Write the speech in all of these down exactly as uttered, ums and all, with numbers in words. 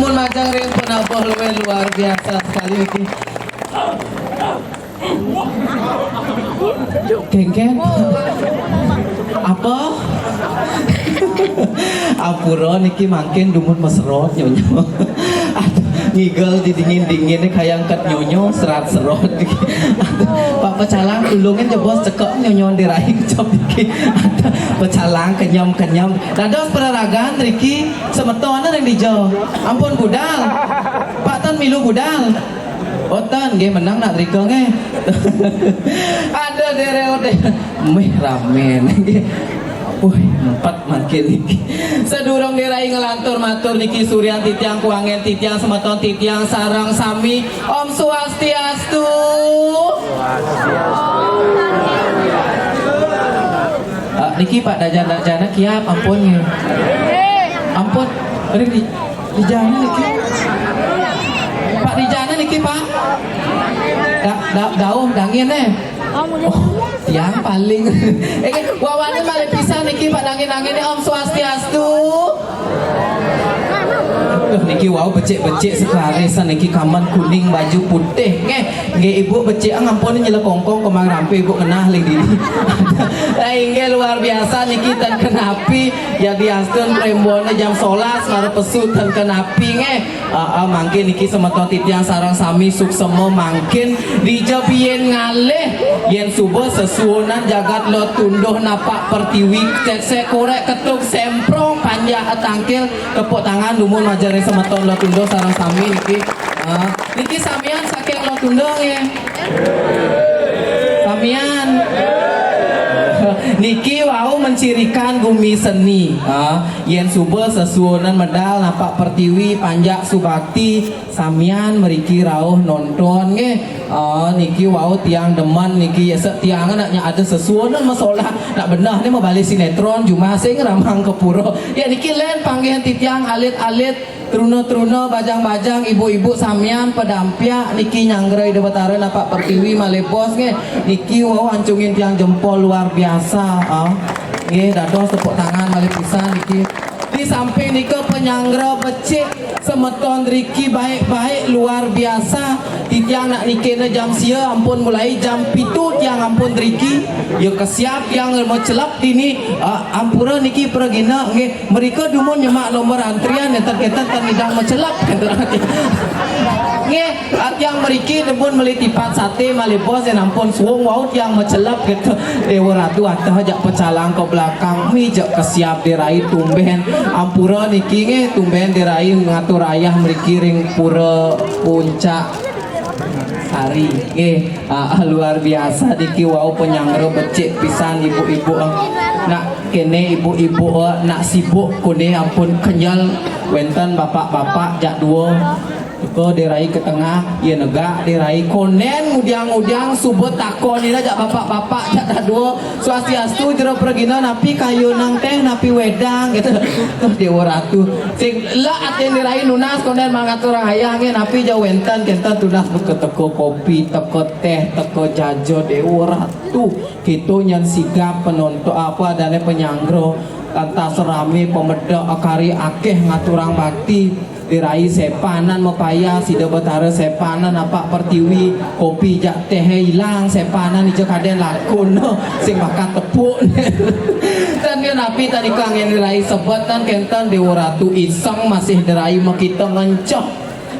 Pun majeng ring penabuh luwih luar biasa sekali niki. Kéngkén. Apa? Ampura niki mangkin dumun maserot nyonyo. Aduh, ngigel didingin-dingin nih kayang ket nyonyo serat serot. Aduh, Pak Pecalang tulungin jebos cekek nyonyo dirai kecop niki. Aduh, Pecalang kenyem-kenyem. Dados peraragan riki semeton ring dija. Ampun budal. Pak tan milu budal. Oh tan, nggih menang nak rika nggih. Aduh, dere ode. Mih ramen. Wih, empat mangkin niki. Sadurung dirai nglantur matur niki suryan titiang kuangen titiang semeton titiang sareng sami. Om Swastiastu. Ah, niki Pak Dajan Dajana kiap ampun nggih. Ampun. Ring di, di jana niki. Pak di jana niki, Pak. Da, da, dauh dangin eh. Oh, tiang paling. Eh, wawanin malih pisan niki Pak dangin-dangin eh. Om Swastiastu. Duh, niki wau becik-becik sekelaris niki kamen kuning baju putih nggih. Nggih, Ibu becik ngampun nyelekongkong kemang rampe Ibu ngenah ling dini. Eh, inggih luar biasa niki tan kenapi. Yadiastun rembone jam solas mara pesu tan kenapi nggih. Aa, mangkin niki semeton titiang sareng sami suksema mangkin dija biin ngalih yen suba sesuunan jagat Lot Tunduh napak pertiwi cek sek korek ketuk semprong panjak tangkil tepuk tangan dumun majeng ring semeton Lot Tunduh sareng sami niki. Aa, niki samian saking Lot Tunduh nggih. Samian. Niki wau mencirikan gumi seni. Ha, yen suba sesuunan medal napak pertiwi panjak subakti, samian mriki rauh nonton nggih. Ha, niki wau tiang demen niki, ya sek tiang nak nya ada sesuunan masolah nak benah ni mabali sinetron jumah sing ramang ke pura. Ya niki len panggihan titiang alit-alit Truna-truna, bajang-bajang, ibu-ibu samian padampiak niki nyanggra Ida Batara napak pertiwi malih bos nggih. Niki wau ancungin tiang jempol luar biasa, ah. Nggih, dados tepuk tangan malih pisan niki. Di samping nika panyanggra becik semeton riki baik-baik luar biasa. Titiang nak nikena jam sia ampun mulai jam pitu tiang ampun riki. Ya kesiap tiang macelep dini. Ah, ampura niki pragina nggih. Mrika dumun nyemak nomor antrian, nenten-nenten tan nyidang macelep. Nggih, ah, tiang mriki dumun meli tipat sate malih bos yen ampun suung wau tiang macelep gitu. Dewa Ratu atah jak pecalang ke belakang, mi jak kesiap dirai tumben. Ampura niki nggih, tumben dirai ngatur ayah mriki ring Pura Puncak Sari. Nggih, ah, ah, luar biasa niki wau panyanggra becik pisan ibu-ibu. Nak kene ibu-ibu, eh, nak sibuk kone ampun kenyel. Wenten bapak-bapak jak dua. Teka dirai ke tengah, ya negak dirai konden ngudiang-ngudiang suba takon ina jak bapak-bapak jak dak dua. Swastiastu jero pragina napi kayunang teh napi wedang gitu. Tuh Dewa Ratu. Sing la atin dirai nunas konden mangatur ayah nge napi ja wenten kenten tunas buka teka kopi, teka teh, teka jaja Dewa Ratu. Kita nyan sigap penonton apa adane penyanggra lantas rame pemeda akari akeh ngaturang bakti dirai sepanan mapayas Ida Batara sepanan apak pertiwi kopi jak teh ilang sepanan ija kaden lakun sing bakat tepuk. Tan dia napi tadi kang yang dirai sebet tan kenten Dewa Ratu iseng masih dirai makita ngenceh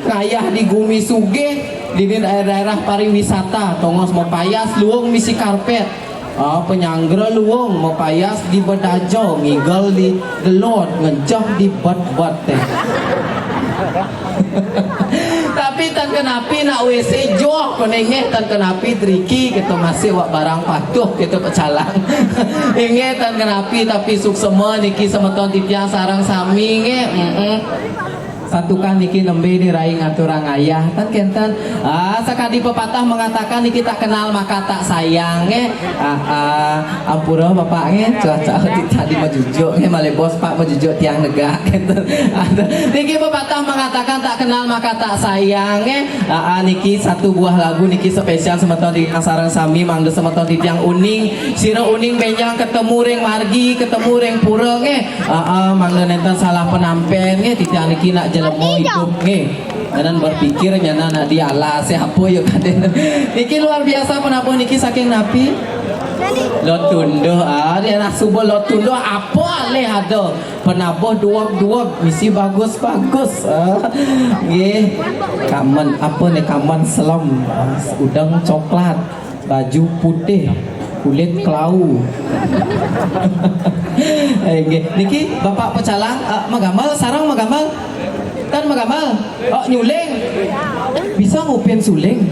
ngayah di gumi sugih dini daerah-daerah pariwisata tongos mapayas luung misi karpet. Ah, penyanggra luung mapayas di bedaja ngigel di delod ngenceh di bet-bet teh. Tapi tan kenapi nak W C joh kone nggih tan kenapi driki kita masih wak barang patuh kita pecalang. Inggih tan kenapi tapi suksema niki semeton titiang sareng sami nggih. Mm-mm. Santukan niki nembe dirai ngaturang ayah tan kenten. Ah, sakadi pepatah mengatakan niki tak kenal maka tak sayang nggih. Ah, ah, ampura bapak nggih, cuaca tadi majujuk nggih, malih bos pak majujuk tiang negak kenten. Aduh, niki pepatah mengatakan tak kenal maka tak sayang nggih. Ah, ah, niki satu buah lagu niki spesial semeton di sareng sami mangda semeton titiang uning, sira uning benjang ketemu ring margi, ketemu ring pura nggih. Ah, ah, mangda nenten salah penampen nggih, titiang niki nak Lemo idup nggih. Nyanan berpikir nyanan adi alasé apa ya kadén. Niki luar biasa penabuh niki saking napi? Lot Tunduh. Ah, daerah Suba Lot Tunduh apa alih ada. Penabuh duweg-duweg misi bagus-bagus. Ah, nggih. Kamen apa nih kamen selem. Ah, udeng coklat. Baju putih, kulit kelau. Eh, nggih. Niki Bapak Pecalang, eh, magambal, sareng magambal? Tan magambal? Oh, nyuling. Bisa ngupin suling?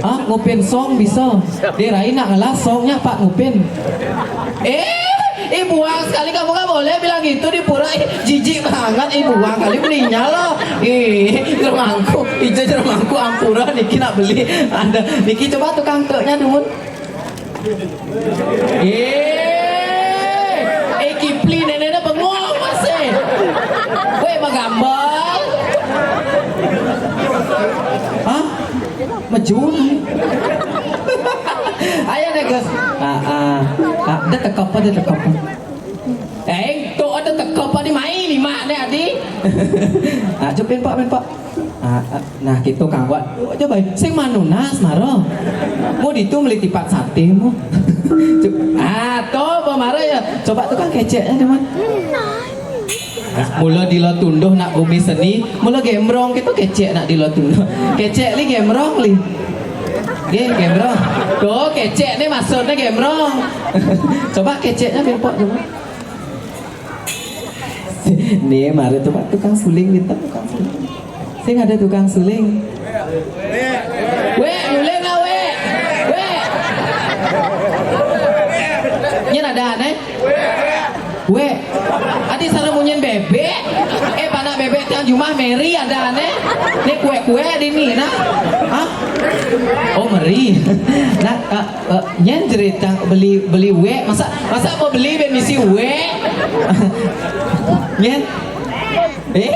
Ah, ngupin song bisa. Dirain nak ngelas songnya Pak ngupin. Eh, Ih, buang sekali kamu nggak boleh bilang gitu di pura. Ih, jijik banget, ih, buang kali belinya loh. Ih, jermangku, ijo jermangku ampura niki nak beli. Ada niki coba tukang keknya dulu. Eh, eh Kipli neneknya bengong masih. Weh, magambal. Hah? Mejun. Ayo deh, Gus. Ah, ah. Ah, dia tekep apa, dia tekep apa? Eh, tuh ada tekep apa di main lima deh, Adi. Ah, coba main, Pak, main, Pak. Ah, ah. Nah, gitu kanggo. Coba sing manunas maro. Mau ditu meli tipat sate mu. Cuk. Ah, tuh pemara ya. Coba tukang keceknya di mana? Mula dilo tunduh nak bumi seni, mula gembrong kita kecek nak dilo tunduh. Kecek li gembrong li. Nggih, gembrong. Tuh, kecek nih maksudnya gembrong. Coba keceknya bempok coba. Nih, mari coba tukang suling kita tukang suling. Sing ada tukang suling. Wek, nuling ah, wek. Wek. Ini ada aneh. Wek. Adi sana munyin bebek. Eh, panak bebek tiang jumah Mary ada aneh. Ini kue-kue di ini nah. Hah? Oh, Mary. Nah, eh, eh, nyen cerita beli beli wek. Masa masa mau beli ben misi wek? Nyen? Eh?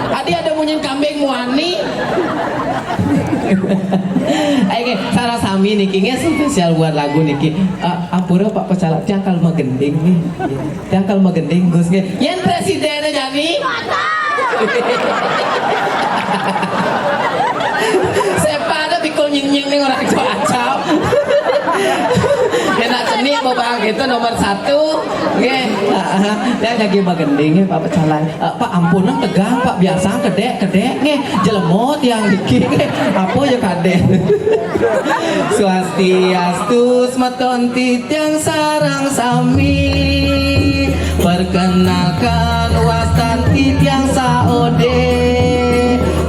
Adi ada munyin kambing muani. Ayo, nggih, sareng sami niki nggih spesial buat lagu niki. Eh, ampura Pak Pecalang, tiang kal magending nih. Tiang kal magending Gus nggih. Yen presidennya jadi. Siapa ada pikul nying-nying nih orang tua acau. Kena cenik mau bang itu nomor satu. Nggih. Dia lagi magending nggih Pak Pecalang. Eh, Pak, ampun, nang tegang, Pak, biasa kedek-kedek nggih. Jelema tiang niki nggih. Apa ya kadek? Swastiastu, semeton titiang sareng sami. Perkenalkan, wastan titiang Saode.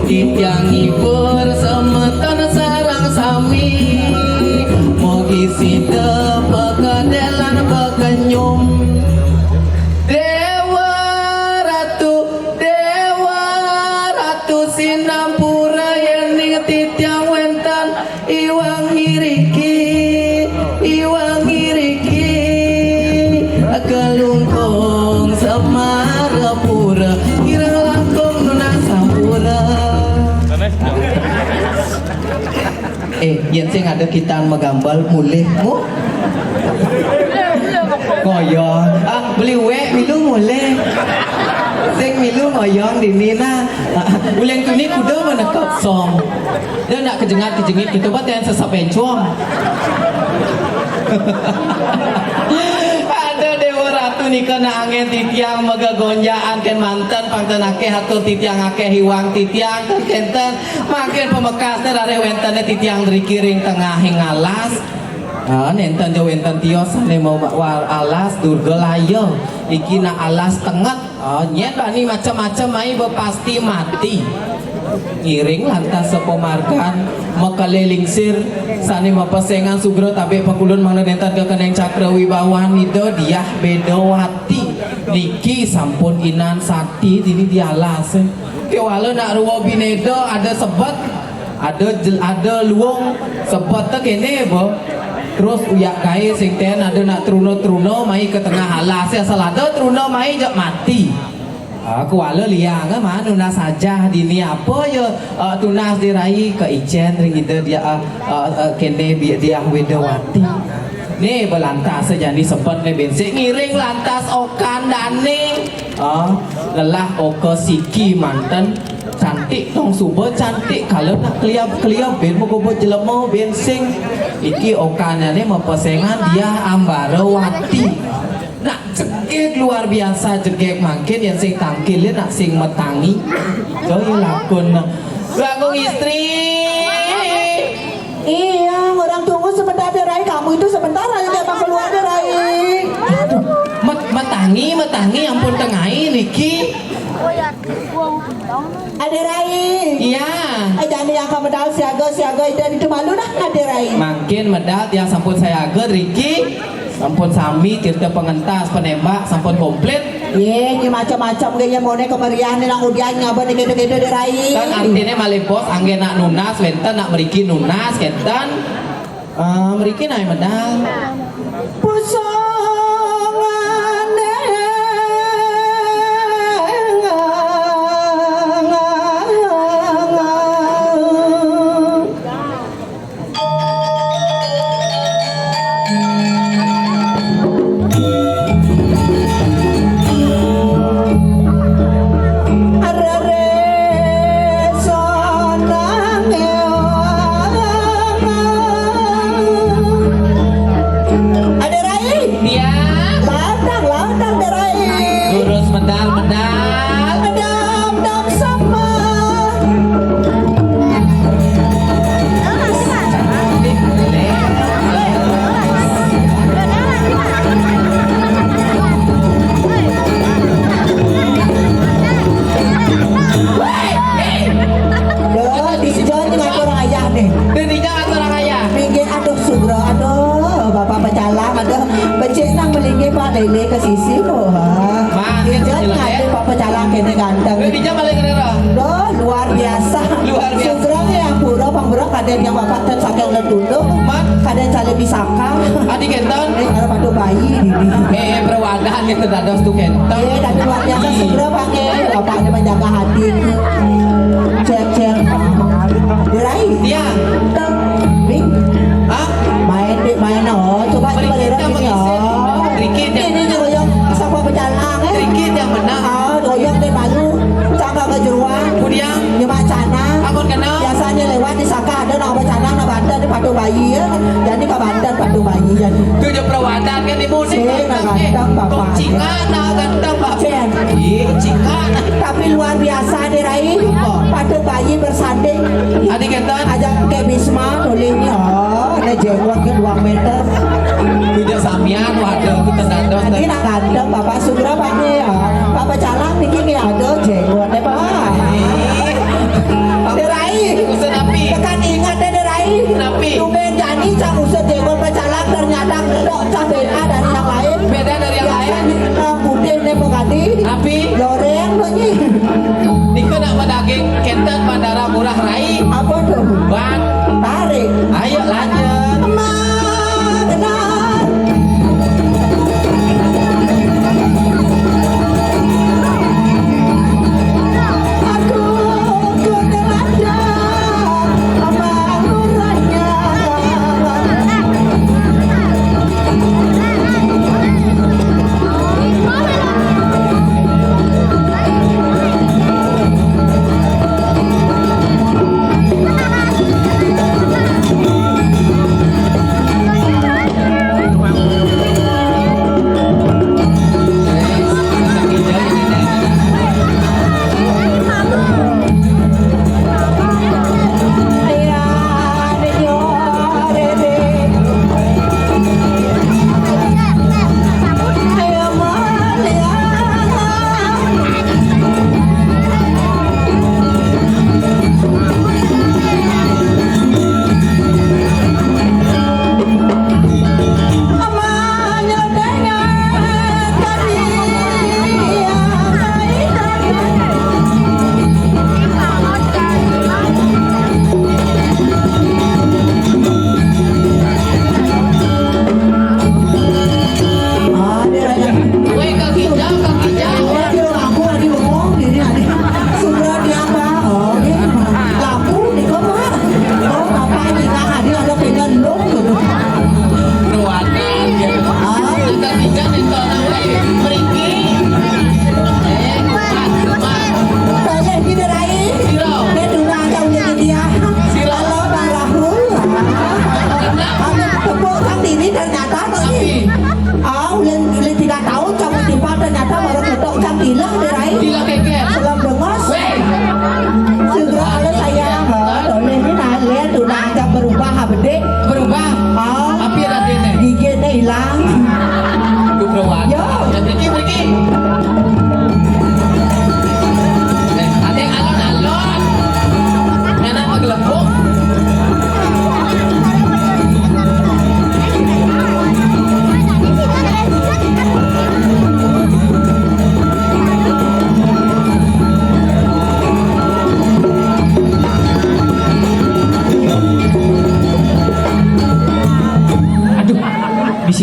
Titiang ngibur semeton sareng sami. Mugi sida pekedelan pekenyum. Dewa Ratu, Dewa Ratu, sinampura yening titiang wénten iwang iriki, iwang iriki, Kelungkung Semarapura, kirang langkung nunas sampura. Eh, yen sing ada kitan magambal mulih mu. Ngoyong. Ah, beli wek milu mulih. Sing milu ngoyong dini nah. Ah, ulen tuni kuda menekap song. Dia nak kejengat-kejengit gitu, buat yang sesap encong. Ada Dewa Ratu nika nak angin titiang mega gonjaan ken manten pangten akeh atur titiang akeh hiwang titiang ten kenten. Mangkin pamekasne rareh wentene titiang mriki ring tengahing alas. Ah, nenten ja wenten tios sane mau war alas Durga Laya. Iki nak alas tenget. Ah, nyen bani macam-macam mai ba pasti mati. Ngiring lantas sepamargan makale lingsir sane mapesengan sugra tabek pakulun mangda nenten kekeneng cakra wibawan Ida Diah Bedawati. Niki sampun inan sati dini di alas. Kewala nak ruwa bineda ada sebet, ada jel-, ada luung sebet te kene ba. Terus uyak gae sing ten ada nak truna-truna mai ke tengah alas. Asal ada truna mai jak mati. Ah, kewala liang, eh, mah nunas ajah dini apa ya, eh, tunas dirai ke icen ring ida dia, eh, eh, eh, kene bi-, Diah Wedawati. Né belantas jani sempet né bénsing ngiring lantas okan dané. Ah, lelah oka siki manten. Cantik tong suba cantik kala nak keliab-keliab bin magoba jelema bénsing. Iki okannya né mapesengan Diah Ambarawati. Nak jegég luar biasa jegég mangkin yén sing tangkil nak sing matangi. Coy lakon. Agung Istri. Iya, orang tunggu sebentar deh Rai. Kamu itu sebentar aja dia bakal keluar deh Rai. Aduh, mat matangi, matangi ampun tengai niki. Ada Rai. Iya. Eh, jangan yang kamu tahu siaga, siaga itu, itu malu dah ada Rai. Mangkin medal tiang sampun sayaga riki. Sampun sami tirta pengentas penembak sampun komplit. Yé, ini macam-macam gaya moné kemerian né nang udian ngaba né kéto-kéto deh Rai. Kan artiné malih bos anggé nak nunas wénten nak mriki nunas kénten. Eh, mriki naé medal. Pusangané. Ada Rai? Iya. Lantang, lantang, Rai. Lurus medal, medal. Dam, dam, sama. Duh, di sini ngatur ayah nih. Di sini ngatur ayah. Minggir, aduh, Sugro, aduh, Bapak Pecalang, aduh, becik nang melinggih Pak Lele ke sisi, oh. Wah, dia dia jelas, ya. Ada Pak Pecalang kene ganteng. Dia dia paling rela. Loh, luar biasa. Luar biasa. Sugro ya, pura, pang pura, kadén yang Bapak ten saking le dulu. Mat. Kadén cale bisaka. Adi kenten. Eh, kalau padu bayi, ini. Eh, eh, perawadan itu dados tu kenten. Eh, tapi luar biasa, Sugro, Pak. Oke, Bapak ada menjaga hati. Cek, cek. Dirai. Iya. Nih. Hah? Main, Dik, main. Oh, coba, coba, Dik, ini, oh. Rikit yang ini, nih, goyang. Siapa pecalang, eh? Rikit yang menang. Ah, goyang, Dik, malu. Sama ke jeruan. Kemudian? Nyemak canang. Amun kena? Biasanya lewat di saka ada nak pecalang, nak banten, di padu bayi, ya. Jadi, ke banten, padu bayi, jadi. Itu je perawadan, kan, di musim. Sih, nak ganteng, Bapak. Kok cingak, nak ganteng, Bapak. Cek. Ih, cingak. Tapi luar biasa, Dirai. Apa? Padu bayi bersanding. Adi kenten. Aja ke Bisma, tulis ni. Oh, ada jenggot ke dua meter. Tidak samian, waduh, kita dados. Ini nak ganteng, Bapak Sugro, Pak, ni, ya. Bapak Calang, niki, ni ada jenggot, ya, Pak. Ih. Dirai. Urusan api. Tekan ingat, deh, Dirai. Api. Tumben jani, cak usut jenggot Pak Calang, ternyata tok cak beda dari yang lain. Beda dari yang lain. Biasanya, eh, putih, deh, Pak Kadi. Api. Loreng, Pak, ni. Nika nak madaging kenten bandara murah rai. Apa tu? Ban. Tarik. Ayo lanjut. Aku kena ada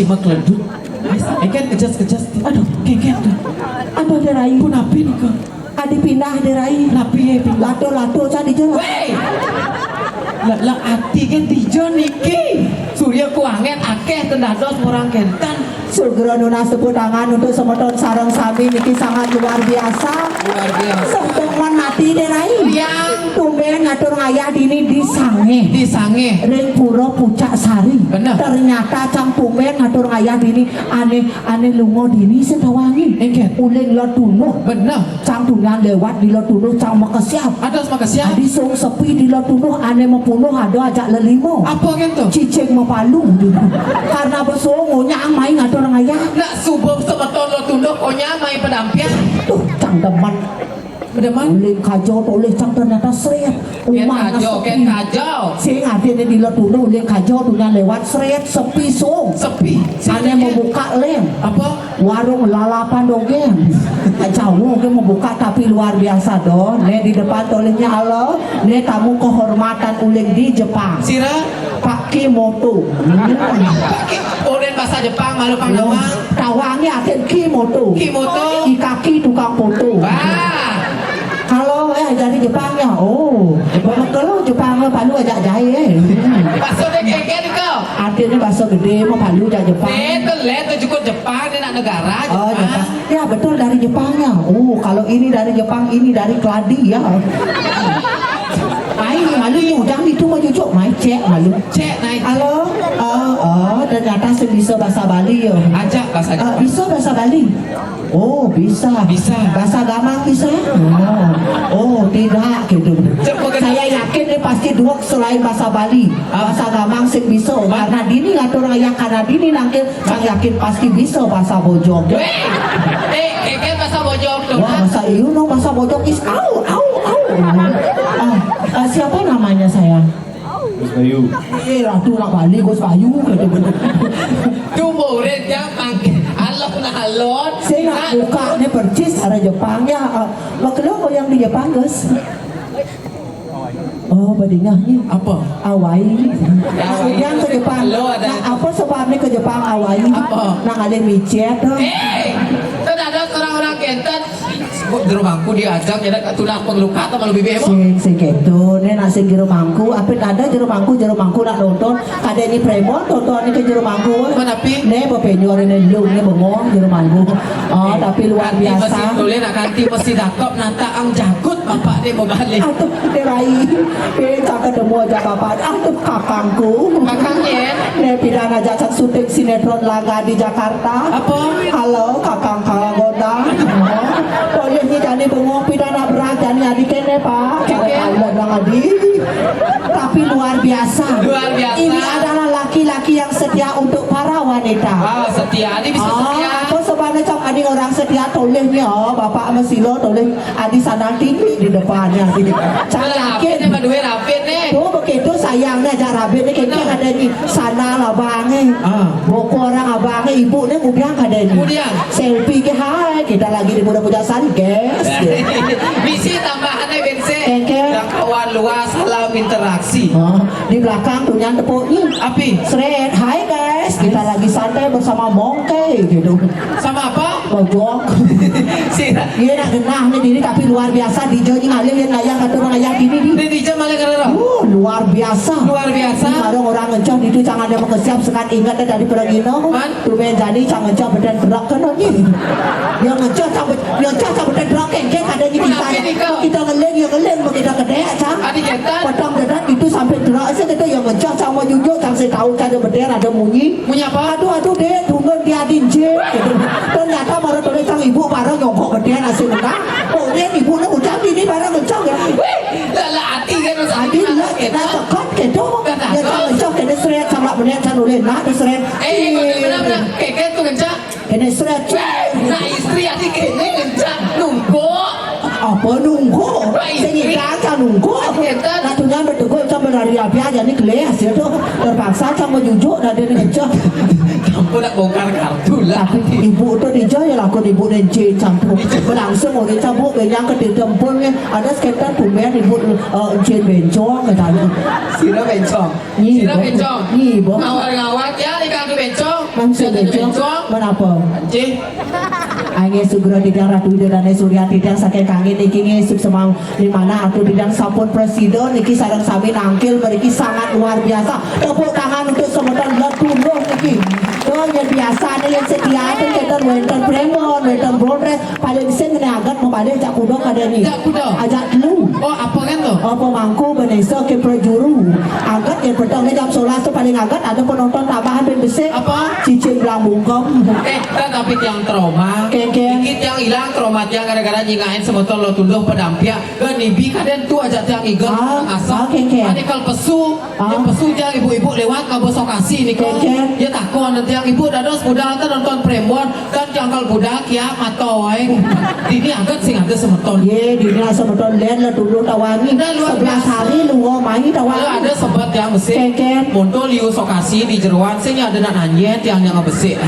Makleduk. Éngkén kejas-kejas. Aduh, kéngkén tuh. Aduh, Dé Rai. Pun api nih, Kak? Adi pindah, Dé Rai. Napi ya pindah? Lato-lato cak dija. Wéh! Lah, lah ati kan dija niki. Surya kuanget akéh ten dados orang kénten. Sugra nunas tepuk tangan untuk semeton sareng sami niki sangat luar biasa. Luar biasa. Sepengan mati, Dé Rai. Yang tumbén ngatur ngayah dini di Sangéh. Di Sangéh. Ring Pura Pucak Sari. Bener. Ternyata cang tumbén ngatur ngayah dini ané, ané lunga dini sing tawangi. Éngkén. Uling Lotunduh. Bener. Cang tunian lewat di Lotunduh, cang makesiab. Adas makesiab. Adi sung sepi di Lotunduh, ané mapunduh ada ajak lelima. Apa kan tuh? Cicing mapalu. Karena besung onyang mai ngatur ngayah. Nak subuh semeton Lotunduh, onyang mai pedampian. Tuh, cang demen. Demen? Uling kaja tolih cang ternyata srét. Kén umah kaja, sepi. Kén kaja. Sing adéné di Lotunduh uling kaja tunian lewat srét sepi sung. Sepi. Ané mabuka lén. Apa? Warung lalapan dogén. Jauh gé mabuka tapi luar biasa doh. Né di depan tolihnya halo. Né tamu kehormatan uling di Jepang. Sira? Pak Kimoto. Pak Ki-, oh, dan bahasa Jepang malu pang nawang. Tawangnya akhir Kimoto. Kimoto. I kaki tukang foto. Wah. Kalau, eh, dari Jepang ya, oh, kalau Jepang mah palu ajak jahé, eh. Bahasa dek kéngkén kau. Artinya bahasa gedé mah palu ajak Jepang. Betul, lé, itu cukup Jepang, dia nak negara, oh, Jepang. Jepang. Ya, betul, dari Jepang ya. Oh, kalau ini dari Jepang, ini dari keladi ya. Main malu ni, ujang itu mah cucuk, main cek malu. Cek naik. Halo, oh, oh, ternyata sing bisa bahasa Bali ya. Ajak bahasa Jepang. Eh, bisa bahasa Bali. Oh, bisa. Bisa. Bahasa Gamang bisa? Oh, oh, tidak gitu. Coba kan. Saya yakin dia pasti dua selain bahasa Bali. Ah. Bahasa Gamang sing bisa. Karena dini ngatur ngayah, karena dini nangkil, saya yakin pasti bisa bahasa Bojog. Wéh, eh, eh, kan bahasa Bojog tuh. Wah, kan? Bahasa ieu no, bahasa Bojog is au, au, au. Ah, eh, siapa namanya saya? Gus Bayu. Eh, Ratu nak Bali, Gus Bayu, gitu, gitu. Tuh, murid yang pakai alon-alon. Saya nak buka nih percis ada Jepangnya. Eh, lo kalo yang di Jepang, Gus? Oh, badingah nih. Apa? Awai. Awai. Yang ke Jepang. Lo ada. Nah, apa sebabnya ke Jepang awai? Apa? Nang ada micet, tuh. Eh, kan ada orang-orang kénten. Kok jero mangku diajak, ya, tulah penglukat sama lebih bemo. Sing, sing kéto, né nak sing jero mangku, apa ada jero mangku, jero mangku nak nonton, ada ini prémon tonton ini ke jero mangku. Mana pi? Né, bapenyuar ini lu, né bengong jero mangku. Oh, tapi luar biasa. Kanti masih tulen, nak kanti masih dakep, nata ang jagut, bapak dia mau balik. Aduh, Dé Rai, eh, cang ketemu aja bapak. Aduh, kakangku. Kakangnya? Né, pidan aja cang syuting sinetron Laga di Jakarta. Apa? Halo, kakang Kalagoda. Boleh nih, jani bengong pidan nak berat, jani adi kéné, Pak. Oke. Cara tahu bilang adi. Tapi luar biasa. Luar biasa. Ini adalah laki-laki yang setia untuk para wanita. Ah, setia. Ini bisa setia. Ah, apa sebabnya cang adi orang setia toleh nih, oh, bapak sama silo toleh. Adi sandal tinggi di depannya, adi. Cang yakin. Rapit nih, Pak Dwi, rapit nih. Tuh, begitu sayangnya, ajak rapit nih, kéngkén ada nih. Sandal abangnya. Ah. Boko orang abangnya, ibu nih ngudiang kada nih. Ngudiang. Selfie ke, hai, kita lagi di Pura Pucak Sari, guys. Bisi tambahannya, Bensé. Kéngkén. Jangkauan luas, salam interaksi. Oh, di belakang tuh yang tepuk nih. Api. Srét, hai, guys, kita lagi santai bersama Mongke, gitu. Sama apa? Bojog. Sira. Iya, nak genah nih diri, tapi luar biasa, dija nih ngalih yang ngayah ngatur ngayah dini nih. Ini dija malah ngerero. Uh, luar biasa. Luar biasa. Ini orang-orang ngencah itu, jangan ada makesiab, sekat ingat dari perang ino. Man? Tuh, men, jadi jangan ngencah badan berak kan, nih. Yang ngencah sampai, yang ngencah sampai badan berak, kéngkén ada di kita. Kenapa nih, kau? Kita ngeling, yang ngeling, kita kedék, cang. Adi kénten. Potong badan itu sampai berak, saya kata yang ngencah, cang mau jujur, cang saya tahu, cang ada badan, ada munyi. Munyi apa? Aduh, aduh, Dék, tunggu di adin, Cik. Gitu. Ternyata baru tulis sang ibu, baru nyongkok gede nasi menang. Oh, Dék, ibu nak ucap ini baru ngencok ya. Wih, lala ati kan, Adi lah, kita cekot gitu. Dia tak ngencok, kita seret, sama bener, saya nulis, nah, dia seret. Eh, eh, benar, benar. Kéngkén tuh ngencok. Kena seret. Wih, nah, istri ati kéné ngencok, nunggu. Apa nunggu? Wah, istri. Sing ngidang cang nunggu. Adi kénten. Nah, tuh nyampe tuh gue cang berlari api aja nih, kelihatan hasil tuh. Terpaksa cang mau jujur, nah, dia ngencok. Kamu nak bongkar kartu lah. Tapi ibu tuh dija ya, lakon ibu nih, Jin, campur. Berlangsung udah campur, benyang ke tempurnya. Ada sekitar tumben ibu, eh, Jin bencong, katanya. Sira bencong. Nyi, Sira Bong. Bencong. Nyi, Bong. Ngawat-ngawat ya, di kaki bencong. Kan sing bencong. Menapa? Cih. Ai nggih sugra titiang Ratu Ida Dane Surya, titiang saking kangin niki nggih suksma ning manah atur titiang sampun prasida niki sareng sami nangkil mriki sangat luar biasa. Tepuk tangan untuk semeton Letuluh niki. Tuh, yen biasane yen setia ten kenten wenten premon, wenten bondres, paling sing ngene aget mabalik jak kuda kadeni. Jak kuda? Ajak telu. Oh, apa kan to? Apa mangku benesa ke prajuru. Aget yen peteng jam sebelas tu paling aget ada penonton tambahan ben besik. Apa? Cicing belang bungkem. Eh, kan tapi tiang trauma. Kengkeng. Iki tiang ilang trauma tiang gara-gara nyingain semeton Letuluh pedampiak. Kan nibi kaden tu ajak tiang igel. Ah, asal. Ah, kengkeng. Ane kal pesu. Ah. Ane pesu tiang ibu-ibu lewat ngaba sokasi ni kal. Kengkeng. Ya takon tiang ibu dados budal kan nonton premon. Kan tiang kal budal kia matoi. Dini aget sing ada semeton. Ye, dini ada semeton len Letuluh tawangi. Dah, luar biasa. Sebelas hari lu mai tawangi. Kalau ada sebet tiang besik. Kengkeng. Monto liu sokasi di jeroan sing ada nak nanye tiang yang besik.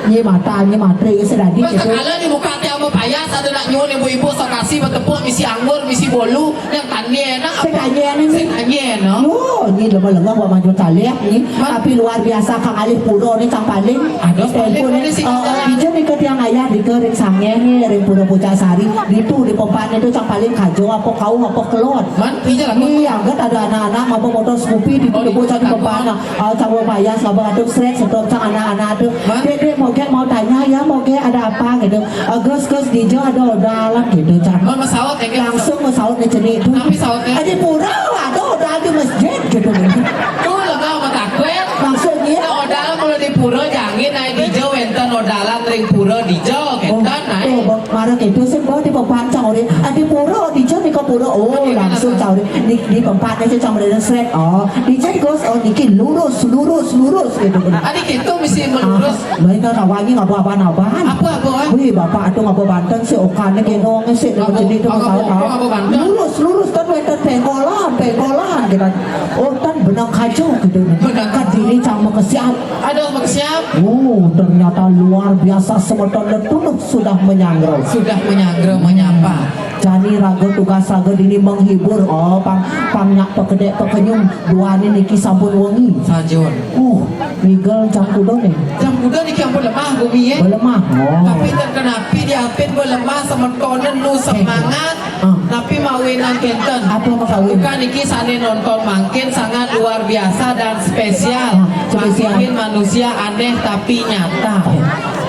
Nye mata, nye matre, ye sedadi. Bas gitu. Sekala di muka tiang bepayas ada nak nyuun ibu-ibu sokasi betepuk misi anggur, misi bolu, yang tanye nak. Sing tanye ni. Sing tanye nak. Yo, ni lemah-lemah buat maju talek ni. Man. Tapi luar biasa kang alih pura ni kang paling. Ada paling. Telepon ni, ni sing eh, eh, tanye. Ija ni ke tiang ayah di ke ring sangeh ni, ring pura Pucak Sari. Di tu di pempat ni tu kang paling kajo apa kau apa kelon. Man, ija lah. Ni angkat ada anak-anak apa motor Scoopy di tu. Oh, di bocah di pempat. Ah, cang bepayas ngaba ngadep srek sedot cang anak-anak tu. Hah? Dek, dek, mogek mau tanya ya, mogek ada apa gitu. Ah, gus, gus, dija ada odalan gitu, cang. Oh, masaut ya, gitu. Langsung masaut ni cenik tu. Tapi sautnya? Di pura ada odal di masjid gitu. Tu lega matakut. Maksudnya? Nah, odalan kalau di pura jangin, ai dija wenten odalan ring pura dija, oh, kenten, ai. Oh, Marang itu sing bawa di pempat cang ori. Ah, di pura, dija ni ke pura. Oh, langsung cang ori. Di, di pempat ni cang ori srek. Oh, dija gus, oh, niki lurus, lurus, lurus gitu. Adi gitu mesti melurus. Ah, mereka rawangi ngaba aban-aban. Apa, apa, ah? Wih, bapak tu ngaba banten si okan ni kena ngesik ni macam ni tu. Ngaba, ngaba banten? Lurus, lurus kan weten pengkolan, pengkolan gitu. Oh, tan benang kajo gitu. Benang. Kan dini cang makesiab. Ada makesiab. Oh, ternyata luar biasa semeton Letuluh sudah menyanggra. Sudah menyanggra, menyapa. Jani raga tugas raga dini menghibur. Oh, pang, pang nyak pekedek pekenyum. Duaning niki sampun wengi. Saja. Uh, ngigel jam kuda nih. Jam kuda niki ampun lemah, Gumi, ya. Belemah. Oh. Tapi tak kenapi diapit belemah semeton nu semangat. Ah. Napi mawinan kenten? Apa makawin? Bukan niki sane nonton mangkin sangat luar biasa dan spesial. Ah, spesial. Mangkin manusia aneh tapi nyata.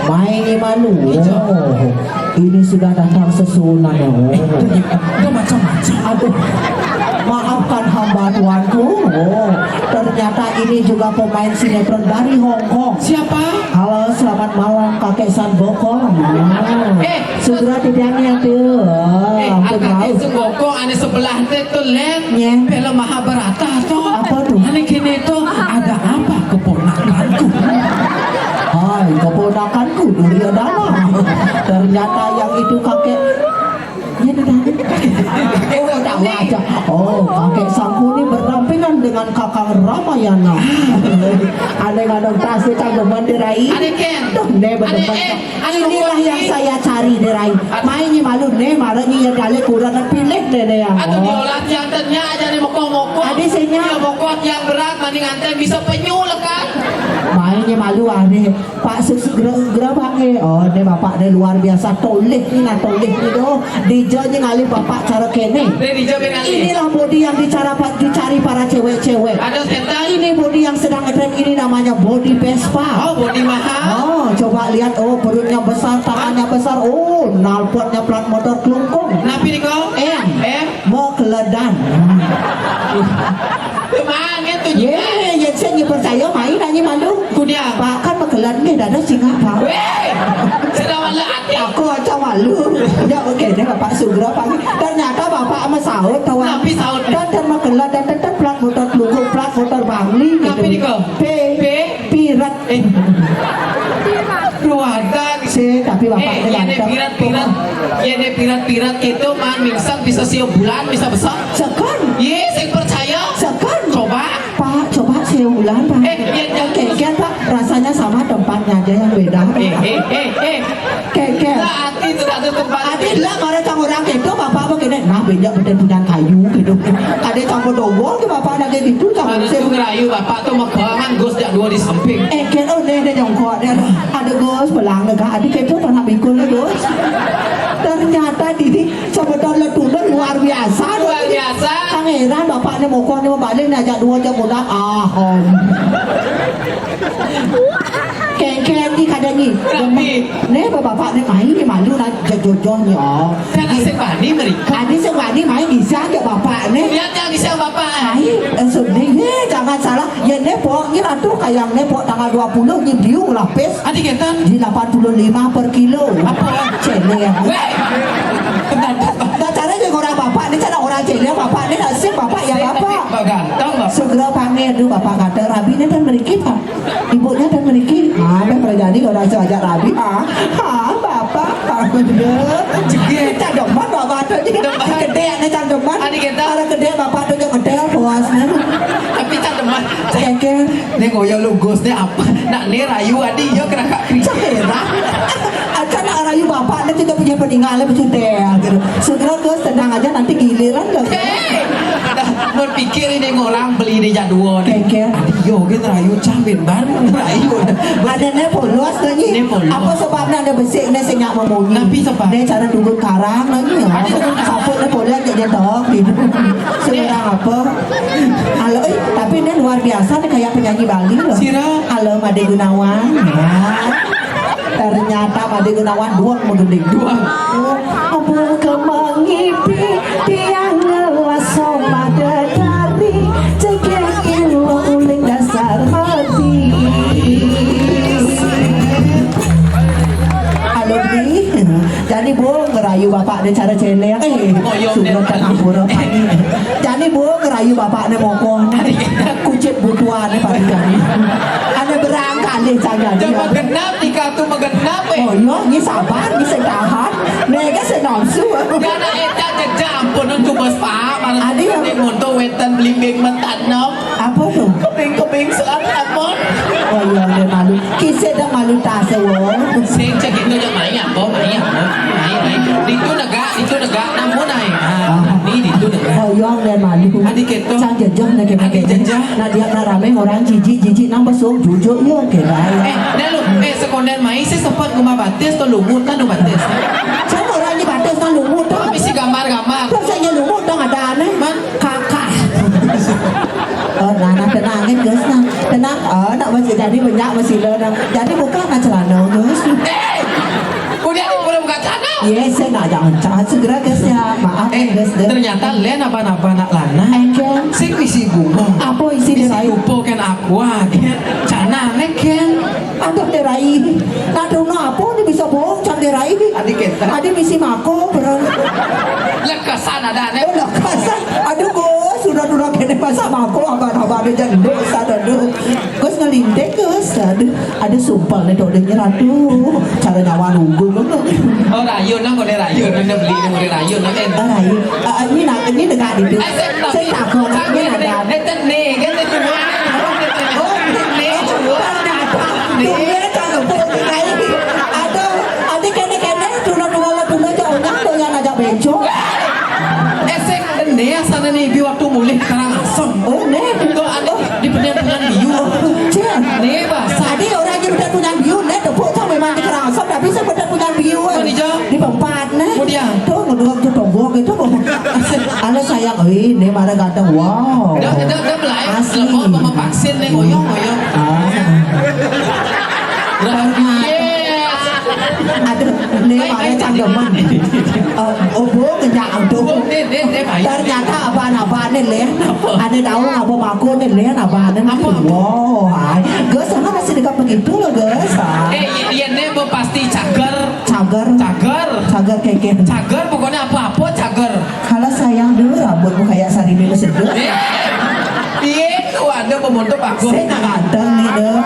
Mai ni malu. Ijo. Oh, ini sudah datang sesuunan ya. Oh. Itu macam-macam. Aduh. Maafkan hamba tuanku. Oh, ternyata ini juga pemain sinetron dari Hong Kong. Siapa? Halo, selamat malam, Kakek San Bokong. Oh. Eh, Sugra titiang nya tu. Eh, ampun, kakek Sugoko ane sebelah te tu, Len. Nye. Film Mahabharata tu. Apa tu? Ane kene tu, ada apa keponakanku? Hai, keponakanku Duryodana. Ternyata yang itu kakek. Nye tu tadi. Oh, tak wajar. Oh, kakek Sangkuni berdampingan dengan Kakang Ramayana. Ane ngadong tas ni tanggungan dirai. Ane ken. Tuh, ne berdepan. Ane, eh. Inilah yang saya cari, Derai. Mai nyi malu ne, mara nyi ya dale kurang pilih ne, ne ya. Aduh, diolah tiang tenya aja ne mokok-mokok. Ade senya. Ya mokok tiang berat, mending anten bisa penyu lekan. Mai nyi malu ade. Pak Suk segera-segera panggil. Oh, ne bapak ne luar biasa. Tolih ni nah, tolih ni doh. Dija nyi ngalih bapak cara kene. Dija nyi ngalih. Inilah body yang dicara, dicari para cewek-cewek. Ada setan. Ini body yang sedang ngetren, ini namanya body Vespa. Oh, body mahal. Oh, coba lihat, oh, perutnya besar, tangannya besar, oh, knalpotnya plat motor klungkung. Napi nika? Em. Em. Mau keledan. Kemana tu? Ye, ye, saya nyi percaya main aja malu. Kudia. Pak, kan makelan ni dada singa, Pak. Weh, sedang malu ati. Aku aja malu. Ya, oke, dia Bapak Sugro, Pak. Ternyata Bapak sama saut, tahu. Napi saut? Dan, dan makelan, dan, dan, dan plat motor klungkung, plat motor Bangli, gitu. Napi nika? P. P. Pirat. Eh. Keluarga. Si, tapi bapak eh, ini iya ne ganteng. Pirat-pirat. Iya ne pirat-pirat gitu, man, mingsan bisa sia bulan, bisa besar. Sekan. Ye, saya percaya. Sekan. Coba. Pak, coba sia bulan, Pak. Eh, iya, iya. Kengken, Pak. Rasanya sama, tempatnya aja yang beda. Eh, eh, eh, eh. Kengken. Lah, ati tidak ada tempat. Ati lah, mara cang orang gitu, bapak begini. Nah, beda betul punya kayu gitu. Ada campur dogol ke bapak ada kayak gitu, campur. Ada saya juga rayu, bapak tuh megangan, gus jak dua di samping. Eh, ken, oh, ne, ne, Kok dia ada Gus, belang lega, adik itu tanah bikul nih Gus. Ternyata diri sebetul letunan luar biasa. Luar biasa. Kang heran bapaknya mau kok nih mau balik nih ajak dua jam udah. Ah, om. Kengkeng ni kadang ni. Berarti. Nih bapak ni main ni malu nak jojoh ni oh. Kan asyik bani mereka. Adi sebani main bisa ke bapak ni. Lihat yang bisa bapak. Ai, eh, sedih ni, jangan salah. Ya, nepok ni ratu kayang nepok tanggal dua puluh ni biung lapis. Adi ketan. Di lapan puluh lima per kilo. Apa? Celeng. Weh. Dah cara je orang bapak ni, cara orang celeng bapak ni nasib bapak ya bapak. Ganteng bapak. Segera panggil dulu bapak kata, Rabi ni dah meriki pak. Ibunya dah meriki. Ha, dah terjadi orang saja Rabi. Ha, ha, bapak. Ha, bener. Cegil. Tak demen bapak tu ni. Demen. Kedek ni tak demen. Adi ketan. Kalau kedek bapak tu je medal puas ni. Tapi tak demen. Kengkeng. Ni ngoyo lugus ni apa? Nak ni rayu adi yo kena kak kritik. Cahera. Aja nak rayu bapak ni kita punya peninggal ni bercundel gitu. Segera Gus tenang aja nanti giliran Gus. Hei, dah berpikir ini orang beli ni jadwal ni. Kengkeng. Adi yo kan rayu camin baru rayu. Ada ni polos ni. Ni polos. Apa sebabnya ada besik ni senyap memunyi? Tapi sebab. Ni cara tunggu karang lagi. Ada tunggu. Saput ni polos je dia tok gitu. Seorang apa? Halo, eh, tapi ni luar biasa ni kayak penyanyi Bali loh. Sira. Halo Made Gunawan. Ya. Ternyata Made Gunawan duang menggending duang. Apa kemangipi tiang ngelaso Made dari cekek ilmu uling dasar mati. Halo Bli. Jadi bu ngerayu bapak ni cara celeng. Eh, oh, iya, sudah tak ampura. Jadi bu ngerayu bapak ni mokong. Kucit butuan ni paling kami. Ada berang kali saja dia. Magenap tika tu magenap eh. Oh iya, ni sabar, ni saya tahan. Mereka saya nafsu. Dia nak etak jejak ampun tu bos pak. Ada yang ni monto wetan belimbing mentanam. Apa tu? Keping-keping selat lemon. Oh iya, dia malu. Kisah dah malu tak sewa. Sing cek itu je mai apa, mai apa, mai mai. Ditu negak, ditu negak, namun ai. Ah, ni ditu negak. Oh iya, dia malu. Adi keto. Sang jejah nak kena. Adi jejah. Nak dia nak ramai orang jijik jijik nang besok jujur ya kena. Eh, dah lu, eh sekonden mai si sempat rumah batis tu lumut kan batis. Siapa orang ni batis kan lumut tu? Misi gambar-gambar. Terus saya lumut tu ada aneh. Man, kakak. Oh, nah, nah, tenang, eh, Gus, nah. Tenang, oh, nak masih jadi banyak masih lo, nah. Jadi buka nak celana, Gus. Eh! Udah, udah buka celana? Yes, saya nak jangan, jangan segera, Gus, ya. Maaf, eh, Gus, Gus. Ternyata len apa-apa nak lana. Engkel. Sing isi bunga. Apa isi dia? Isi lupa kan aqua, kan. Celana, kan. Aduh, Derai. Nak tuna apa ni bisa bohong, cang Derai? Adi kita. Adi misi mako, berang. Lekasan ada, nek. Oh, lekasan. Aduh, Gus, sudah-sudah kena pasal mako, abang-abang dia jenduk, sadar dulu. Gus ngelintik, Gus. Aduh, ada sumpah ni, dok dengar, aduh. Cara nyawa nunggu, lu. Oh, rayun lah, kau ni rayun. Mana beli ni, kau ni rayun, lah, kan? Ah, rayun. Ah, ini nak, ini dekat di tu. Eh, saya tak. Saya tak, kau nak, ini nak, dah. Eh, tenang, kan, tenang. Oh, tenang. Ternyata. Tumben, tak lupa, tenang. Aduh, adik kena-kena, tuna-tuna lah, tuna jauh, nak, tu yang ajak bencong. Eh, sing, tenang, sana ni, bi waktu mulih, sekarang asam. Oh, ni. Tu, adik, di penyan-penyan biu. Cik. Ni, bah. Tadi orang ni penyan-penyan biu, ni, tepuk tu memang di kerang asam, tapi saya penyan-penyan biu, eh. Oh, ni, jauh. Di tempat, ni. Kemudian. Tu, ngedorong tu, tombok gitu. Halo sayang, oi, ni mana ganteng, wow. Dah, dah, dah mulai. Asli. Lepas mama vaksin ni, ngoyong, ngoyong. Ah. Yes. Aduh, ni mana canggeman. Eh, oh, bu, kenyang, aduh. Bu, ni, ni, ni, baik. Ternyata abang-abang ni, Len. Apa? Ada tahu apa maku ni, Len, abang ni. Apa? Wow, hai. Gus, sama masih dekat begitu loh, Gus. Ah. Eh, iya, iya, ni bu pasti cagar. Cagar. Cagar. Cagar keke. Cagar, pokoknya apa-apa cagar. Kalau sayang dulu rambutmu kayak sari dulu sedut. Eh, iya, tu ada pemuda bagus. Saya tak ganteng ni, deh.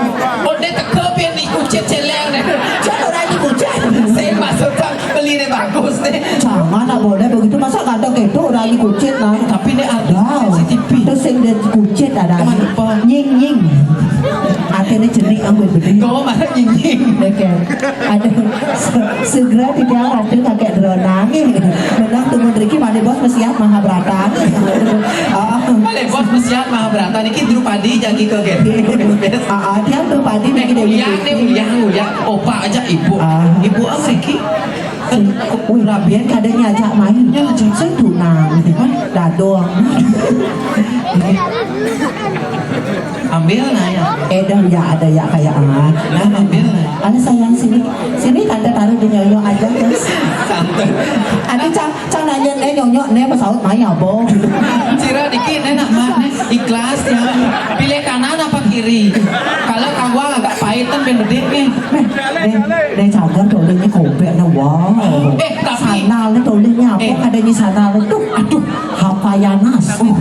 Oh, dia teka biar ni kucit celeng ni. Siapa orang ni kucit? Saya maksud tak beli ni bagus ni. Jangan nak boleh begitu. Masa ganteng itu orang ni kucit, nah. Tapi ni ada. Wow. C C T V. Terus yang dia kucit ada. Teman apa? Nying, nying. Akhirnya jenik ambil betul. Kau mana nying, nying? Oke. Aduh, se-, segera tidak ada kakek Dronang. Menang tunggu Riki, mana bos mesiat Mahabharata. Oh. Mana bos mesiat Mahabharata? Niki Drupadi jagi ke gini. Ah, ah, tiang Drupadi niki dari uyah, T V. Uyah, uyah. Opa aja ibu. Ah. Ibu apa iki? Wih, Rabian kadanya ajak main. Ya, ajak. Saya tunang. Dadong. Ambil nah ya. Eh, dah ya, ada ya kayak ah. Nah, ambil nah. Ada sayang sini. Sini tante taruh di nyonya aja, terus. Santai. Ada cang Cang nanya, "Né, nyonyo, né, pesawat main apa?" Cira dikit, né, nak, mak, né, ikhlas, ya. Pilih kanan apa kiri? Kalau kawan agak pahit, kan, ben bedik, né. Né, né, né, cagar tolingnya kompek, né, wow. Eh, tapi sandal, né, tolingnya apa? Eh. Ada di sandal, tuh. Aduh, Hapayanas. Oh,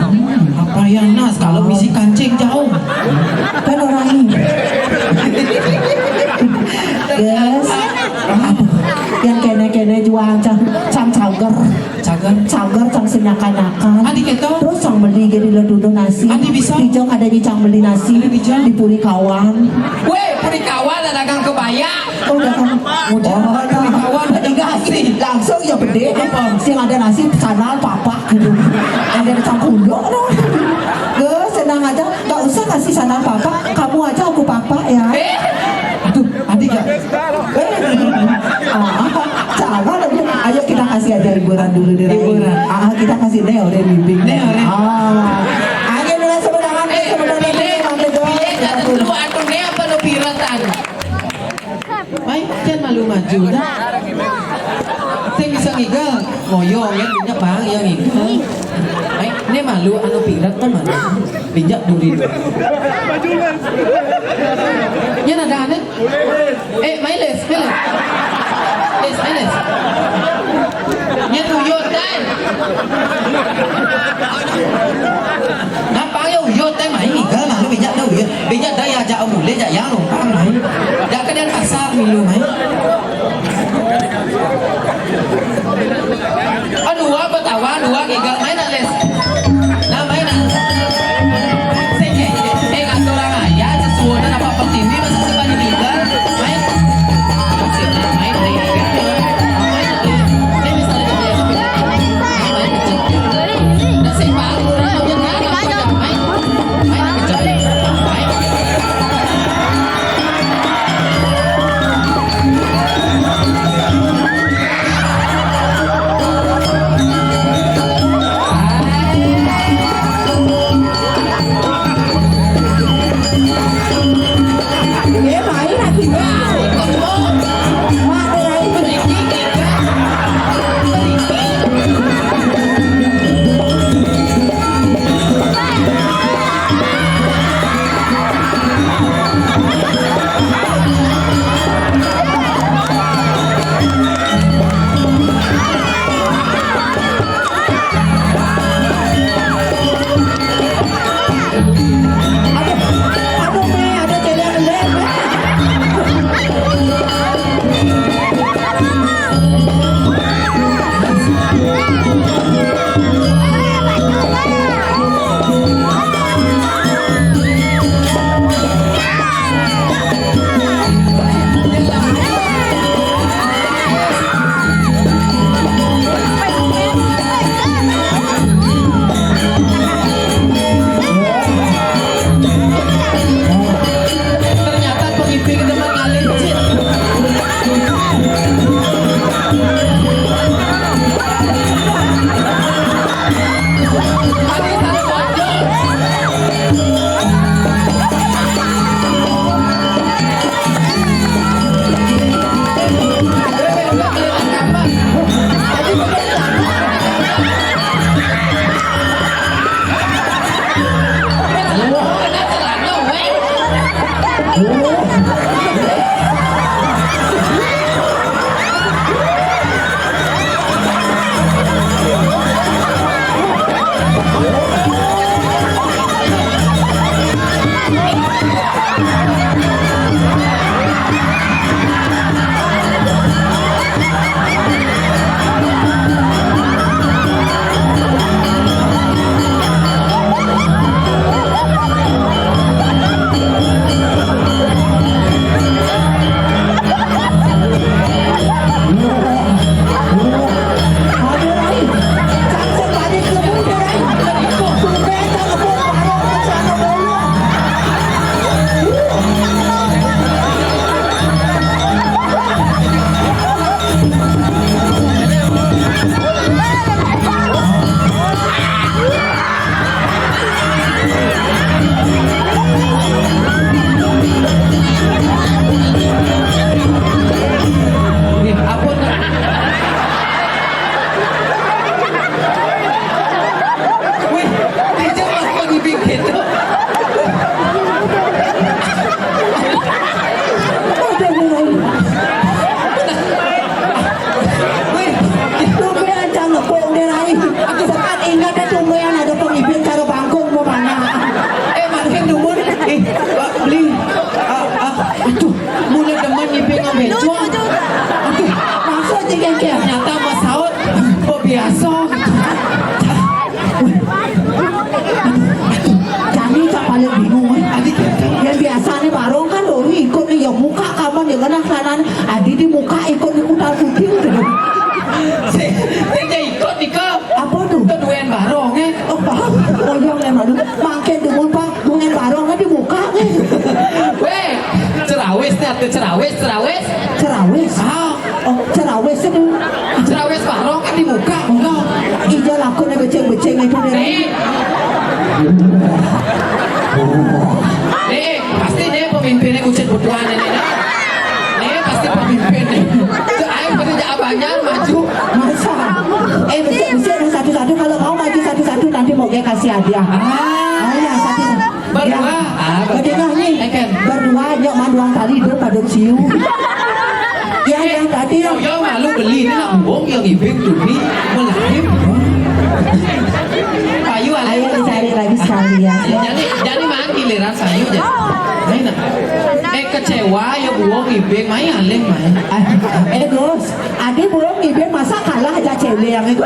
Hapayanas, kalau misi kancing jauh. Kan orang ini. Guys, aduh, yang kéné-kéné jual cang, cang cagar. Cagar. Cagar cang senyakan-nyakan. Adi kéto? Terus cang beli jadi leduduh nasi. Adi bisa? Dijang ada di cang beli nasi. Adi dijang? Di Purikawan. Wéh, Purikawan ada dagang kebaya. Oh, dagang. Oh, Purikawan ada nasi. Langsung ya bedé. Apa? Sing ada nasi sandal papa gitu. Ada cang kulo no. Gue senang aja, nggak usah kasih sandal papa. Kamu aja aku papa ya. Eh? Aduh, Adi ya. Ah, ah, salah lagi. Ayo kita kasih aja hiburan dulu deh, Rai. Hiburan. Ah, kita kasih Neo deh, bimbing. Neo deh. Ah. Ayo dulu sebenarnya, eh, sebenarnya pilih, dulu, pilih, pilih, dulu, atuh, Neo apa nu piretan? Mai, cén malu maju dah. Sing bisa ngigel, ngoyong ya, banyak bang yang ngigel. Mai, ini malu anu piret kan malu. Bijak duri. Nya ada aneh. Eh, mai les, mai les. Les, mai les. Nya tuyul, kan? Ngapa ya uyut téh, mai ngigel, malu bijak dah uyut. Bijak dah ya, jak mulih, jak yang lumpang, mai. Jak ke Denpasar milu, mai. Aduh, apa tawa, dua gigal main alis. Nah, main alis. Sing, eh, eh, ngatur orang aja, sesuatu apa pertiwi, masa sebanding gigal. Main. Sing, main, eh, main, eh. Ini misalnya dia, main, eh. Nah, sing, Pak, kurang aja, nah, apa aja, main. Main, eh. Main. Jani cak paling bingung, eh. Adi, yang biasanya barong kan dulu ikut nih, yang muka kapan, yang kena kanan, adi di muka ikut di putar puting tuh. Sing, sing dia ikut nih, Kak. Apa tuh? Itu duén barong, eh. Oh, paham. Oh, iya, memang. Makin dulu, Pak, duén barong kan di muka, eh. Weh, cerawis nih, ada cerawis, cerawis. Cerawis? Ah. Oh, cerawis itu. Cerawis barong kan di muka. Oh, ija laku nih beceng-beceng itu deh. Nih. Nih, pasti nih pemimpinnya kucing butuhan ini, nih. Nih, pasti pemimpin nih. Tuh, ayo pada jawabannya maju. Masa? Eh, besok, besok satu-satu. Kalau mau maju satu-satu, nanti mau dia kasih hadiah. Ah. Oh, ya, satu. Berdua. Ya. Ah, berdua nih. Eh, kan. Berdua, nyok manduang tali, hidup pada cium. Ya, ya, tadi ya. Yo, yo, malu beli ini nak buong yang ibing tuh nih. Melahir. Ayo, ayo. Ayo dicari lagi sekali ya. Ya, jadi, jadi main giliran saya jadi. Main, nah. Eh, kecewa ya buong ibing, main alih, main. Eh, Gus, adi buong ibing masa kalah aja cewek yang itu.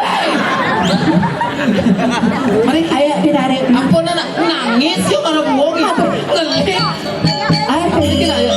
Mari, ayo ditarik. Ampun, anak. Nangis yuk kalau buong itu. Ngelit. Ayo, sedikit ayo.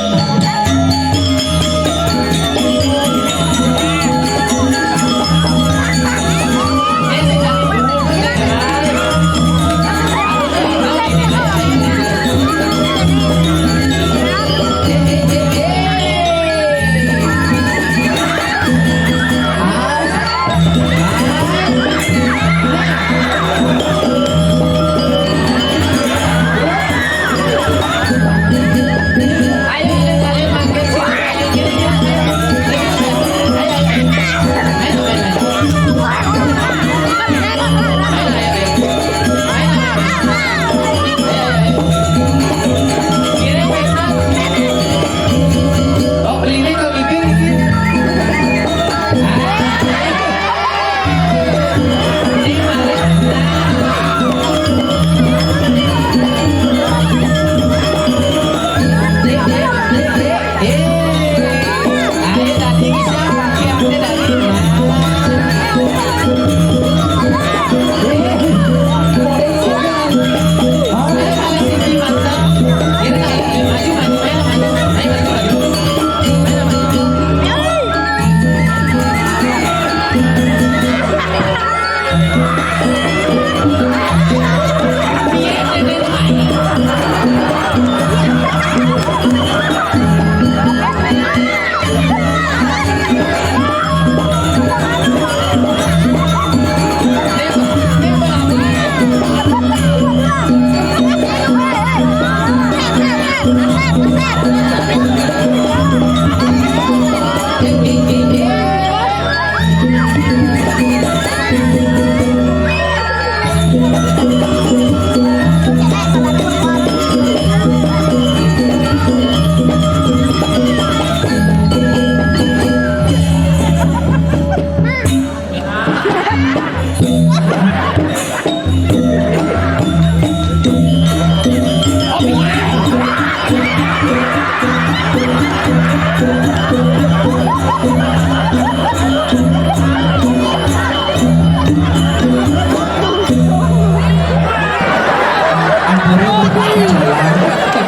Ampura bertanya lah.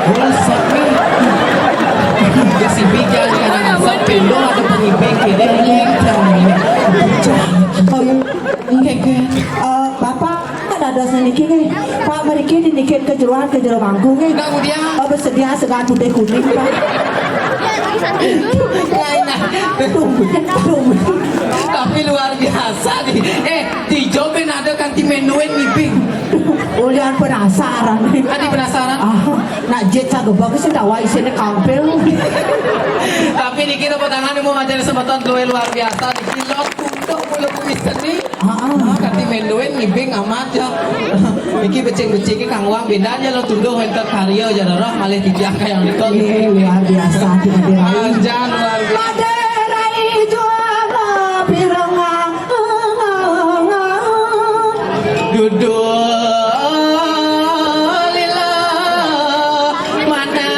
Bolos, Pak. Ya, si Bijal, kadang-kadang sampai lo ada pengibing, kira-kira. Oke, oke. Eh, Bapak, kan ada seniki nih. Pak, mriki dinikin ke jeroan, ke jero mangkung nih. Enggak, kemudian. Oh, bersedia segar putih kuning, Pak. Lain, nah. Tapi luar biasa nih. Eh, di Joben ada kanti menuen ngibing. Ulian penasaran. Adi penasaran? Ah, nak jet sagebag sing tawa isine kampil. Tapi niki tepuk tangan, mau mancani semeton luar biasa. Niki lo tunduk mula kuwi seni. Heeh. Ah, kanti menuen ngibing amat ya. Niki becing-becing ki Kang Wang, bedanya lo tunduk wonten karya ya, roh malih titiang kayang nika. Nggih, luar biasa, Madé Rai. Anjan luar biasa. Madé Rai juara pirang. Duduk lila mana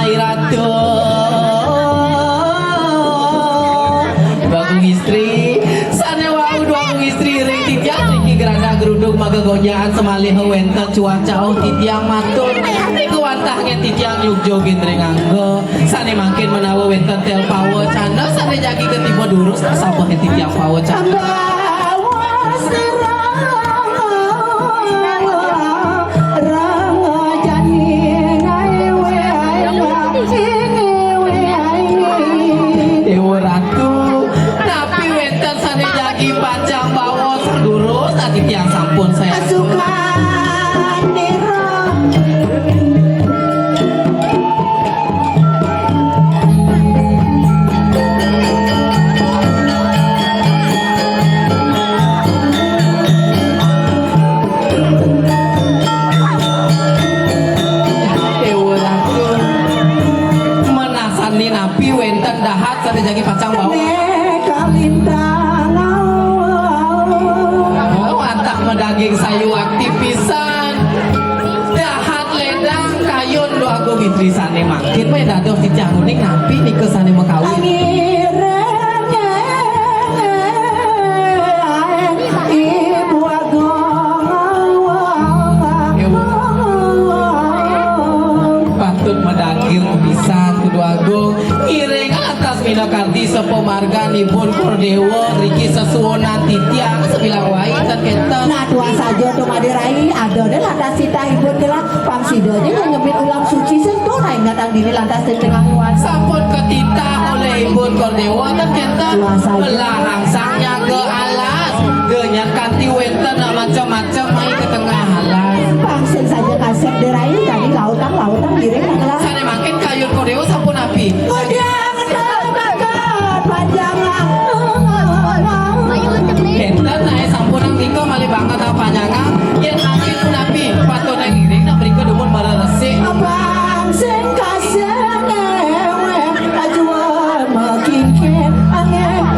iratu. Bagong istri, sana wau dua bagong istri ring titiang niki geranda gerundung. Gegonjangan samalih wénten cuaca, oh titiang matur. Kuantah gén titiang nyugjo gén ring angga. Sané mangkin menawi wénten tél pawacana sané jagi katiba durus, sampun gén titiang pawacana. Déwa Ratu, napi wénten sané jagi pacang baos durus, titiang sampun saya. Déwa Ratu, menawi napi wénten dahat sané jagi pacang baos. Kalintang. Oh, wantah madaging sayu aktif pisan. Dahat lédang kayun Déwa Agung Indri sané mangkin wé dados titiang uning napi nika sané makawin. Ibu Agung. Patut madaging pisan Déwa Agung. Ngiring atas manawi sepamargan Ibun Kordéwa riki sesuunan titiang sabilang wai ten kénten. Nah, tuah saja tuh Madé Rai, ada deh lantas titah Ibun gelah pang sida aja yang nyemit ulam suci sentuh nah ingatang diri lantas di tengah luar. Sampun katitah oleh Ibun Kordéwa ten kénten. Tuah saja. Belahang sang nyaga alas, genyan kanti wénten macam-macam mai ke tengah alas. Pang sing saja kasep Dé Rai, tadi lautang-lautang diri nang gelah. Sané mangkin kayun Kordéwa sampun napi? Udah. Panjang. Énten naé sampun nika malih banget panjangan. Yén mangkin punapi patut ngiring nak mrika dumun mara resik. Abang sing kasih ngewe, ajuan makin angin.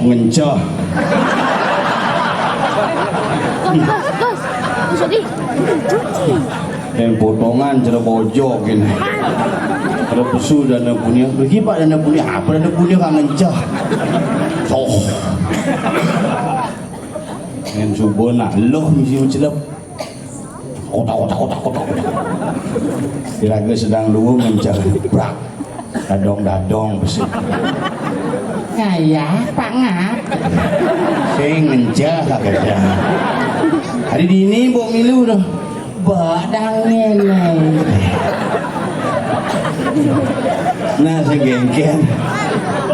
Ngenceh. Gus, Gus, Gus Adi, cuci. Dan potongan cara bojok ini. Ada pesu dana punya. Bagi pak dana punya apa dana punya kang ngenceh. Soh. Yang coba nak loh misi mencelep. Kotak kotak kotak kotak kotak. Kira-kira sedang luwung ngenceh. Brak. Dadong-dadong besi. Ngayah, Pak Ngap. Sing ngenceh kagak. Hari dini mbok milu tuh. Mbok dang ngene. Nah, sing gengken.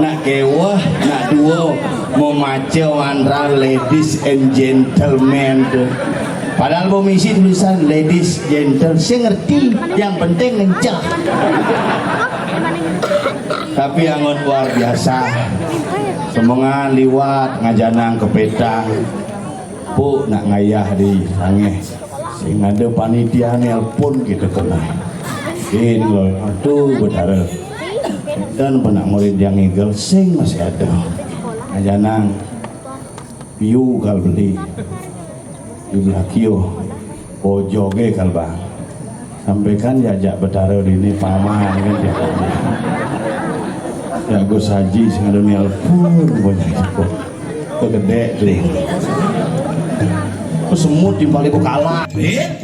Nak kewah, nak dua mau maca mantra ladies and gentlemen tuh. Padahal mau misi tulisan ladies gentle, saya ngerti, yang penting ngenceh. Tapi angon luar biasa. Semengan liwat ngajanang kepetang. Pu nak ngayah di sangeh. Sing ada panitia nelpon kita kena. Ini loh, aduh betara. Dan pernah murid yang ngigel sing masih ada. Ngajanang piu kal beli. Di belah kiuh. Bojoge kal bang. Sampaikan ya jak betara di ini paman kan dia. Ya Gus Haji sing ada nelpon banyak itu. Kegede tuh. Kok semut di balik kala. Eh?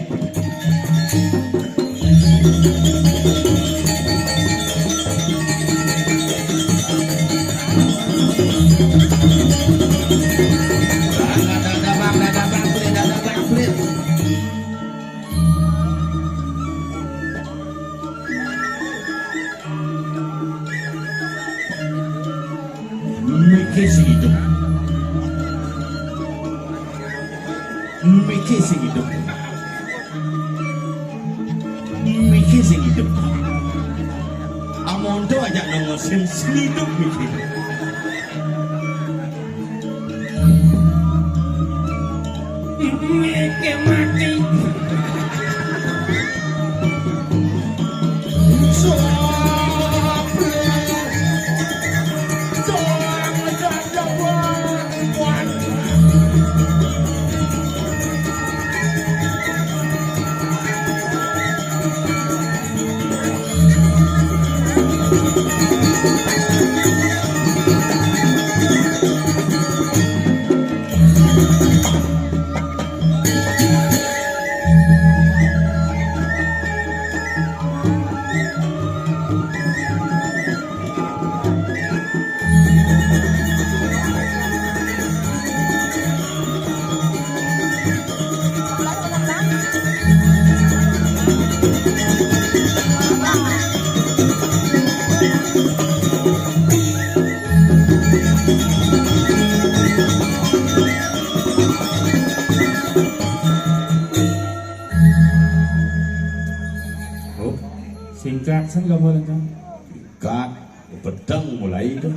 Mikir sing hidup. Mikir sing hidup. Mikir sing hidup. Amonto aja nongol sing hidup mikir. Mikir mati. Oh, singkat sen kamu lengkap. Singkat, bedeng mulai itu.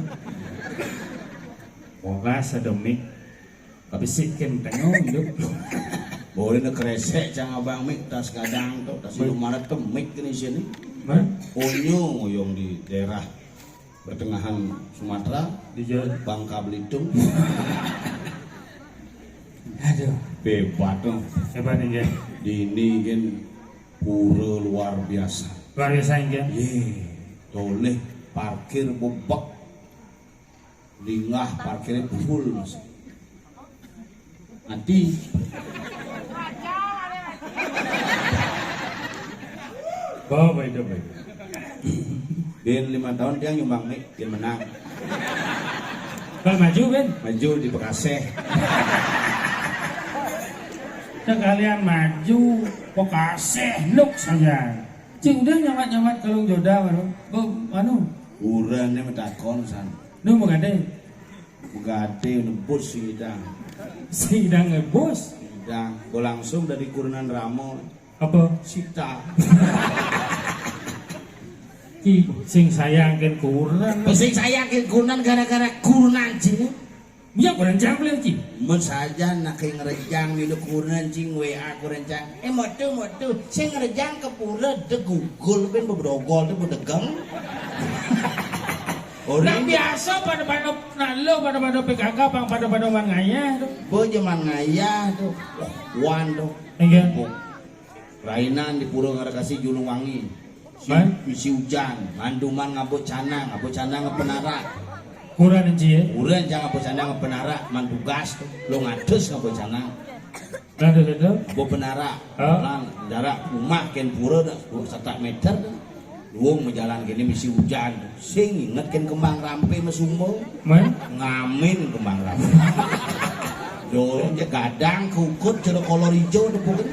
Wong ras ada mik. Tapi sikin tengok hidup. Boleh nak kresek cang abang mik tas gadang tu, tas hidup marat tu mik ni sini. Hah? Onyo yang di daerah pertengahan Sumatera, di Jawa. Bangka Belitung. Aduh. Hebat tu. Hebat ini. Di ini kan pura luar biasa. Luar biasa ini. Ye, toleh parkir bebek. Linggah parkirnya full mas. Nanti. Bawa baik baik. Bin lima tahun dia nyumbang nih, dia menang. Kalau maju bin? Maju di Bekaseh. Sekalian maju Bekaseh nuk saja. Cing udah nyamat-nyamat kalau jodoh baru. Anu. Kurangnya metakon san. Nu mengade. Begade nebus sing idang. Sing idang nebus? Idang. Gua langsung dari kurenan Ramo. Apa? Sita. Ki, sing sayang kan kurenan. Sing sayang kan kurenan gara-gara kurenan cing. Iya kurenan cang beli cing. Mun saja nak yang ngerejang di kurenan cing W A kurenan cang. Eh mau tuh mau tuh. Sing ngerejang ke pura de gugul ben bebrogol tuh bedegeng. Ora. Nah, biasa pada-pada, nah, lo pada-pada P K K, pang pada-pada man ngayah to. Bo jaman ngayah to. Wah, wan to. Inggih. Rainan di Pura Ngarakasi Julungwangi. Si, Man? Si Ujan, manduman ngabut canang, ngabut canang ngepenarak. Kuran enci, ya? Kuran jangan ngabut canang ngepenarak, man tugas to. Lo ngadus ngabut canang. Ngadus itu? Ngabut penarak. Oh. Lang, jarak rumah kén pura dah sepuluh satak meter. Luung majalan kéné misi Ujan. Sing inget kén kembang rampé masumba. Man? Ngamin kembang rampé. Yo, ya gadang kukut cara kolor ijo tepukin.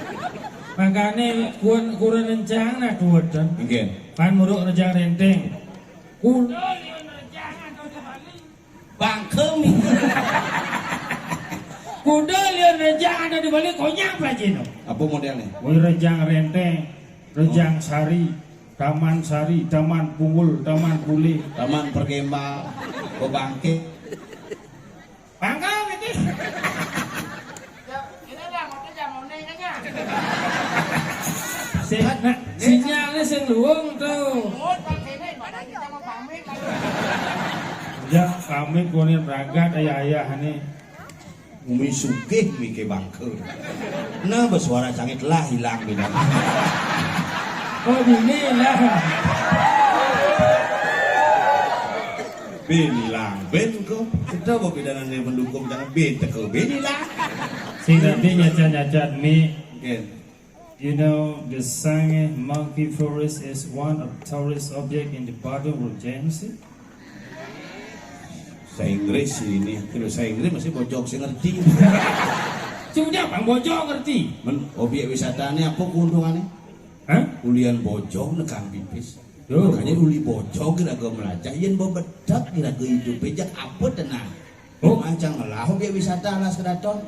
Makané kuan kuran encang nah kuwatan. Inggih. Pan muruk rejang renteng. Kuda liun rejang ada di Bali. Bangkeng. Kuda liun rejang ada di Bali, konyang pelajino. Apa modelnya? Wih, rejang renteng, rejang sari, taman sari, taman pungul, taman pulih. Taman perkembang, bebangkit. Bangkeng itu. Ya, ini lah, motor jangan oné kayaknya. Sing, nah, sinyalnya sing luung tuh. Ngut, Bang, sini, Bang, kita mau pamit lagi. Ya, pamit kunin ragat ayah-ayah nih. Umi sugih mike bangke. Nah, bersuara cangit lah hilang bidana. Oh, bini lah. Bini lang, ben ko. Kita mau bidana nih mendukung jangan ben teko bini lah. Sing nanti nyacat-nyacat mi. Gen. You know, the Sangeh Monkey Forest is one of tourist object in the Badung Regency. Saya Inggris ini, kalau saya Inggris masih bojog saya ngerti. Sudah, Bang, bojog ngerti. Men, objek wisata ini apa keuntungannya? Hah? Ulian bojog nekang pipis. Tuh. Makanya uli bojog kira-kira melajah, yen bebedak kira-kira hidup bejak apa tenang. Oh. Macam lah objek wisata alas kedaton.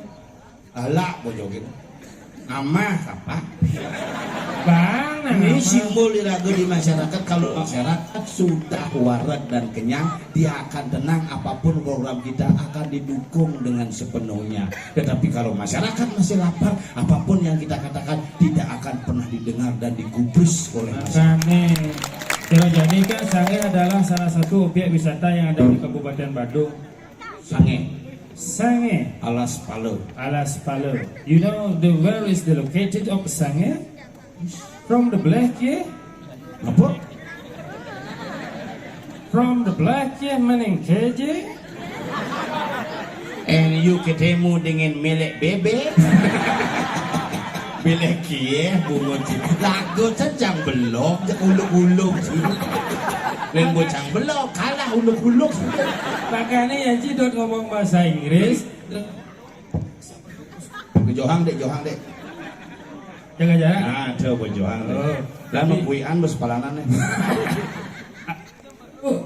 Alak bojokin. Amah apa? Bang, nah, ini apa? Simbol diraga di masyarakat. Kalau masyarakat sudah warak dan kenyang, dia akan tenang. Apapun program kita akan didukung dengan sepenuhnya. Tetapi kalau masyarakat masih lapar, apapun yang kita katakan tidak akan pernah didengar dan digubris oleh masyarakat. Makanya, Kira jadi kan Sangeh adalah salah satu objek wisata yang ada di Kabupaten Badung. Sangeh. Sangeh. Alas Pala. Alas Pala. You know the where is the located of Sangeh? From the black, ya? Apa? From the black, ya, mening keje. And you ketemu dengan melek bebek. Melek kie bungut sih. Lagu cang belok, uluk-uluk sih. Lain bocang belok, kalah uluk-uluk. Makanya ya, Ci, dot ngomong bahasa Inggris. Ke Johang dek, Johang dek. Jaga jarak. Nah, coba Johang dek. Oh. Dan tapi mempuian bersepalanan nih. Oh.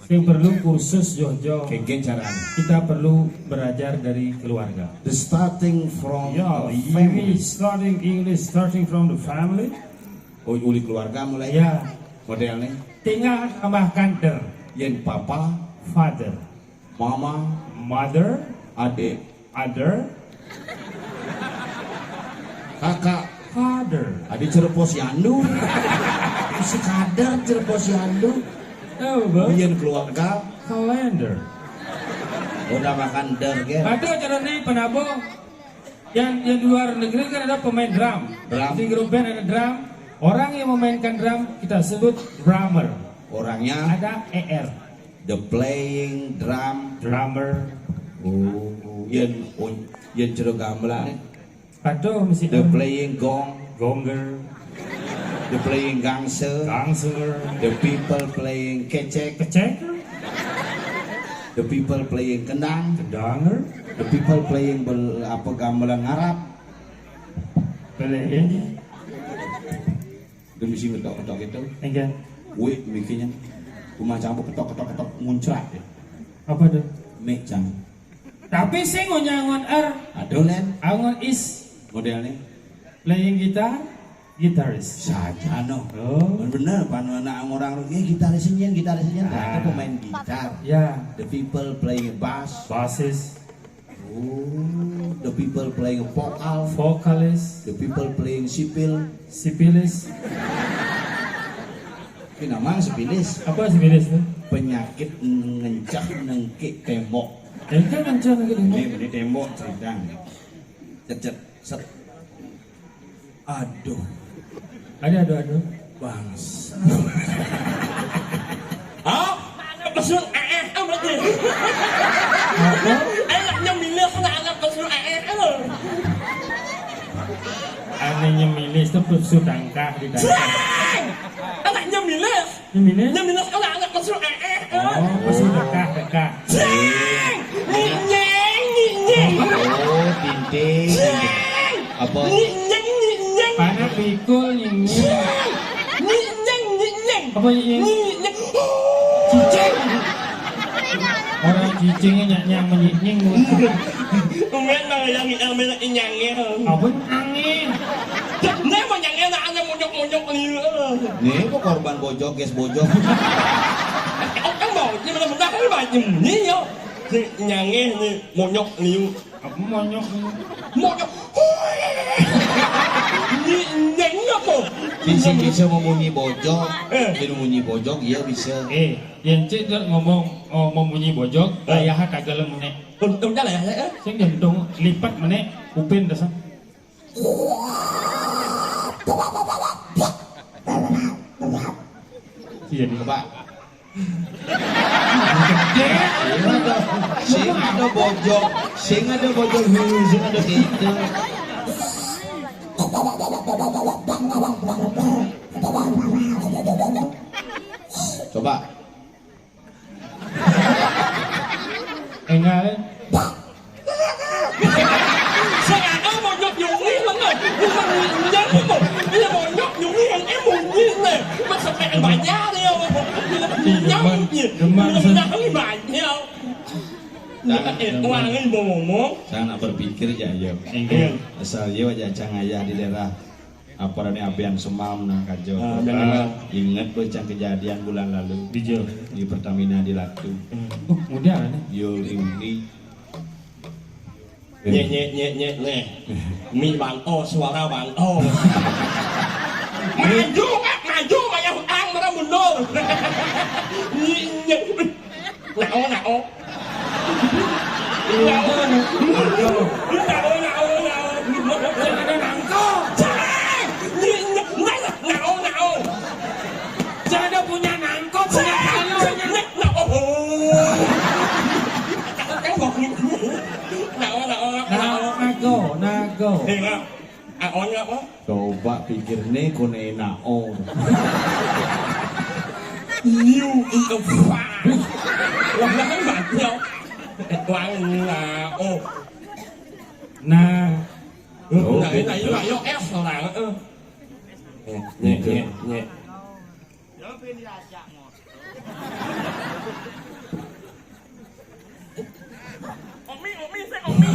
Yang perlu kursus Jojo. Kengken caranya. Kita perlu belajar dari keluarga. The starting from Ya, a family. Starting English, starting from the family. Oh, uli keluarga mulai. Ya. Modelnya. Tinggal tambahkan der. Yen papa. Father. Mama. Mother. Adik. Other. Kakak. Father. Adi Cirebon Yandu. Si kadar Cirebon Yandu. Oh, bang. Yen keluarga. Calendar. Udah makan der, gen. Ada cara nih penabung. Yang, yang luar negeri kan ada pemain drum. Drum. Di grup band ada drum. Orang yang memainkan drum kita sebut drummer. Orangnya ada E R. The playing drum. Drummer. Oh, yen, oh, yen jero gamelan. Aduh, mesti the playing gong. Gonger. The playing gangster. Gangster. The people playing kecek. Kecek. The people playing kendang. Kendanger. The people playing bel, apa gamelan ngarap. Playing. Demi sing ketok-ketok gitu. Enggak. Wih, mikirnya. Rumah campur ketok-ketok-ketok muncrat ya. Apa tuh? Mik cang. Tapi sing ngunyah ngon er. Aduh, Len. Angon is. Modelnya. Playing guitar, guitarist. Saja no. Oh. Bener, panu anak orang, eh, gitarisnya, gitarisnya, ternyata pemain gitar. Ya. The people playing bass. Bassist. Oh, the people playing vocal. Vocalist. The people playing sipil. Sipilis. Tapi namang sipilis. Apa sipilis tu? Penyakit ngencah nengkik tembok. Ngencah nengkik tembok. Ini, ini tembok ceritanya. Cet, cet, set. Aduh. Ada, ada, ada. Bangsa. Hah? Maksud eh, eh, apa tu? Apa? Anaknya milih, anak maksud eh, eh, apa? Anaknya milih tu pesu tangkah di tangkah. Cing! Anaknya milih. Nyeminis? Nyeminis kena anak mesra, eh, eh, eh. Oh, mesra dekah, dekah. Cing! Nyinying, nyinying. Oh, tinting. Cing! Apa? Nyinying, nyinying. Panak pikul, nyinying. Cing! Nyinying, nyinying. Apa nyinying? Nyinying. Cicing. Orang cicingnya nyak nyang menyinying. Umen mah yang yang inyangnya. Apa angin? Nih mau nyangnya anak anak munyuk munyuk liu. Nih kok korban bojok, guys, bojok. Oke mau ini benar benar kan banyak nih yo. Si nyangnya nih munyuk liu. Apa monyok? Monyok. Ini nyeng apa? Sing bisa memunyi bojok. Eh. Sing memunyi bojok, iya bisa. Eh, yang cek ngomong, oh, memunyi bojok, eh, ayah kagak lem menek. Untung dah lah ya, eh. Sing jantung lipat menek, upin dasar. Iya, coba. Sing ada, sing ada bojok, sing ada bojok dulu, sing ada gitu. Coba. Enggak, eh. Saya mau nyok nyungi mana? Bukan nyungi apa? Dia mau nyok nyungi yang eh mau nyungi nih. Masa pengen banyak ya. Iya, demen, demen, demen, demen. Banyak. Nah, eh, demen. Uangnya mau ngomong. Saya nak berpikir ya, ya. Iya. Asal ya, aja cang ayah di daerah apa nih, Abian Semam, nah, Kajo. Ah, Abian Semam. Ingat bocah kejadian bulan lalu. Di Jo. Di Pertamina di Latu. Hmm. Oh, kemudian nih. Yo, Liuni. Nye, nye, nye, nye, nye. Mi banto, suara banto. Maju, Kak, maju, banyak hutang, merah mundur. Nye, nye. Nao, nao. Nao, nao, nao, nao. Jangan ada nangko. Jangan. Nye, nye, nye, nao, nao. Jangan ada punya nangko, punya kayu. Nye, nao. Oh. Nao, nao, nao. Nago, nago. Iya. Aonya apa? Coba pikir nih, kone enak, oh. You in the fuck. Wah, lah kan mati, oh. Wah, nah, oh. Nah. Oh, nah, gitu. Nah, ayo, ayo, F lah, heeh. Nye, nye, nye, nye. Omi, Omi, sing Omi.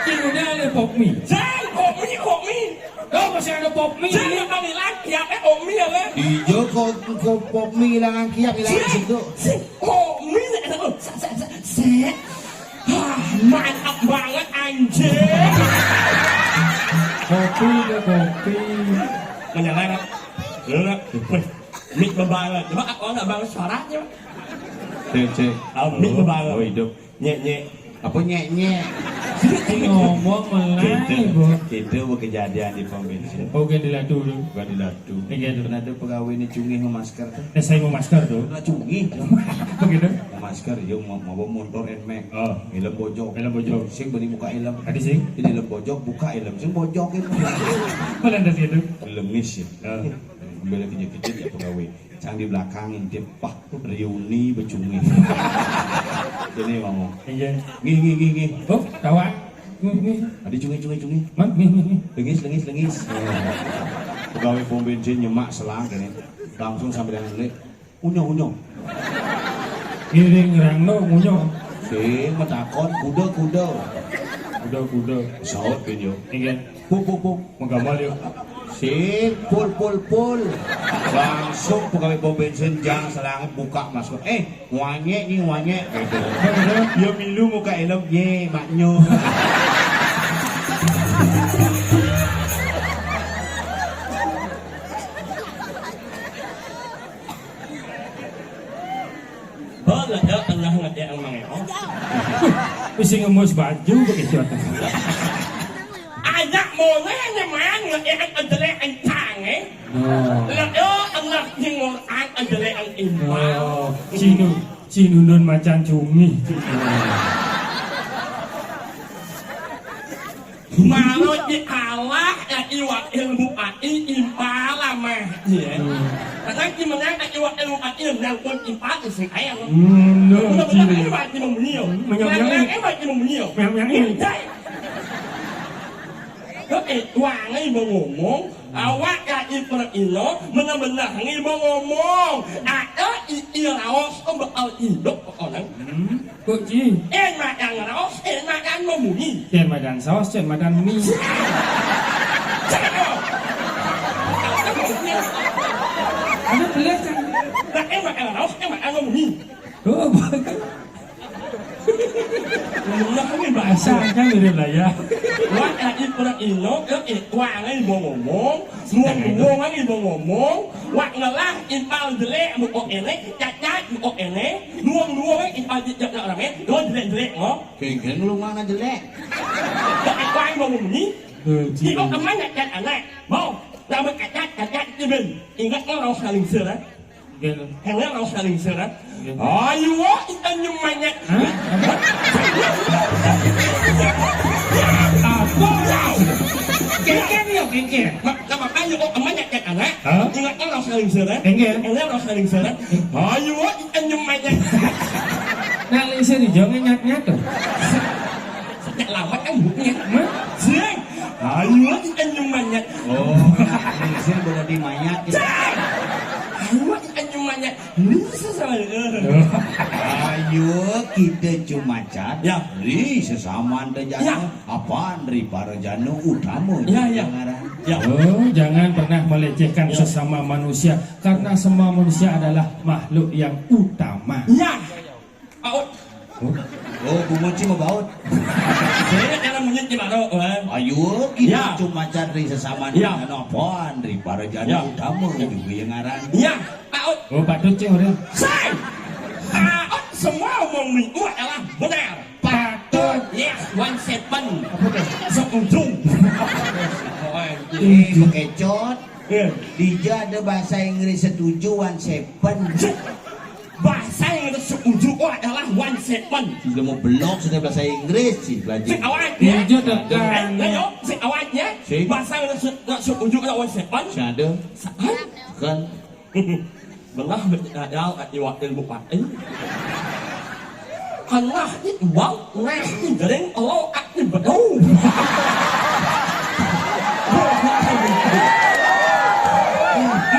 Sing udah ada Pop Mie. Sing Omi, Omi. Oh, masih ada Pop Mie. Sing yang kami lagi, ya, eh, Omi ya, kan? Iya, kok, kok Pop Mie hilangan kiap, hilangan situ. Sing Omi, eh, oh, sa, sa, sa, sa. Hah, mantap banget, anjing. Kopi deh, kopi. Menyala, kan? Lu, kan? Mik bebanget. Coba aku nggak banget suaranya. Cek, cek. Oh, mik bebanget. Oh, hidup. Nyek, nyek. Apa nyek, nyek? Ngomong melai, kita, Bu. Kita berkejadian di pom bensin. Oh, bukan di Latu tu. Bukan di Latu. Iya, tu. Kan ada pegawai ni cungih memasker tu. Eh, saya memasker tu. Lah cungih. Begitu? Memasker, yo, mau, mau motor Nmax. Oh. Helm bojok. Helm bojok. Sing beri buka helm. Tadi sing? Ini helm bojok, buka helm. Sing bojok itu. Mana ada situ? Lemis ya. Oh. Ambil lagi dikit ya pegawai. Sang di belakang intip, wah, Riuni becungih. Ini ngomong. Iya. Ngih, ngih, ngih, ngih. Oh, kawan. Ngih, ngih. Tadi cungih, cungih, cungih. Man, ngih, ngih, ngih. Lengis, lengis, lengis. Pegawai pom bensin nyemak selang kene. Langsung sambil dengan ngelik. Unyo, unyo. Ngiring rangno, unyo. Sing metakon, kuda, kuda. Kuda, kuda. Saut, Pin, yo. Iya. Puk, puk, puk. Menggamal, yo. Sing, pul, pul, pul. Langsung pegawai pom bensin, jang selangit, buka masker. Eh, wanyek ni, wanyek. Gitu. Ya milu muka helm, ye, maknyo. Ya, emang ya. Wis sing ngembus baju begitu. Anak mone ne man nge-, eh, eh, jelek encang, eh. Oh. Lah, yo, Allah sing Quran, eh, jelek encang. Oh, sinu, sinundun macan cumi. Manut di Allah, ya, iwak ilmu ati, impal amah, ya. Hmm. Kadang di mana, ya, iwak ilmu ati, yang pun impal, isi air. Hmm, no, benar-benar sinu. Ini mati memunyi, ya. Menyang-nyang. Yang, yang, ini mati memunyi, ya. Menyang-nyang ini. Ini, cai. Oke, wangi mau ngomong, awak ya iper ino, benar-benar ngi mau ngomong. Ada i, i raos, oh, bakal hidup, orang. Hmm. Kok ji? Enak yang raos, enak yang memunyi. Cen madan saos, cen madan mi. Cen. Cen. Ada belah kan? Nah, enak yang raos, enak yang memunyi. Oh, bagus. Nah, ini bahasa kan gitu lah ya. Wah, lagi pernah ino, eh, eh, wah, ini mau ngomong, ngomong, ngomong, ini mau ngomong, wah, ngelah, impal jelek, mau kok enek, cacat, mau kok enek, nuang-nuang, impal jelek, jelek orang, eh, dua jelek-jelek, ngomong. Kengkeng lu mana jelek? Tapi kuai mau bunyi. Eh, di kok kemana cat anak? Mau, nama kacat, kacat, jebel. Ingat lo raus kaling sera. Gel. Enggak raus kaling sera. Gel. Ayo, ikan nyemanyak. Hah? Apa? Kengkeng ya, kengkeng. Mak, nama kayu kok kemana cat anak? Hah? Ingat lo raus kaling sera. Kengkeng. Enggak raus kaling sera. Ayo, Anjing banyak. Nah, lingsir ijo ngenyat-nyat tuh. Sejak lama kan buknya. Hah? Jeng. Ayo, anjing banyak. Oh, lingsir boleh dimayat gitu. Jeng. Ayo, anjing banyak. Bisa salah. Oh. Ayo, kita cuma cat. Ya. Ri sesama anda jana. Ya. Apaan ri para jana utama. Ya, ya. Jangan. Ya. Oh, jangan pernah melecehkan, ya, sesama manusia. Karena semua manusia adalah makhluk yang utama. Ya. Baut. Oh. Oh, Bu Moci mau baut. Saya dalam monyet di mana, Wan? Ayo, kita, ya, cuma cari sesama, ya, dengan apaan? Dari para jana, ya, utama, ya, juga yang ngaran. Ya, baut. Oh, patut, Cing, orang. Say! Baut, semua omong minggu adalah benar. Patut. Yes, one seven. Apa tuh? Seujung. Oh, anjing. Eh, bekecot. Iya. Dija ada bahasa Inggris setuju, one seven. Bahasa Inggris setuju, oh, adalah one seven. Sudah mau belok, sudah bahasa Inggris, sih, belajar. Sik awak, ya. Dija tekan. Eh, ayo, sik awak, ya. Sik. Bahasa Inggris se-, setuju, adalah one seven. Sik ada. Sa-, hah? Kan. Belah, ya, ya, iwak ilmu pakai. Kalah ni wau, nah ni jering, lo ak ni betul.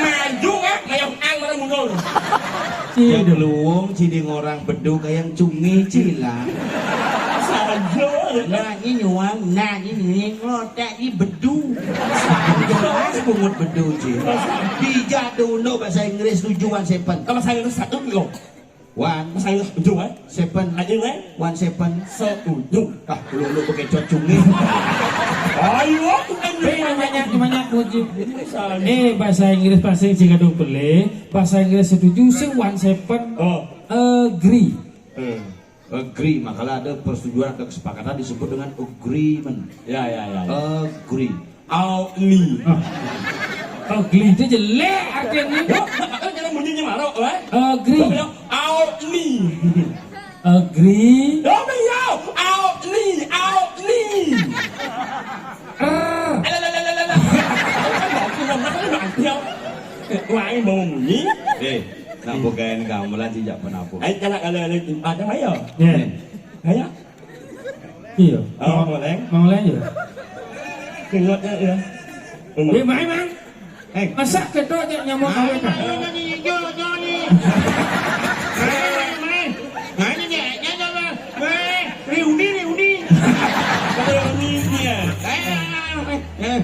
Maju ngak, kayak ang mana mundur. Yang luwung, cini ngorang bedu, kayak cumi, cila. Saja. Nah, ini nyuang, nah, ini ngotak, ini bedu. Saja, pungut bedu, cila. Dijak dulu bahasa Inggris tujuan seven. Kalau saya satu, lo. One. Bahasa Inggris tujuh, eh? Seven. Ayo, eh? One seven. Setuju. Ah, lu, lu pakai cocungnya. Ayo, aku kan. Eh, namanya, namanya kunci. Eh, bahasa Inggris pasti jika dong boleh. Bahasa Inggris setuju, sing one seven. Oh. Agree. Hmm. Agree, makalah ada persetujuan atau kesepakatan disebut dengan agreement. Ya, ya, ya, ya. Agree. Auli. Ah. Ugly itu jelek artinya. Yo, makanya jangan bunyinya marok, eh. Ugly. Lo bilang, auli. Agree. Lo bilang, auli, auli. Er. Alah, alah, alah, alah, alah. Kan bagus, lo bilang, lo bilang, dia. Eh, wah, ini mau bunyi. Eh, nak bukain gamelan sih, jak penabur. Ayo, jangan, alah, alah, ada ayo. Ya. Ayo. Iya. Oh, Mang, boleh. Mang Leng ya? Ingat ya, ya. Eh, main, Mang. Eh. Masa ketok aja nyamuk kawin, Mang? Mang, Mang, Mang, Mang, Mang. Nah, ini dia, dia, dia, Mang. Eh, reuni, reuni. Reuni dia. Eh, eh, eh, eh.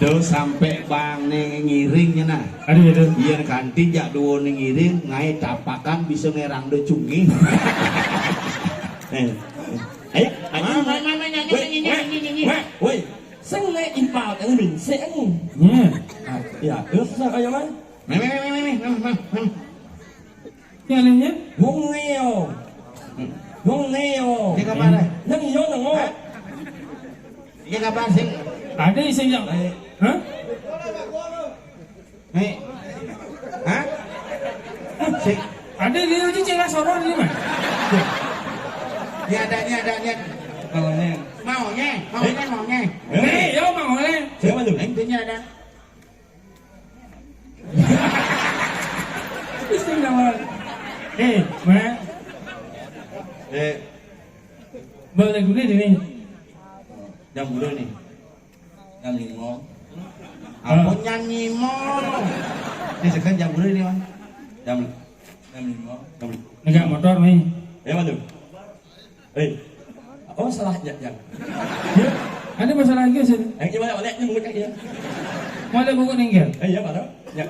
Tuh sampai bang nih ngiringnya nah. Aduh, aduh. Iya, kanti jak dua nih ngiring, ngai tapakan bisa ngerang do cungi. Eh, eh. Ayo, ayo. Woi, woi, woi. Sing naik impal kan bin, sing. Iya. Ah, ya, terus saya kayak mana? Meh, meh, meh, meh, meh, meh, meh, meh. Sing aléh, ya? Wong ngéo. Wong ngéo. Dia kapan, eh? Nang iyo, nang. Hah? Dia kapan, sing? Ada sing yang, eh, hah? Nih. Hah? Sing. Ada dia aja cewek soror ini, Mas. Ini ada, ini ada, ini ada. Maunya, maunya, maunya. Nih, yo, maunya. Siapa tuh? Intinya ada. Terus dia bilang, "Eh, Mak." Eh. Boleh gue nih. Jam berapa nih? Jam lima. Ah. Apa nyanyi mo? Ini sekarang jam berapa nih, Bang? Jam, jam lima. Jam lima. Enggak motor nih. Ya, mana? Eh. Oh, salah, ya, ya. Ya, ada masalah lagi, sih. Eh, gimana, mana? Ini mengecek, ya. Mana buku nih, Gil? Eh, ya, mana? Ya.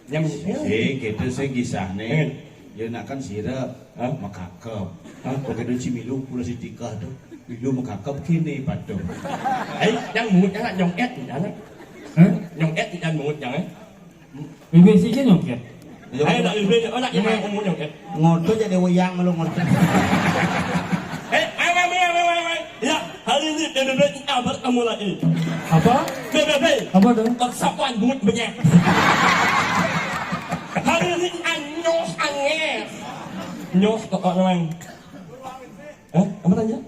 Yang, eh, gitu sih kisahnya. Eh. Ya, nak kan sirep, hah? Makakep. Hah? Pakai dun si Milu, pula si Tika tuh. Milu makakep kini, patuh. Eh, yang mungut, yang nyongket, yang. Hah? Nyongket, yang mungut, yang, eh. Bibir sih aja nyongket. Ayo, nak bibir, oh, nak, yang mungut, nyongket. Ngotot jadi wayang lu ngotot. Eh, ayo, ayo, ayo, ayo, ayo. Ya, hari ini B B B kita bertemu lagi. Apa? B B B. Apa tuh? Persatuan Bungut Bengek. Hari ini anyos anyes. Nyos kok, kok, Neng. Hah? Apa tanya?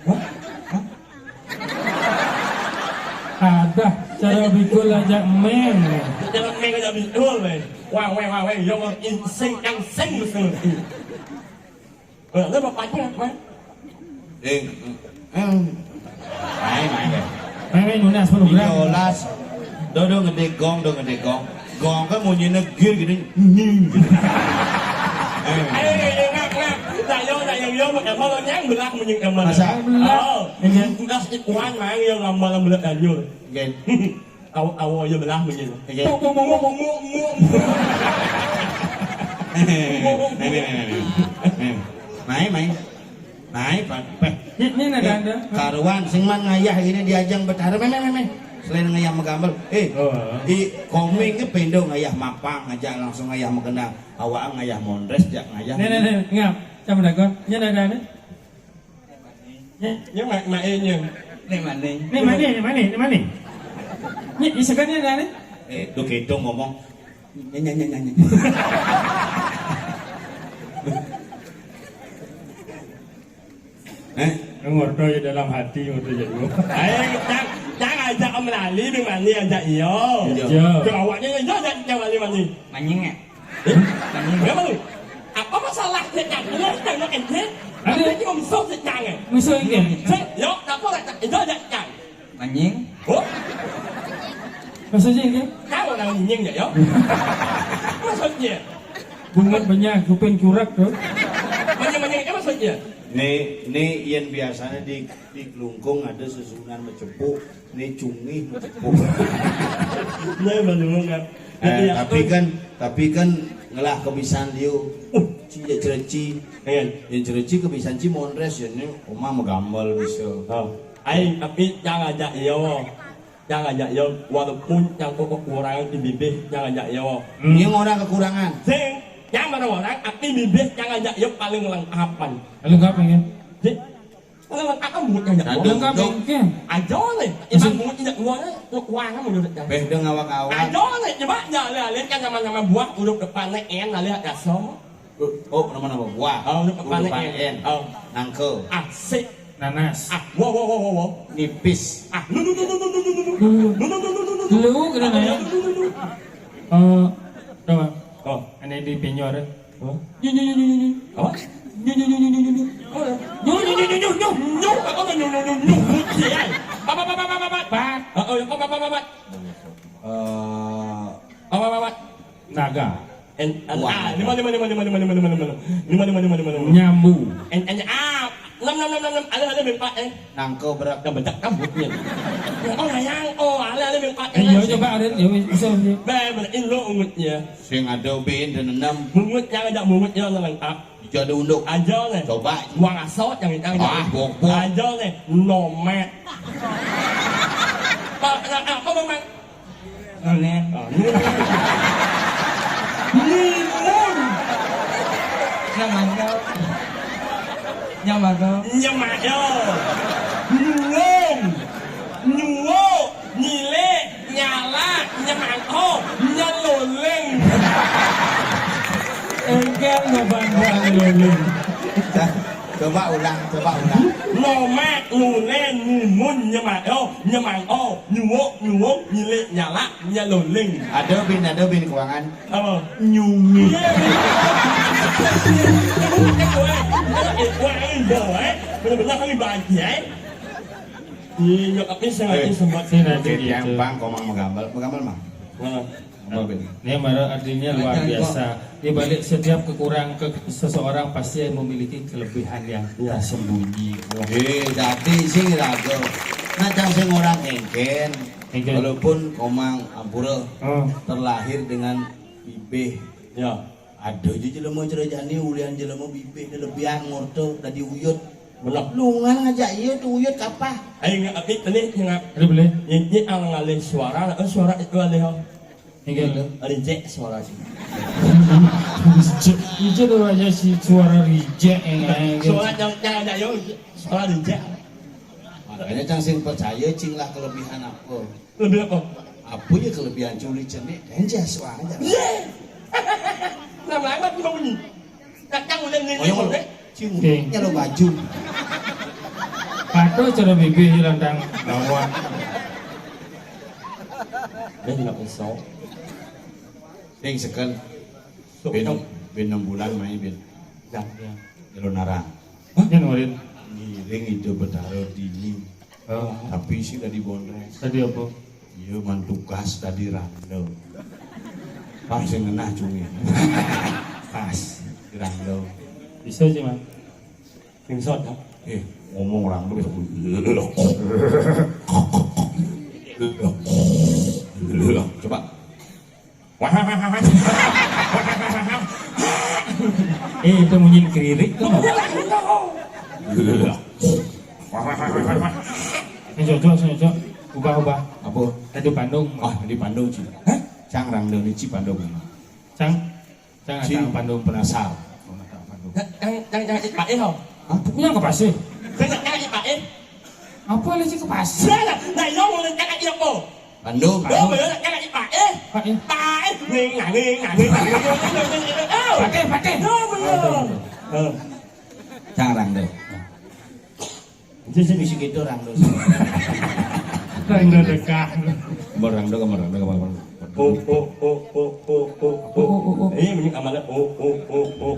Hah? Hah? Ada cara bikul aja, men. Jangan men aja bikul, men. Wah, wah, wah, wah. Yang insing, yang sing, sing. Eh, lu bapaknya apa? Eh, eh. Main, main, ya. Main, main, Nunas, sepuluh gram. Tiga belas. Do, do, ngedegong, do, ngedegong. Gong kan munyi negir gitu, nying gitu. Eh. Ayo, ayo, ayo, ngap, ngap. Nak yo, nak yo, yo, emang lo nyang belah munyi emang. Masa? Oh, iya. Ndas ikuan, mang, yo, lama-lama belah tanjur. Gen. Awo, awo, iya belah begini. Oke. Muk, muk, muk, muk, muk, muk. Nih, nih, nih, nih. Nih, nih, nih, nih. Nih. Mai, mai. Mai, Pak. Peh. Ini, ini ada, eh, ada. Karuan, sing man ngayah ini diajang betara, meh, meh, meh, meh. Selain ngayah megambel. Eh, oh, heeh. Di komeng ke pendo ngayah mapang aja langsung ngayah megendang. Awak ngayah mondres, jak ngayah. Nih, nih, nih, ngap. Sama dagon. Ini ada, ada, nih. Nya, nya ma-, maenya. Nih mané. Nih mané, nih mané, nih mané. Nya, isekan nya, nih. Eh, tuh gitu ngomong. Nya, nya, nya, nya, nya. Eh? Ngorto ya dalam hati, ngorto ya dulu. Ayo, cang, cang ajak Om Lali, di mana ajak iyo. Iya. Iya. Ke awaknya, iya, ajak Om Lali, mana? Manying, ya? Eh? Berapa lu? Apa masalahnya, Cang? Lu kan lu ente? Ada. Apa cuma musuh si Cang, eh? Musuh ini. Cek, yo, apa lah, Cang? Itu ada, Cang. Manying. Oh? Maksudnya ini? Tahu orang nying ya, yo? Maksudnya? Bungut banyak, kuping curak tuh. Manying, manying, itu maksudnya? Nih, nih, yang biasanya di, di Klungkung ada susunan macepuk. Nih cungih, cepuk. Nah, bener kan. Eh, tapi kan, tapi kan ngelah kebisan liu. Uh, ci ya cereci. Iya. Yang cereci kebisan ci mondres ya, nih omah megambel bisa. Oh. Aing, tapi jangan ajak iyo. Jangan ajak iyo, walaupun yang kok kekurangan di bibir, jangan ajak iyo. Hmm. Ini orang kekurangan. Sing, yang mana orang, tapi bibir jangan ajak iyo paling lengkapan. Lengkap ya? Sing, Kalau akan buat yang Aduh, lengkap dong. Mungkin. Aja nih, maksud, iman buat tidak uangnya, lu uangnya menurut dia. Beh, dong awak-awak. Aja nih, coba aja lihat, lihat kan nama-nama buah huruf depannya N, lihat ya, so. Oh, nama-nama buah. Oh, huruf depannya N. Huruf depan N. Oh. Nangke. Asik. Nanas. Ah, wow, wow, wow, wow, wow. Nipis. Ah, lu, lu, lu, lu, lu, lu, lu, lu. Lu. Lu, lu, lu, lu, lu, lu, lu. Lu, gitu, nanya. Lu, lu, lu, lu. Eh, coba. Oh. Ini di pinyor, ya. Apa? Nyu, nyu, nyu, nyu, nyu, nyu. Apa? Nyu, nyu, nyu, nyu, nyu, nyu, nyu. Apa ya? Nyu, nyu, nyu, nyu, nyu, nyu. Nyu, apa tuh nyu, nyu, nyu, nyu? Bucin. Apa, apa, apa, apa, apa? Pak. Oh, oh, apa, apa, apa, apa? Eh, apa, apa, apa? Naga. En, en, wah, ah, lima, lima, lima, lima, lima, lima, lima, lima. Lima, lima, lima, lima, lima. Nyambu. En, en, ah, enam, enam, enam, enam, enam. Ada, ada, bempak, eh. Nangko berak. Yang bedak rambutnya. Oh, ngayang. Oh, ada, ada, bempak, eh. Eh, iya, coba, ada, ya, wis, bisa, wis. Beh, bener, lo ungutnya. Sing ada bin dan enam. Mungut yang ada mungut yang lengkap. Jadi unduk. Aja nih. Coba. Buang asot yang itu. Ah, bok-bok. Aja nih. Nomet. Pak, nah, apa, Bang? Nyolen. Oh, nyuwun. Nyuwun. Nyamado. Nyamado. Nyemado. Nyuwung. Nyuwuk. Nyilik. Nyalak. Nyemangko. Nyeloling. Enggal nyoban nyeloling. Coba ulang, coba ulang. Nomak, nulen, numun, nyemado, nyemangko, nyuwuk, nyuwung, nyilik, nyalak, nyeloling. Ada bin, ada bin kuangan. Apa? Nyungi. Iya, iya. Bener-bener kami bahagia, eh. Iya, tapi sengaja sempat. Sing ati Oke, tiang gitu. Bang, komang magambal. Magambal, Mang. Nah. Magambal, bin. Ini baru artinya luar Jangan biasa. Di balik setiap kekurangan ke seseorang pasti memiliki kelebihan yang Iya. tersembunyi. Eh, dadi sing raga. Nah, cang sing ora ngengken. Ngengken. Walaupun komang ampura Oh. terlahir dengan bibih. Ya. Ada aja jelema cerejane ulian jelema bibih lebihan ngorta dadi uyut. Bener. Lungan ngajak iya tu uyut kapah. Ayo ngak apik tadi ngak. Ada boleh. Nyit nyit ang ngalih suara, eh, suara itu alih. Inggih. Reject suara sih. Reject. Reject tu aja si suara reject yang yang Suara yang yang ada yo suara reject. Makanya cang sing percaya cing lah kelebihan apa. Lebih apa? Apa ya kelebihan culi cenik dan jas wae. Ye. Lama-lama aku mau bunyi. Cang udah Oh, yang ngene. Cing, Cing. Nyalo baju. Patuh cara bibir lantang lawan. Dia nggak bisa. Sing seken. Sok, Ben, sok. Ben enam bulan main, Ben. Ya, ya. Jero narang. Hah? Yang nurin. Ngiring itu Betara Dini. Oh. Tapi isi dari Bondres. Tadi apa? Iya, man tugas tadi Rando. Pas sing ngenah cungi. Pas di Rando. Bisa sih, Man. Sing sot, ya? Eh, ngomong orang tuh bisa. Coba. Eh, itu munyin keririk tuh. Ini cocok, ini cocok. Ubah, ubah. Apa? Tadi Bandung. Ah, di Bandung, Ci. Hah? Cang Rando ni Ci Bandung. Cang, cang, Ci cang Bandung. Penasar. Cang, cang, cang, Ci Pak Eh, ho. Hah? Punya ke pasir? Cang, cang, Ci Pak Eh. Apa lagi ke pasir? Nah, nah, yang mau cang, Ci apa? Bandung. Oh, bener, kan lagi Pak Eh. Pak Eh. Pak Eh. Ning, nang, ning, nang, ning, nang, ning, nang, ning, nang, ning. Oh. Pak Eh, Pak Eh. Oh, bener. Aduh, aduh. Eh. Cang Rando. Itu sih bisi gitu Rando. Rando dekah. Gambar Rando, gambar Rando, gambar Rando. Oh, oh, oh, oh, oh, oh, oh. Oh, oh, oh, oh. Eh, ini amalnya. Oh, oh, oh, oh.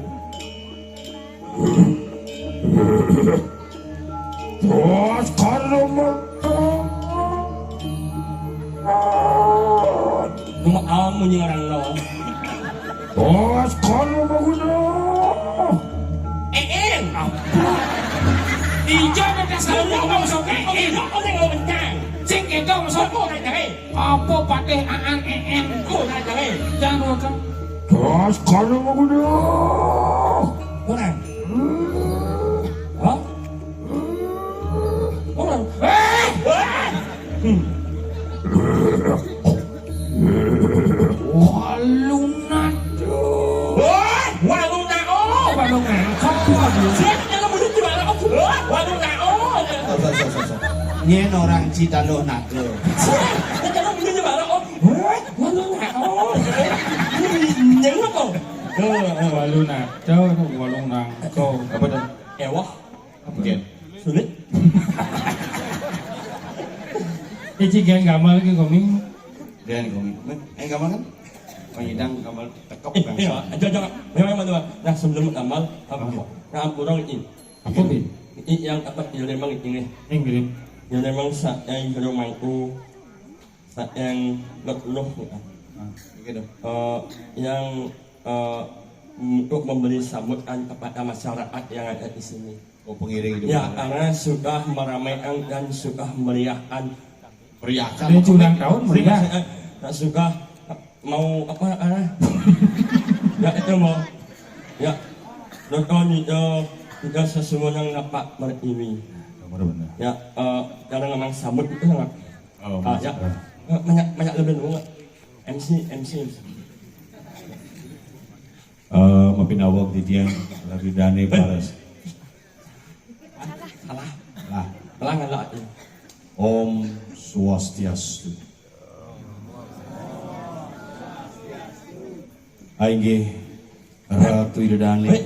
Bos, kalau mau. Cuma kamu nyerang lo. Bos, kalau mau guna. Eh, eh. Apa? Ijo ada dasar ngomong sok eh, eh. Lo kok nggak kencang? Sing kedo sok. Kok nggak cari? Apa patih aan en en? Ku tak cari. Jangan lupa. Terus kalau mau guna. Kurang. Hah? Kurang. Eh! Eh! Hmm. Walunado. Wah, walunado. Walunado. Siap, kalau bunyi juara. Wah, walunado. Sok, sok, sok, sok. Nyen orang Citaloh Naga. Siap, kalau bunyi juara. Wah, walunado. Ini nyen apa? Walunado, walunado. Apa tuh? Ewah. Oke. Sulit. Iki geng gamal iki koming. Dia nih komik. Eh, gamal kan? Panyidang gamal tekep Eh, kan. Iya, aja, aja. Memang, memang, memang. Nah, sebelum gamal, apa? Apa? Nah, kurang ini. Apa, Bi? Ini yang apa? Ya, memang ini. Yang gini. Ya, memang sa-, yang jero mangku, sa-, yang lek-, loh, ya. Nah, gitu. Eh, yang, eh, untuk memberi sambutan kepada masyarakat yang ada di sini. Oh, pengiring itu. Ya, karena sudah meramaikan dan sudah meriahkan. Meriahkan. Dia ulang tahun meriah. Nah, sudah mau apa, ah? Ya, itu mau. Ya, nonton itu, itu sesuatu yang nampak ini. Benar, benar. Ya, eh, karena memang sambut itu sangat, Oh, ah, ya. Banyak, banyak lebih dulu. M C, M C. Eh, mapinawag titiang, labi dane paras. Salah. Lah, pelang lah. Om Swastiastu. Ai nggih, Ratu Ida Dane. Salah.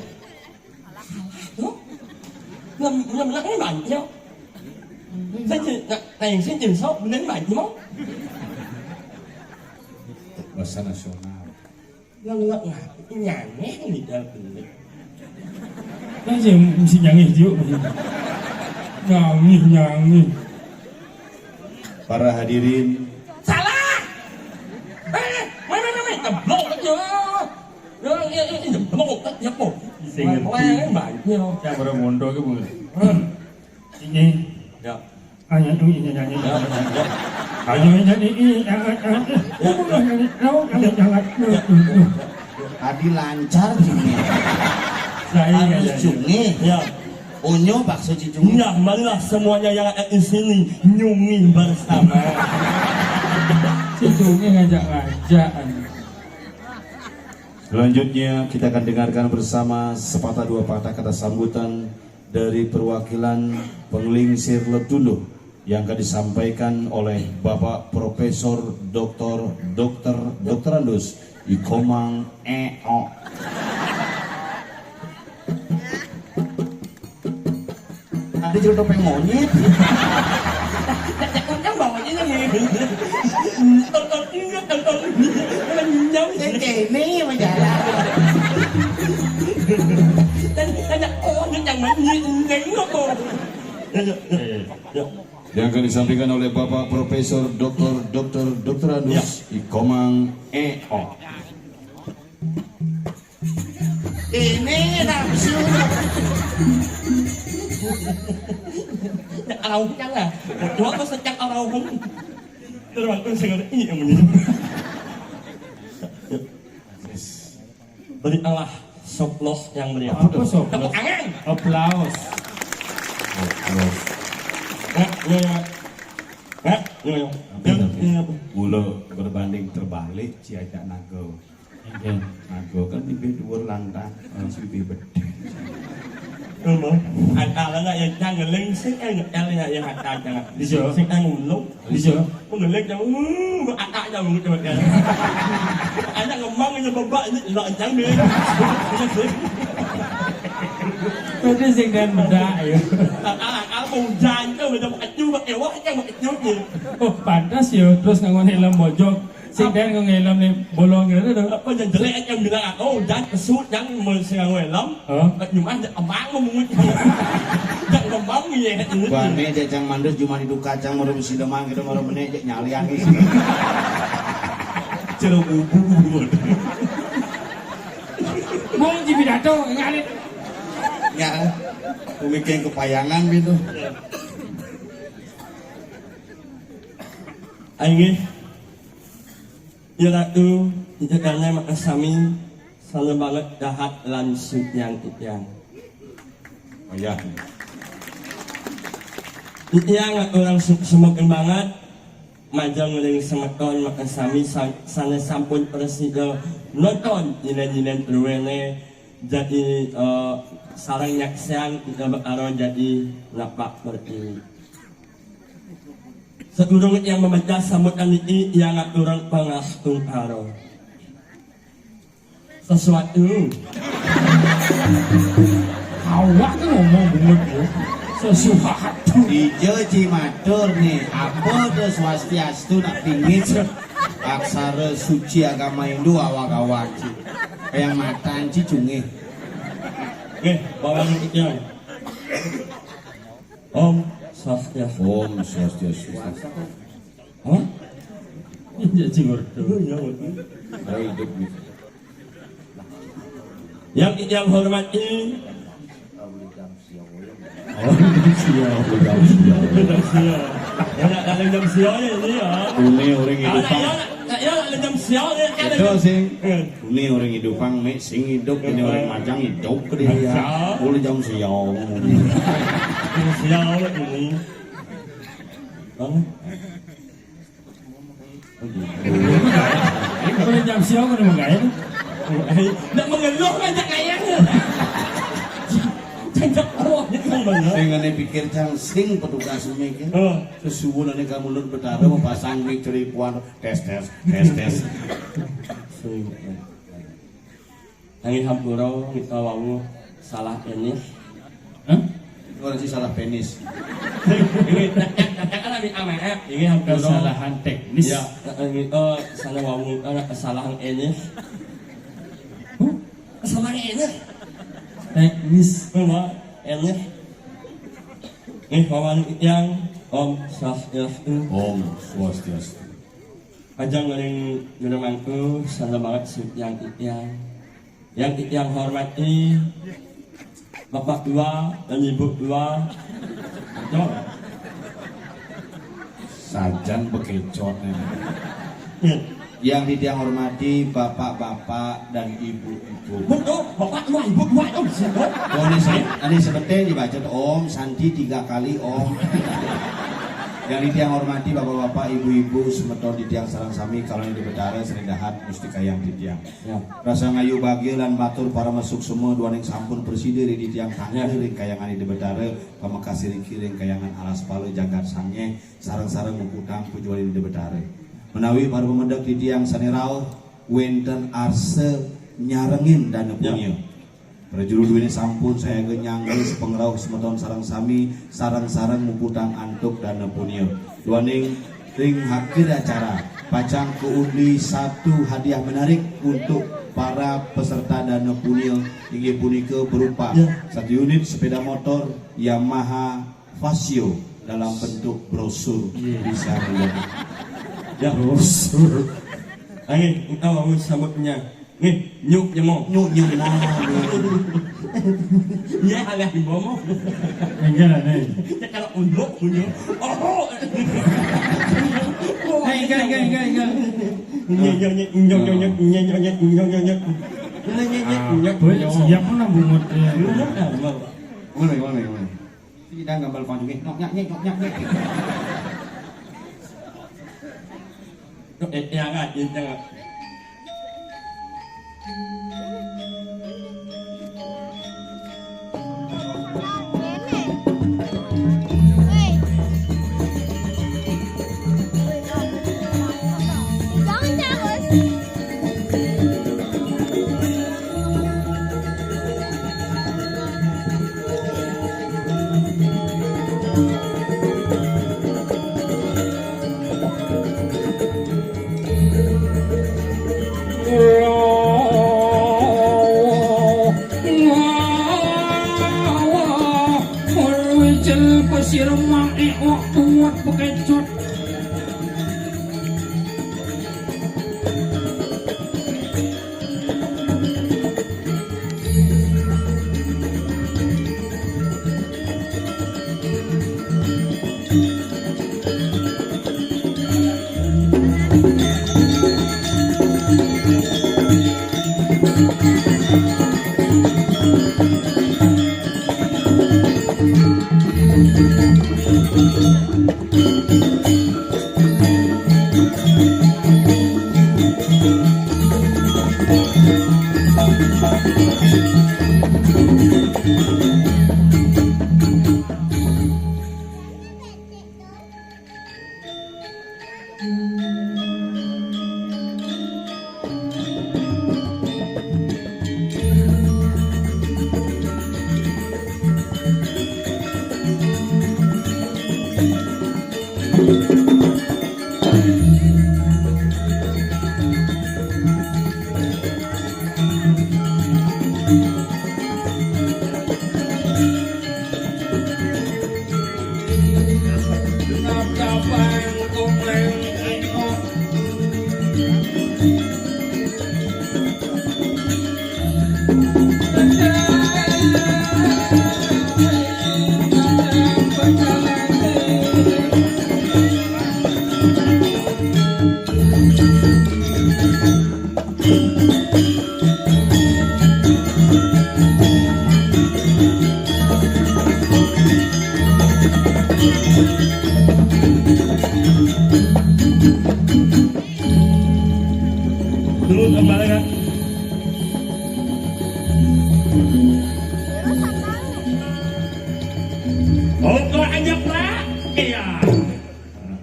Tuh. Ngam, ngam, ngam, ngam, ngam. Saya, saya, saya, saya, saya, saya, Bahasa nasional. Ngelak ngelak nyanyi nih dah bener. Kan sih mesti nyanyi juga. Nyanyi, nyanyi. Para hadirin. Salah. Eh, mana mana jeblok aja. Ya ya ya jeblok aja kok. Sing ngerti. Yang baru mondok itu. Ini. Ya. Ayo ini nyanyi. Ya, ya. Ayo nyanyi ini. Tadi lancar gini. Saya harus nyanyi. Cungi. Ya. Unyu bakso cicungi. Nah, marilah semuanya yang ada di sini nyungi bersama. Cicungi ngajak-ngajak. Selanjutnya kita akan dengarkan bersama sepatah dua patah kata sambutan dari perwakilan Penglingsir Letuluh yang akan disampaikan oleh Bapak Profesor Doktor Doktor Doktorandus Ikomang Eo. Ada juga topeng monyet. Kan bawanya ini. Tonton ini, tonton ini. Renyam. Sing kene majalah. Dan ada orang yang manyit nengok. Ya, ya, ya. Ya. Yang akan disampaikan oleh Bapak Profesor Doktor Doktor Doktorandus Ikomang Eo. Ini nafsu. Arauh kan lah. Dua apa sejak arauh kan? Terus aku sing ini yang ini. Beri Allah soplos yang meriah. Apa soplos? Tepuk tangan. Aplaus. Aplaus. Nah, ya, ya. Nah, ya, ya. Apa, apa? Mula berbanding terbalik, ciacak naga. Nggih. Naga kan bibir dhuwur lantang, sing bibir bedhe. Ngono. Akal anak ya cang ngeling sing enak, el ya, ya akal cang. Iya. Sing nang ulung. Iya. Mengeling cang, uh, akal cang ulung cang. Anak ngomong ya bebak ini lo cang deh. Berarti sing dan bedak ya. Akal, akal mau jangan tuh, udah mau kecu, mau ewak cang, mau kecu. Oh, pantas ya, terus nganggo helm bojong. Sing dan nganggo helm nih bolong gitu tuh. Apa yang jelek yang bilang, "Oh, dan kesut yang mau sing nganggo helm." Hah? Nyumah jak kembang mau mungut. Jak kembang ya. Bane jajang mandus cuma di duka cang mau mesti demang gitu mau meneh jak nyalian iki. Jero bubu. Wong di pidato ngarit. Ya. Pemikiran kepayangan gitu. Inggih. Ya Ratu, njenengan makasami, sané banget dahat lan sugih titiang. Oh ya. Titiang ngaturang su-, sumekeun banget, majeng ring semeton makasami sa-, sané sampun prasida nonton nyinén-nyinén druéné, jadi, eh, sareng nyaksiang kita bakal jadi napak pertiwi. Sadurung titiang mamecah sambutan niki, titiang ngaturang pangastungkara. Sesuatu. Awak ngomong bungut, Bu. Sesuatu. Dija ci matur nih, apa to swastiastu nak pingit aksara suci agama Hindu awak-awak ci. Yang matan ci cungih. Nggih, bawang titiang. Om Swastiastu. Om Swastiastu. Hah? Iya, Cing Ordo. Oh, iya, betul. Saya hidup gitu. Yang, yang hormati. Oh, siap. Jam siang. Ya, nak dalam jam siang ya, ini ya. Ini orang hidup. Ada ya, nak, ya, nak dalam jam siang ya, kan. Itu sih. Eh. Ini orang hidup, Bang. Mek sing hidup, ini orang majang hidup ke dia. Majang. Boleh jam siang. Jam siang ini. Bang. Jam siapa nama kaya? Nak mengeluh kan tak kaya. Cakap awak ni kan mana? Sing ane pikir cang sing petugas mikir. Oh. Sesuwun ane kamu lut betara mapasang mik ceripuan tes tes tes tes. Sing. Nanging hampura ngita wau salah enis. Hah? Ora sih salah penis. Ini tak tak tak kan ambil amanah. Ini hampura. Kesalahan teknis. Ya, eh, eh, eh, sana wau eh, kesalahan enis. Huh? Kesalahan enis. Teknis. Wah, enis. Nih, paman yang Om Swastiastu. Om Swastiastu. Ajang ngeling ngeling mangku, salam banget si yang yang yang hormati Bapak Dua dan Ibu Dua. Betul. Sajan bekecot nih. Hmm. Yang ditiang hormati bapak-bapak dan ibu-ibu. Betul, Bapak Dua, Ibu Dua, oh, siapa? Oh, ini se-, ini sebentar dibaca tuh, Om Santi tiga kali, Om. Yang ditiang hormati bapak-bapak, ibu-ibu, semeton ditiang sareng sami, kalau ini di Betara, sering dahat, mesti kayang ditiang. Ya. Rasa ngayu bagia lan matur parama suksema duaning sampun prasida ring titiang tangkil ring kayangan Ida Betara, pamekas ring kayangan alas pala jagat sangeh, sareng-sareng muputang puja ring Ida Betara. Menawi para pamedek titiang sane rauh, wenten arsa nyarengin dana punya. Prajuru duwene sampun sayaga nyangga sapangrauh semeton sareng sami, sareng-sareng muputang antuk dana punya. Duaning ring akhir acara, pacang kaundi satu hadiah menarik untuk para peserta dana punya, inggih punika berupa satu unit sepeda motor Yamaha Fazzio dalam bentuk brosur. Iya. Bisa dilihat. Ya. Brosur. Ayo, kita mau sambutnya. Nih, nyuk nyemo. Nyuk nyemo. Iya, alias di bomo. Enggak, nih. Kita kalau unduk punya. Oh. Enggak, enggak, enggak, enggak. Nyuk nyuk nyuk nyuk nyuk nyuk nyuk nyuk nyuk nyuk nyuk nyuk. Nyuk nyuk nyuk nyuk. Boleh, siap pun nang bungut, ya. Bungut apa? Boleh, boleh, boleh. Sida ngambel konjungé, nyok, nyak, nyek, nyok, nyak, nyek. Nyok, eh, eh, angkat, eh, angkat. Jangan, jangan. Wijil pasir maek wak kuat bekecot.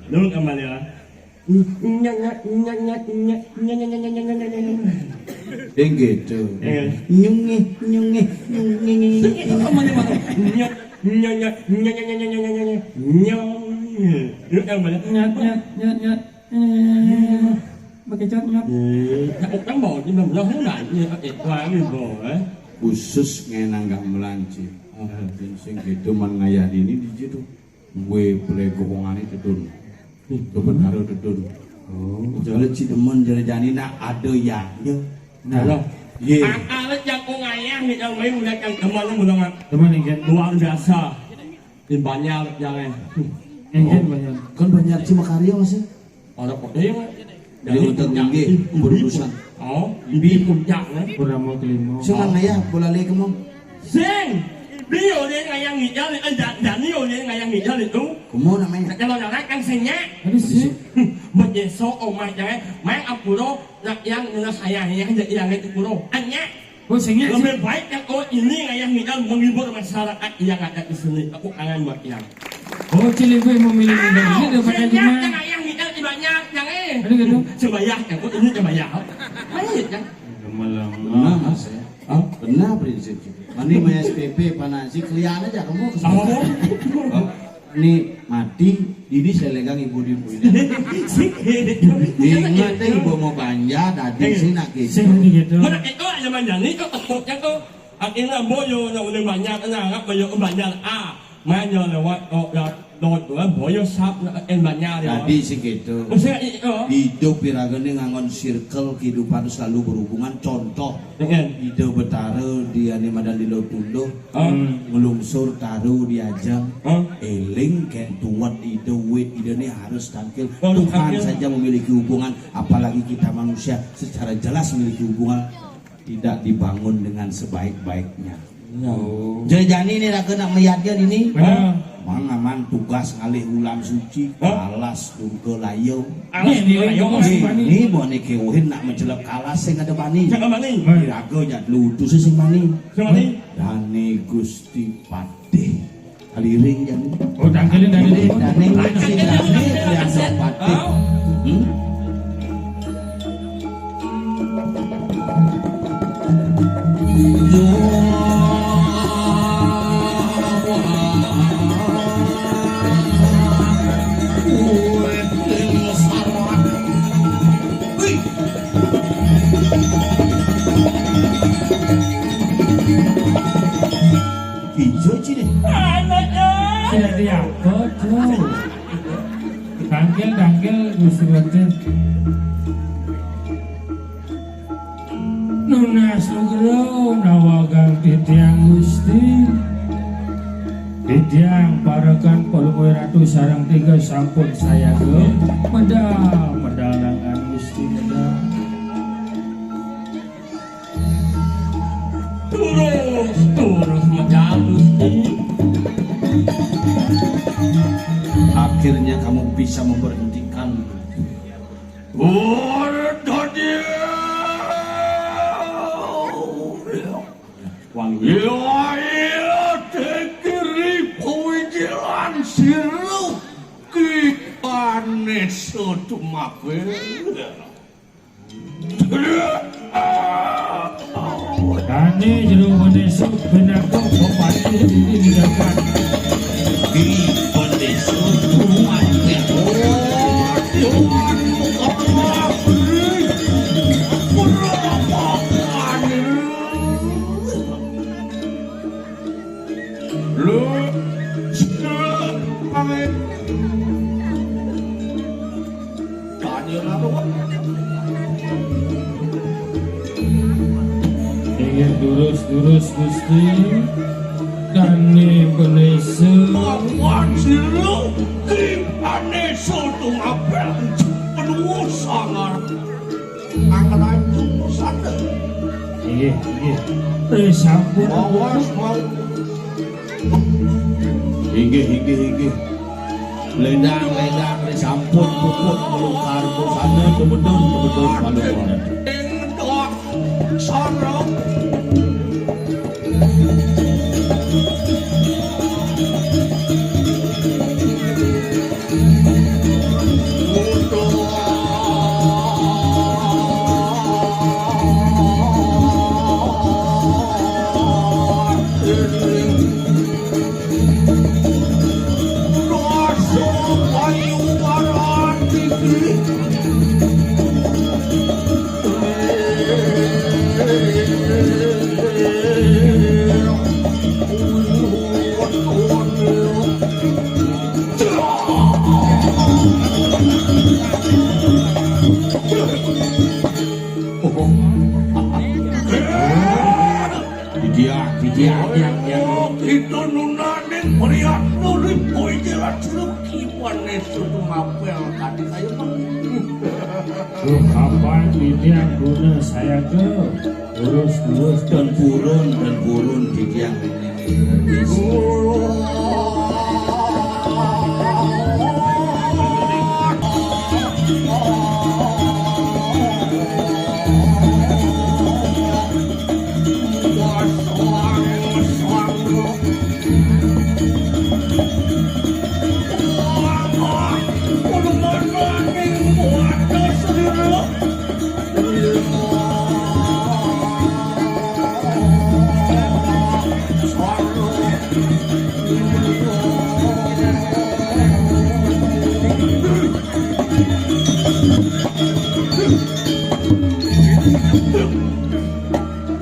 Lu kembali ya. Nyak, nyak, nyak, nyak, nyak, nyak, nyak, nyak, nyak, nyak, nyak, nyak. Yang gitu. Iya. Nyungih, nyungih, nyungih, nyungih. Sing itu kok mana, mana? Nyak, nyak, nyak, nyak, nyak, nyak, nyak, nyak, nyak. Nyungih. Lu kembali. Nyat, nyat, nyat, nyat. Eh, pakai cat, nyat. Eh, ya, kan mau di mana? Enggak, ya, eh, wah, ini, Bro, eh. Khusus ngenang gamelan, Ci. Oh. Sing gitu man ngayah dini di situ. Gue pelegokongan itu dun. Itu benar itu dun. Oh, jadi si demen jadi jani nak ada ya. Ya. Nah. Iya. Angkalet yang ku ngayah nih, yang main udah yang demen, demen, demen. Demen, kan? Luar biasa. Di Banjar, yang, eh. Yang kan Banjar. Kan Banjar Cima Karya masih. Ada kode yang Jadi untuk puncak. Inggih, berurusan. Oh, di puncak, eh. Purnama kelima. Sing ngayah bola le kemong. Sing. Dia dia ngayah ngidal, eh, da-, Dani dia ngayah ngidal itu. Kemong namanya. Kalau orang kan sing nya. Ada sih. Bejeso omah jangan. Main ampuro, nak yang ngena saya, yang, yang itu puro. Anya. Oh, sing nya. Lebih baik kan, oh, ini ngayah ngidal menghibur masyarakat yang ada di sini. Aku kangen buat yang. Oh, Ciliwung memilih ngidal ini daripada sing nya cuma yang ngayah ngidal di banyak, yang, eh. Ada gitu? Sebayah, kan? Oh, ini sebayah. Mana ya, kan? Lama-lama. Benar, Mas, ya. Hah? Benar prinsip. Mani main S P P, panasi, kelian aja kamu. Oh. Oh. Ni mati, ini saya legang ibu di ibu ini. Ingat deh, ibu mau banjar, tadi sih nak gitu. Sing gitu. Mana itu aja banjar ni, kok tepuknya tuh. Akhirnya boyo, nak boleh banjar, nak, nak, boyo banjar. Ah, mana lewat, oh, ya, dot, boyo sap, nak, en banjar, ya. Tadi sih gitu. Oh, saya, oh. Hidup iraga ni ngangon circle kehidupan selalu berhubungan. Contoh, Ida Betara di ane madan di Lotunduk. Hah? Ngelungsur taru di ajang. Hah? Eling ken tuat ida wit ida ni harus tangkil. Harus Tuhan tangkil. Saja memiliki hubungan, apalagi kita manusia secara jelas memiliki hubungan tidak dibangun dengan sebaik-baiknya. Ya. Oh. Jejani ni raga nak meyatnya ini. Benar. Mang aman tugas ngalih ulam suci, hah? Alas Durga Layo. Alas Durga Layo. Ini, ini, ini, ini, buat ni keuhin nak mencelep kalas sing ada bani. Sing ada bani. Iraga jad lutus sing bani. Sing bani. Dane Gusti Patih. Kaliring jan. Oh, tangkelin dari Dane, Dane, Dane, Dane, Dane Patih. Hmm? Ijo cine. Anaknya. Tidak diapa, Cok. Tangkil, tangkil, Gusti Raden. Nunas nugra nawagang titiang Gusti. Titiang parekan Palungguh Ratu sareng tiga sampun sayaga. Medal, medal langan Gusti, medal. Terus, terus medal Gusti. Akhirnya kamu bisa memberhentikan. Ora dadi. Wangi. Ya, ya, dikiri pawijilan sira ki panesa tumapel. Dane jero panesa pinaka bupati di Jakarta. Di panesa tumapel. Lu, pamit. Dane ora ruwet. Inggih durus, durus, Gusti. Dane panesa. Papan sira, dipane soto ngapel. Penuh sangar. Anglanjung sana. Inggih, inggih. Eh, sampun. Awas, mau. Inggih, inggih, inggih. Lendang, lendang, ri sampun puput melukar busana, tumedun, tumedun, malu. Sana. Ya, ya, ya. Oh, kita nunaning priat nuri boy jelas jeruk kiwan nesu tumapel kadi kaya mangku. Duh, kapan titiang guna saya ke urus-urus dan burun, dan burun titiang ini.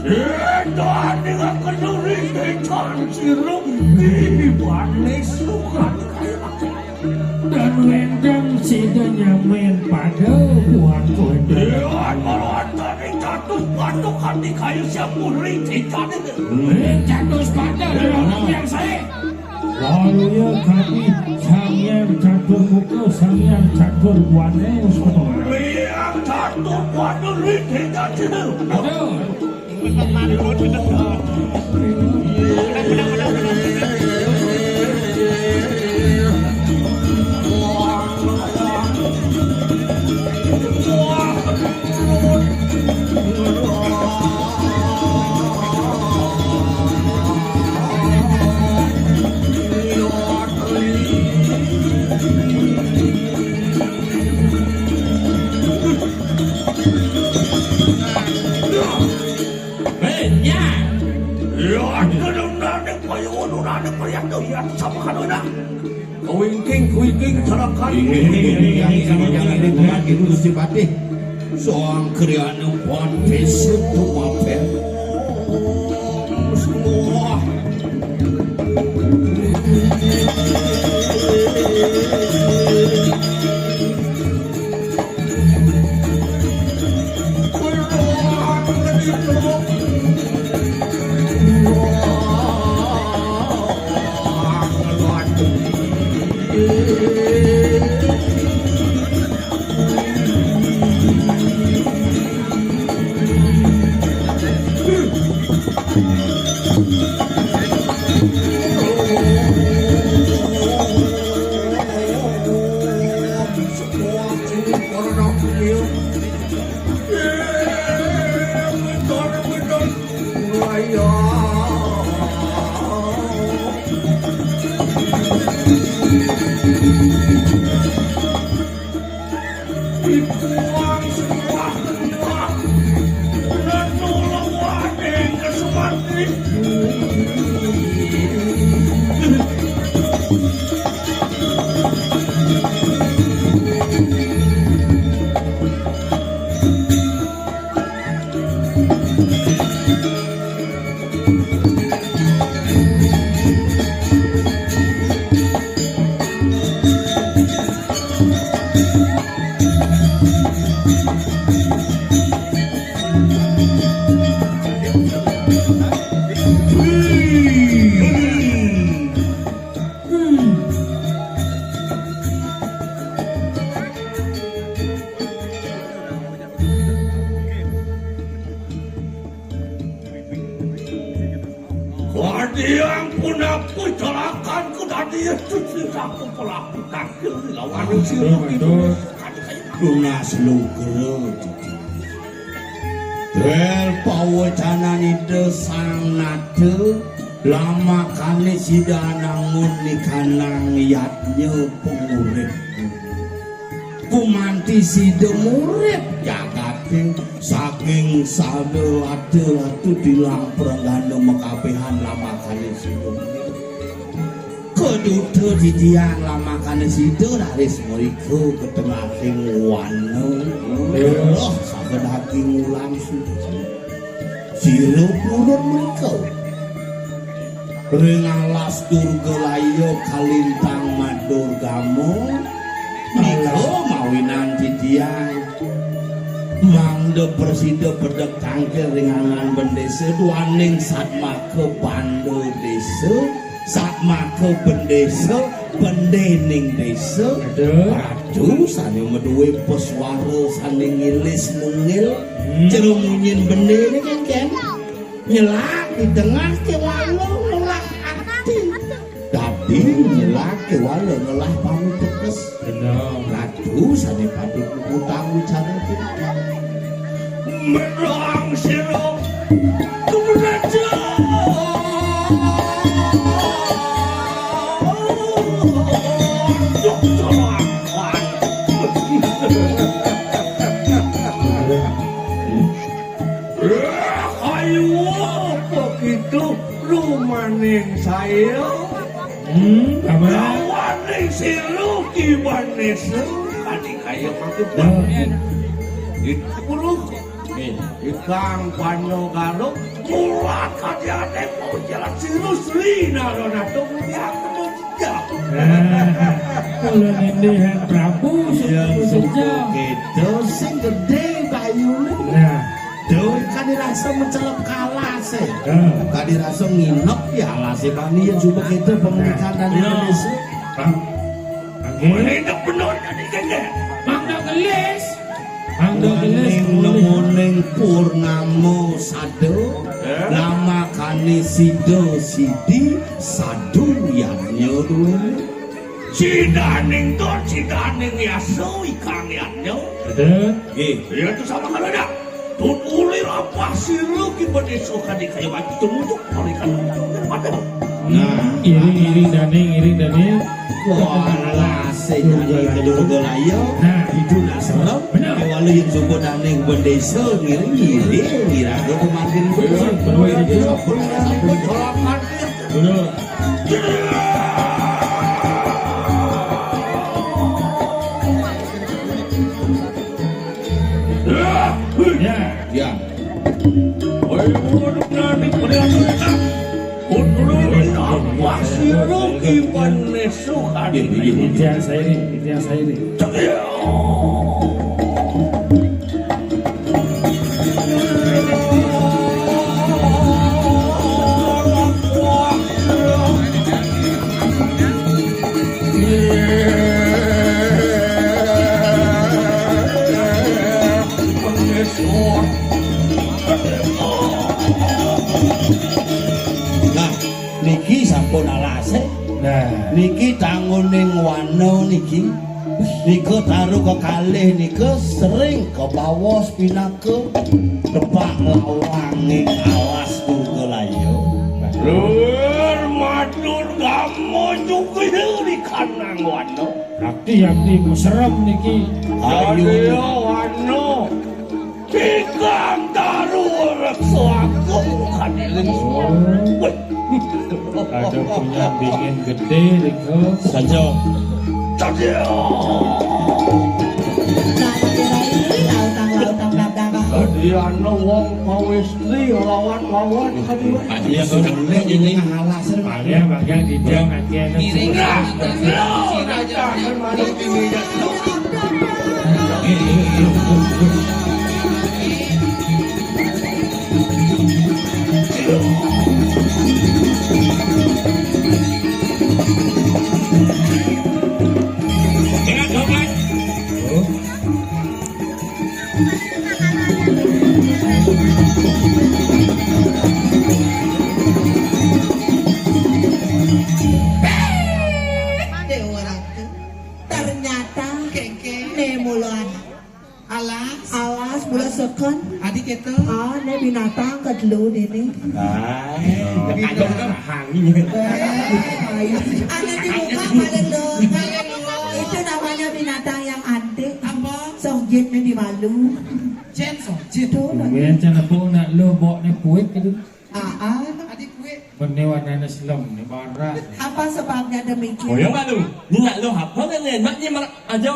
Édan ing kenduri décan sira ibané sukan. Dan wénten sida nyamén pada buat kowe. Déwan Malwantani catus pada kanthi kaya siap muring décané. Ring catus pada, déwan yang saé. Lalu ya kami Sang Hyang Catur Muka, Sang Hyang Catur Buana, semua. Liang catur buana, liang catur. Aduh. Hei, ya. Ya, ada nundane koyo nundane koyo ya sama kan udah. Kawingking, kawingking, salakan. Inggih, inggih, inggih, inggih, inggih, inggih, Gusti Patih. Sang Kriya Nempon Besut Tumapel. Kadiang punapa celakan kedadian suci satu pelaku takil lawan sira. Tunas lugra, Didi. Duel pawecanan Ida Sang Nata, lamakane sida anangun nikanang yadnya pengurip. Kumanti sida murip jagate saking sada lata-lata tilang prenggana makabehan lamakane sida. Keduta titiang lamakane sida raris mrika ketengahing wana. Eloh saged daging ulam suci. Sira purun mrika. Ring alas Durgalaya kalintang madurgama, nika mawinan titiang Mangda prasida bedek tangkil ring angan bendésa, duaning satmaka banda désa, satmaka bendésa, bendéning désa. Aduh. Ratu sané madué paswara sané ngilis mungil, Hmm. cara munyin bendéné kénkén. Nyelak di tengah kéwala ngelah ati. Dadi nyelak kéwala ngelah pamitekes. Bener. Ratu sané patut puputang wicara kita. Merang sira kebenaran. Ayu apa gitu rumaning saya? Hmm, apa? Lawaning siru kibanis kadi kaya maksud. Hmm. Itu buruk. Nih, ikang panogalo mulat kadiane mau jalan siru sri naro nato mulia. Nah, kula nindih Prabu Yang suku suku kita sing gedé bayune. Nah. Duh, kadi rasa mencelep kalas, eh. Nah. Kadi rasa nginep ya alasé bani yang suku kita pemilikan dan Nah. Indonesia. Bang. Bang. Nginep bener jadi gedé. Bang, dah gelis. Angga gelis. Nemuning purnama sada, eh? Namakane sida sidi sadu yadnya duwene. Sidaning to, sidaning yasa ikang yadnya. Betul. Nggih. Ya, itu sama kalau dah. Tutuli rapah sira ki bendesa kadi kaya maju tumujuk kali kan. Nah, iring-iring daning, iring daning. Wah, alah, sing Durga Laya. Durga Laya. Nah. Itu nak serem. Benar. Kewala yang suku daning bendesa ngiring-ngiring, ngira ada pemanggil. Betul, betul, betul. Betul. Ya. Ya. Ijazah ini, ijazah ini. Nah, niki sampun alase. Nah. Niki tanguning wana niki. Nika taru kekalih nika sering kebawas pinaka tebak lawanging alas Durgalaya. Lur matur gamo juga di kanang wana. Yakti, yakti, serem niki. Ayo. Ayo, wana. Tigang daru reksa agung kadiling. Oh. Wih. Ada punya bingin gede, Riko. Saja. Saja. Nah, kira ini lautang-lautang dagang. Tadi ana wong kawis Li lawan-lawan kadi. Iya, sudah mulai ini. Bagian, bagian di jam, bagian. Irilah, lo, raja, kan malu di meja. Ingat, Bapak. Ternyata Kengkeng. Né mula anak. Alas. Alas, mula seken. Adi kita. Ah, né binatang kedelu dini. Hai, ada orang hangin. Eh, anak dibuka paling lo. Itu namanya binatang yang antik. Apa? Sok jitnya di malu. Cen sok jit. Tuh, Kemudian can apa nak lo bawa ni puik gitu. Ah, ah. Adi puik. Bene warnane selem, ne barak. Apa sebabnya demikian? Oh ya, Pak, lu. Ni nak lo apa kan, ni? Nak ni marak aja.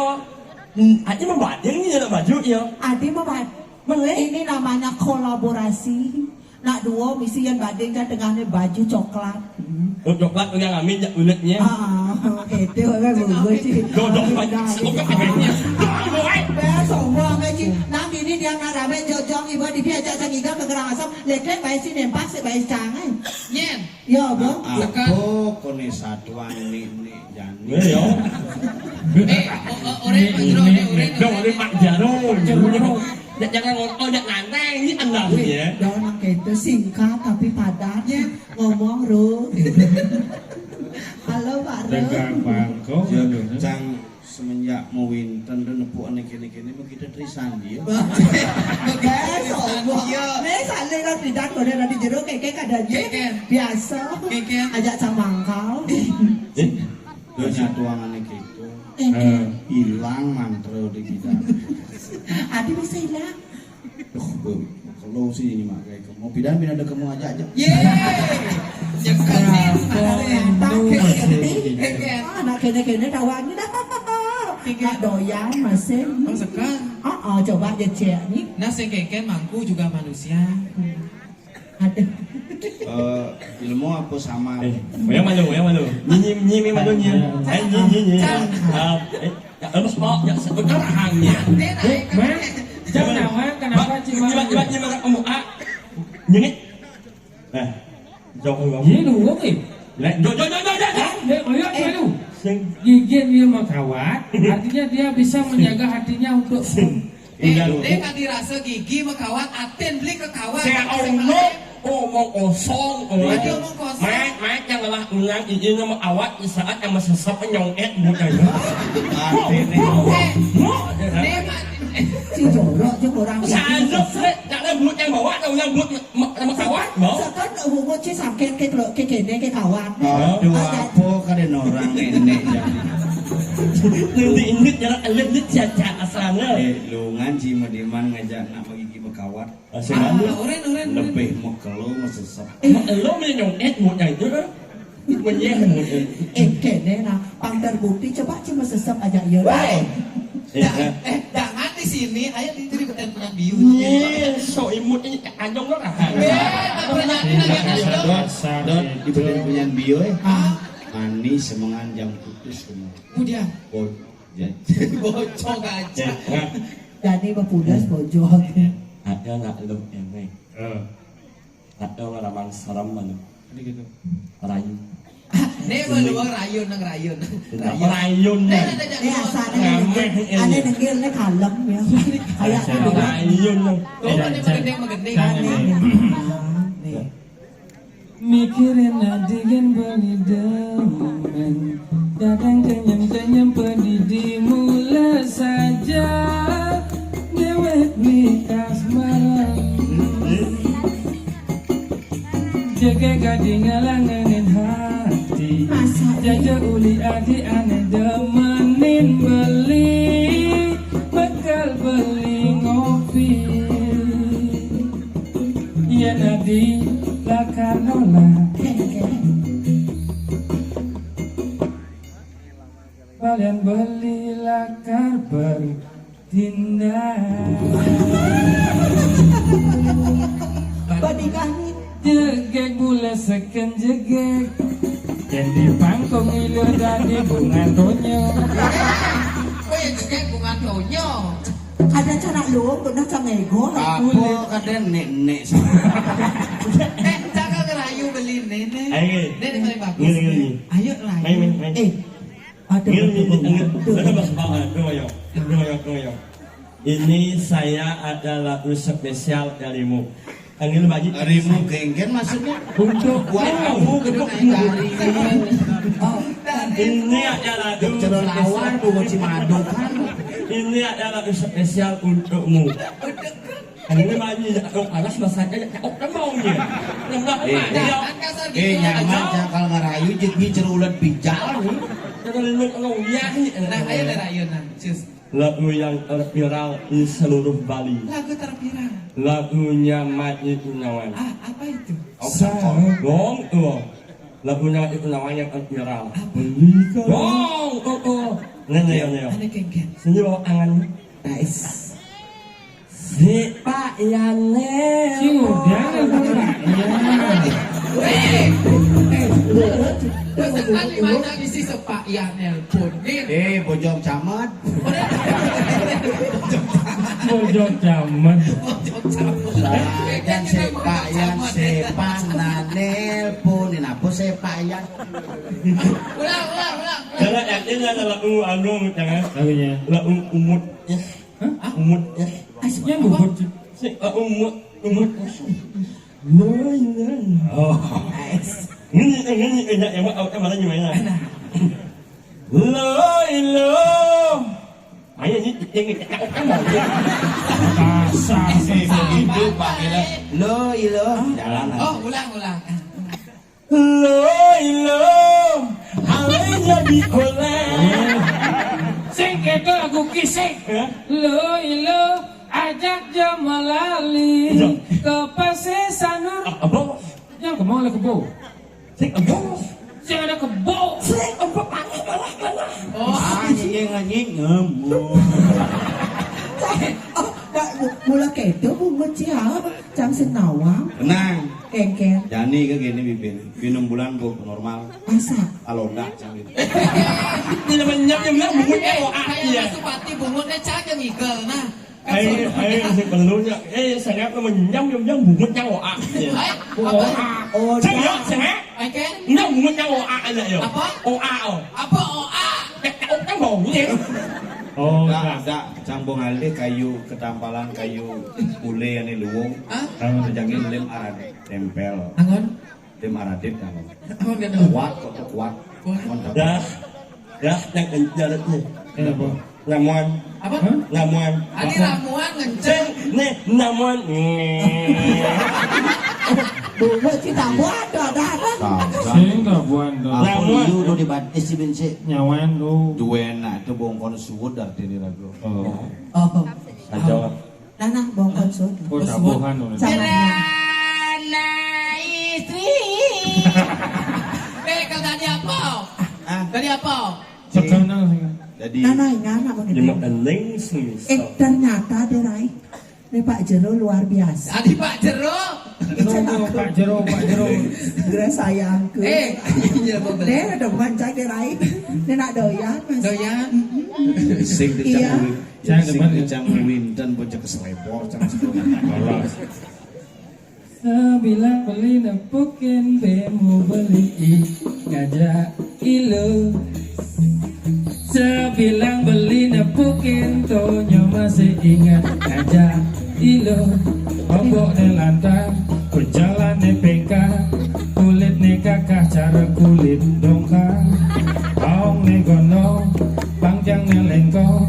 Hmm, adi membading ni nak baju ya. Adi membading. Mana? Ini namanya kolaborasi. Nak dua misi yang bading kan tengahnya baju coklat. Hmm. Oh, coklat tu yang amin jak unetnya. Ah, itu kan bagus sih. Dodok banyak. Dah, Oke, dah. Oke. Dah, semua kan sih. Nah, ini dia Eh, si nempak si bae cangan. Nyen. Yo, Bro. Apa kone satuan ni, ni, jani? Eh, yo. Eh, o-, o-, orang Ni, Bro, ni, ni, orang dong, orang Pak Jaro. Jaro. Jangan ngomong, jangan nantang, ini anda Wih, ya. Dong, nang kete singkat tapi padat. Ya. Ngomong, Ru. Halo, Pak Ru. Tegang bangkong, Yo, aduh. Cang semenjak mau winter dan nepuk ane kene-kene mau kita trisan dia. Betul. Iya. Nih, saling kan tidak kode dari jero keke kadanya. Keke. Biasa. Keke. Ajak camangkau. Eh, Yo nyatuangane gitu. Eh, Eh. Hilang mantra di kita. Adi bisa hilang. Duh, Bu, kalau sih ini mak kayak kamu. Pidan pina ada kamu aja aja. Ye. Nyeketin, ada yang tak nyeketin. Ah, anak kene-kene tawangi dah. Nggak doyan masih. Oh, sekarang. Oh, oh, coba aja cek nih. Nah, sing keken mangku juga manusia. Aduh. Eh, ilmu apa sama? Eh, yang malu, yang malu. Nyi, nyi, nyi, malu, nyi. Eh, nyi, nyi, nyi. Ah, eh, ya, lepas, Pak. Ya, sebentar, hangnya. Eh, Bang, jangan nawan, kenapa Mbak, cuma nyimak, nyimak, nyimak, kamu, ah. Nyi, nyi. Eh, jauh, jauh. Iya, dulu, eh. Lek, jauh, jauh, jauh, jauh, jauh. Ya, ayo, ayo. Sing. Gigi dia mekawat, artinya dia bisa menjaga hatinya untuk Sing. Eh, Iya, deh, dulu. Kan dirasa gigi mekawat, atin beli kekawat. Saya Allah, omong kosong, oh. Aduh, omong kosong. Mek, mek, yang lah ulang, gigi nama awak, di saat yang mesesep, nyong, eh, bukan. Artinya. Eh, deh, Mak. Si jorok, jeung orang Sanjuk, deh, tak ada buat yang bawa, tak ulang buat me-, me-, mekawat, mau? Sekan, uh, buat si sakit, ke, ke, kene, ke kawan. Aduh, Ada. Apa kadang orang ini jadi. Nanti inget, jalan elit, inget, caca, asalnya. Eh, lu ngaji, madiman, ngajak nak bagi gigi mekawat. Ah, sing Ah, anu. Oren, oren, oren. Lebih mekelo mesesep. Eh. Mekelo menyong, eh, mau nyai itu, eh. Menyeh, mau nyai. Eh, kene nah, pang terbukti, coba cuma sesep aja, iya. Weh. Iya. Da-, eh, jangan di sini, ayo di, di Beten Punan Biu. Iya, so imut ini anjong lo lah. Eh, tak pernah lagi, lagi, lagi. Don, Don, di Beten Punan Biu, eh. Ah. Manis semengan jam putus semua. Kemudian? Oh, ya. Bocong aja. Eh, nah. Dani mah pudas, hmm. Bocong. Ada nak lo emek. Eh. Ada orang ramang serem mana? Ini gitu. Rayu. Nih, mau dua rayun, nang rayun. Rayun. Rayun, nih. Nih, nih, nih, nih. Aneh, nih, nih, kalem, ya. Kayak rayun, nih. Tuh, kan yang magending, magending. Aneh, nih. Nah, nih. Mikirin adigan beli demen. Kadang kenyem-kenyem pedidi mula saja. Dewek di kasmaran. Jaga gading ngalanganin hati. Jaga uli adi ane demenin beli. Bakal beli ngopi. Iya nadi lakar nolak. Kalian beli lakar ber Dinda. Bandingan. Jegeg bule seken jegeg. Yang di pangkong ilu dadi bunga tonyo. Oh, ya jegeg bunga tonyo. Ada cara lu, pernah sama ego. Apa kadang nek-nek sama. Eh, cara ngerayu beli nenek. Ayo. Nenek paling bagus. Ngene, ngene. Ayo lah. Main, main, main. Eh, Aduh, Ngil, aduh, ngil, aduh, ngil. Aduh, aduh. Aduh, aduh, aduh, aduh. Ini saya ada lagu spesial darimu. Panggil Pak Haji. Darimu genggen maksudnya? Untuk buat kamu, untuk dari. Oh, ini ada lagu spesial. Lawan, Bu, Cimadu, kan? Ini ada lagu spesial untukmu. Ini mah ini, ya, oh, panas masaknya, ya, oh, kan maunya. Nambah, eh, ya. Jangan kasar gitu, eh, nyaman, Ajong. Jangan kalau ngerayu, jadi cerulet bijal, nih. Kalau lu, kalau ya, nih. Nah, ayo, ada rayunan, cus. Lagu yang terviral di seluruh Bali. Lagu terviral. Lagunya Mat Ikunawan. Ah, apa itu? Oh, Sa- dong, tuh. Lagunya Mat Ikunawan yang terviral. Apa? Beli kau. Dong, tuh, tuh. Nih, nih, nih. Ada kengken. Sini bawa tangan. Nice. Si Pak Yane. Si Udan apa Pak Yan? Eh, eh, pesetan di mana isi sepak Yan nelpon? Nih. Eh, Bojong Camat. Ojo camet. Sajan sepak yang sepak nanelpon. Ini apa sepak yang? Ulang, ulang, ulang. Jangan yakin ya kalau u anu jangan. Lagunya. Lah u- umut ya. Hah? Umut ya. Aslinya bubut. Si uh, umut umut. Lo ini. Oh. Ini ini ini enak ya mak. Apa namanya? Lo ilo. Ayo ini ini kita mau ya. Kasar sih begitu panggilan. Lo ilo. Jalan. Oh, ulang, ulang. Lo ilo. Alai jadi golek. Sing keto aku kisik. Hah? Lo ilo ajak jamalali. Iya. Ke Pasir Sanur. Ah, apa? Yang ke mana kebo? Sing apa? Sing ada kebo. Sing apa? Pakai malah kalah. Oh, anjing anjing ngemu. Oh, dak mula kedo bungut cia. Cang sing nawang. Tenang. Kengken. Jani ke gini bibir. Minum bulan bu normal. Masa? Kalau enggak cang gitu. Tidak menyam yang bilang bungut eh oh ah iya. Supati bungutnya cang yang igel nah. Ayo ayo si pelunya. Eh sangat menyam yang bilang bungutnya oh ah iya. Hai, apa? Oh, saya ya saya. Oke. Enggak bungutnya oh ah aja yo. Apa? Oh ah oh. Apa oh ah? Kan bau ya. Oh, enggak, enggak. Cang bong alih kayu ketampalan kayu ule yang luwung. Hah? Jangan lem arah tempel. Angon? Tim Aradit kan. Oh, gitu. Kuat kok kuat. Kuat. Mantap. Dah. Dah yang kencel nih. Kenapa? Namuan. Apa? Hah? Namuan. Adi ramuan ngenceng. Nih, namuan. Bunga cinta buat dah dah. Sing kabuan tuh. Namuan. Lu udah dibatis si bensi. Nyawan lu. Duena itu bongkon suwud dari diri lagu. Oh. Oh. Aja. Nah, nah, bongkon sun. Oh, tabuhan. Sama. Istri. Eh, kalau tadi apa? Ah. Tadi apa? Sekarang. Jadi nah, nah, ingat apa gitu? Lima ending sih. Eh, ternyata deh, Rai. Ini Pak Jero luar biasa. Tadi Pak Jero. Pak Jero, Pak Jero. Segera sayangku. Eh, iya, Bapak. Deh, ada bukan cai deh, Rai. Ini nak doyan, Mas. Doyan. Sing iya. Saya sing depan, ya. Kejang winten bocah keselebor, cang sekolah. Sebilang beli nepukin bemu beli i ngajak ilo. Sebilang beli nepukin tonyo masih ingat ngajak ilo. Ombok ne lantang, berjalan ne pengkah, kulit ne kakah cara kulit dongka. Baong ne gondong, panjang ne lengkong,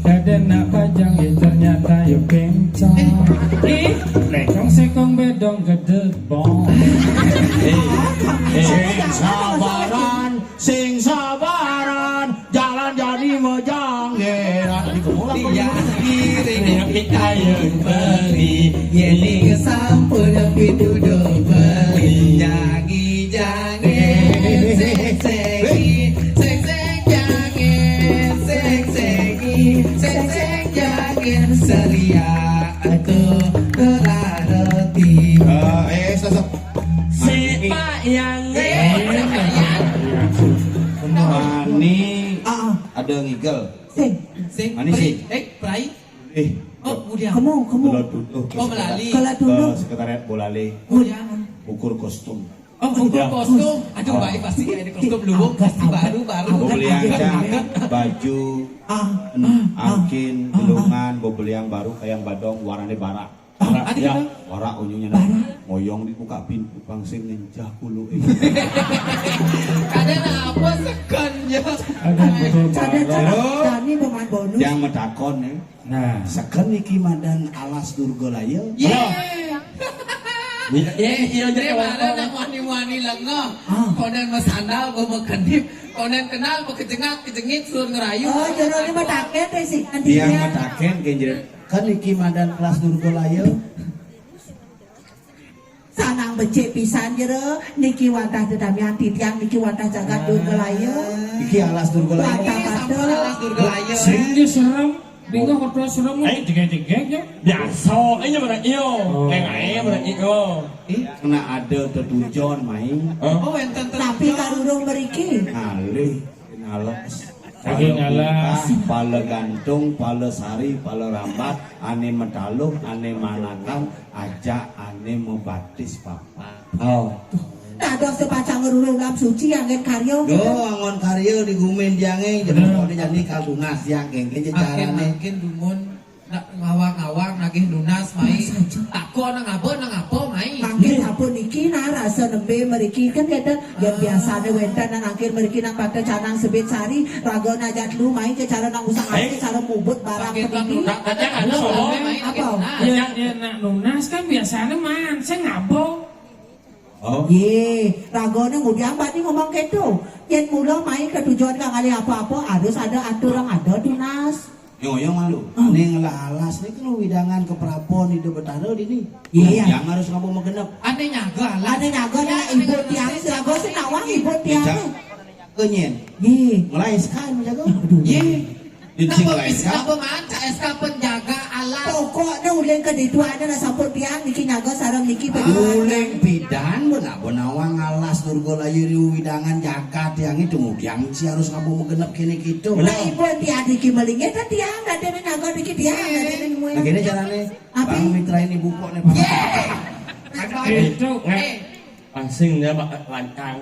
dada nak bajang, eh, ternyata yo kencang. Ih, lengkong sekong bedong gedebong. Eh, eh. Sing sabaran, sing sabaran, jalan jadi mejang. Eh, nanti kemulan. Yang iring kita yang beri, yang kesampun yang duduk beri. Jangan Jangan sing-singi, sing-sing jangan sing-singi, sing-sing jangan seria atau kelaroti. Eh, eh, stop, stop. Si Pak Yang. Eh, Mani. Ah, ah. Ada ngigel. Sing. Sing. Mani sing. Eh, Prai. Eh. Oh, udah. Kamu, kamu. Kalau dulu. Oh, melali. Kalau dulu. Ke sekretariat Bolale. Oh, ya. Ukur kostum. Oh, buku kostum. Aduh, baik pasti kayak di kostum luwung, pasti baru, baru. Bebeliang baju, angkin, gelungan, bebeliang baru kayak badong, warnanya bara. Bara, ya, kenapa? Bara unyunya nah. Bara. Moyong dibuka pintu, pangsing ngencah kulu. Kadang apa sekan ya? Ada cara Dani pemain bonus. Yang metakon ya. Nah, seken niki madan alas Durga Laya. Ye. Ye, iya, Dre, mara nak wani-wani lengoh. Ah. Konen mesandal, go mekedip. Konen kenal, bekejengat, kejengit, suruh ngerayu. Oh, jero ni metaken deh sih. Yang metaken genjer. Kan niki madan alas Durga Laya. Sanang becik pisan jero niki wantah dedamian titiang niki wantah jagat Durga Laya. Iki alas Durga Laya. Wantah alas Durga Laya. Sing dia serem. Bingung kok serem. Eh, jegek-jegek ya. Biasa, ini mana iyo. Kayak aja mana iyo. Ih, kena ada tetujon main. Oh, enten tapi karurung beriki. Ngalih, ngalek. Saking alas. Pala bungkah, pala gantung, pala sari, pala rambat, ané mataluh, ané manakan, ajak ané mabatis papat. Oh. Dados pacang ngruru ulam suci anggén karya. Yo, angon karya di gumin tiangé, jebul. Bener. Kok jani kagungas tiang kéngkén. Makin, carané. Makin dumun. Nak ngawang-ngawang nagih nunas, mai. Masa aja. Tako nang apa, nang apa, mai. Mangkin sapuniki, nah, rasa nembé mriki kan kénten. Yén biasané wénten nang angkir mriki nang pada canang sebit sari, raga najak telu, mai, cara nang usang. Eh? Ati, cara mubut barang. Pakai kedidi. Nunas, apa? Nah. Yén, yén nak nunas kan biasané mancing ngaba. Oh. Yé, ragané ngudiang bani ngomong kéto. Yén mula mai ka tujuan kang ngalih apa-apa, harus ada atur, ada tunas. Yo, yo, malu. Hmm. Ning lalas niki lho widangan keprabon Ida Betara dini. Iya. Yang harus ngaba magenep. Ané nyaga alas. Ané nyaga, ya, ané ibu nyaga tiang, alas. Seraga sing nawang ibu tiang. Ija. Kenyen. Nggih. Mulai sekarang jago. Aduh. Nggih. Napa mulai bisa sekarang. Napa maca S K penjaga alas? Pokoknya uling kedituané lah sampun tiang niki nyaga sareng niki. Ah, penjaga. Uling bidan pun apa nawang alas Durga Layu riu widangan jagat tiang itu mudiang si harus ngapa magenep kéné gitu. Lah, ibu tiang niki melingit tiang dadéné nyaga niki tiang dadéné nemuin. Nah, gini carané. Apa? Bang Mitra ini bukok nih, Pak. Yé. Itu, eh. Pangsingnya, Pak, lantang.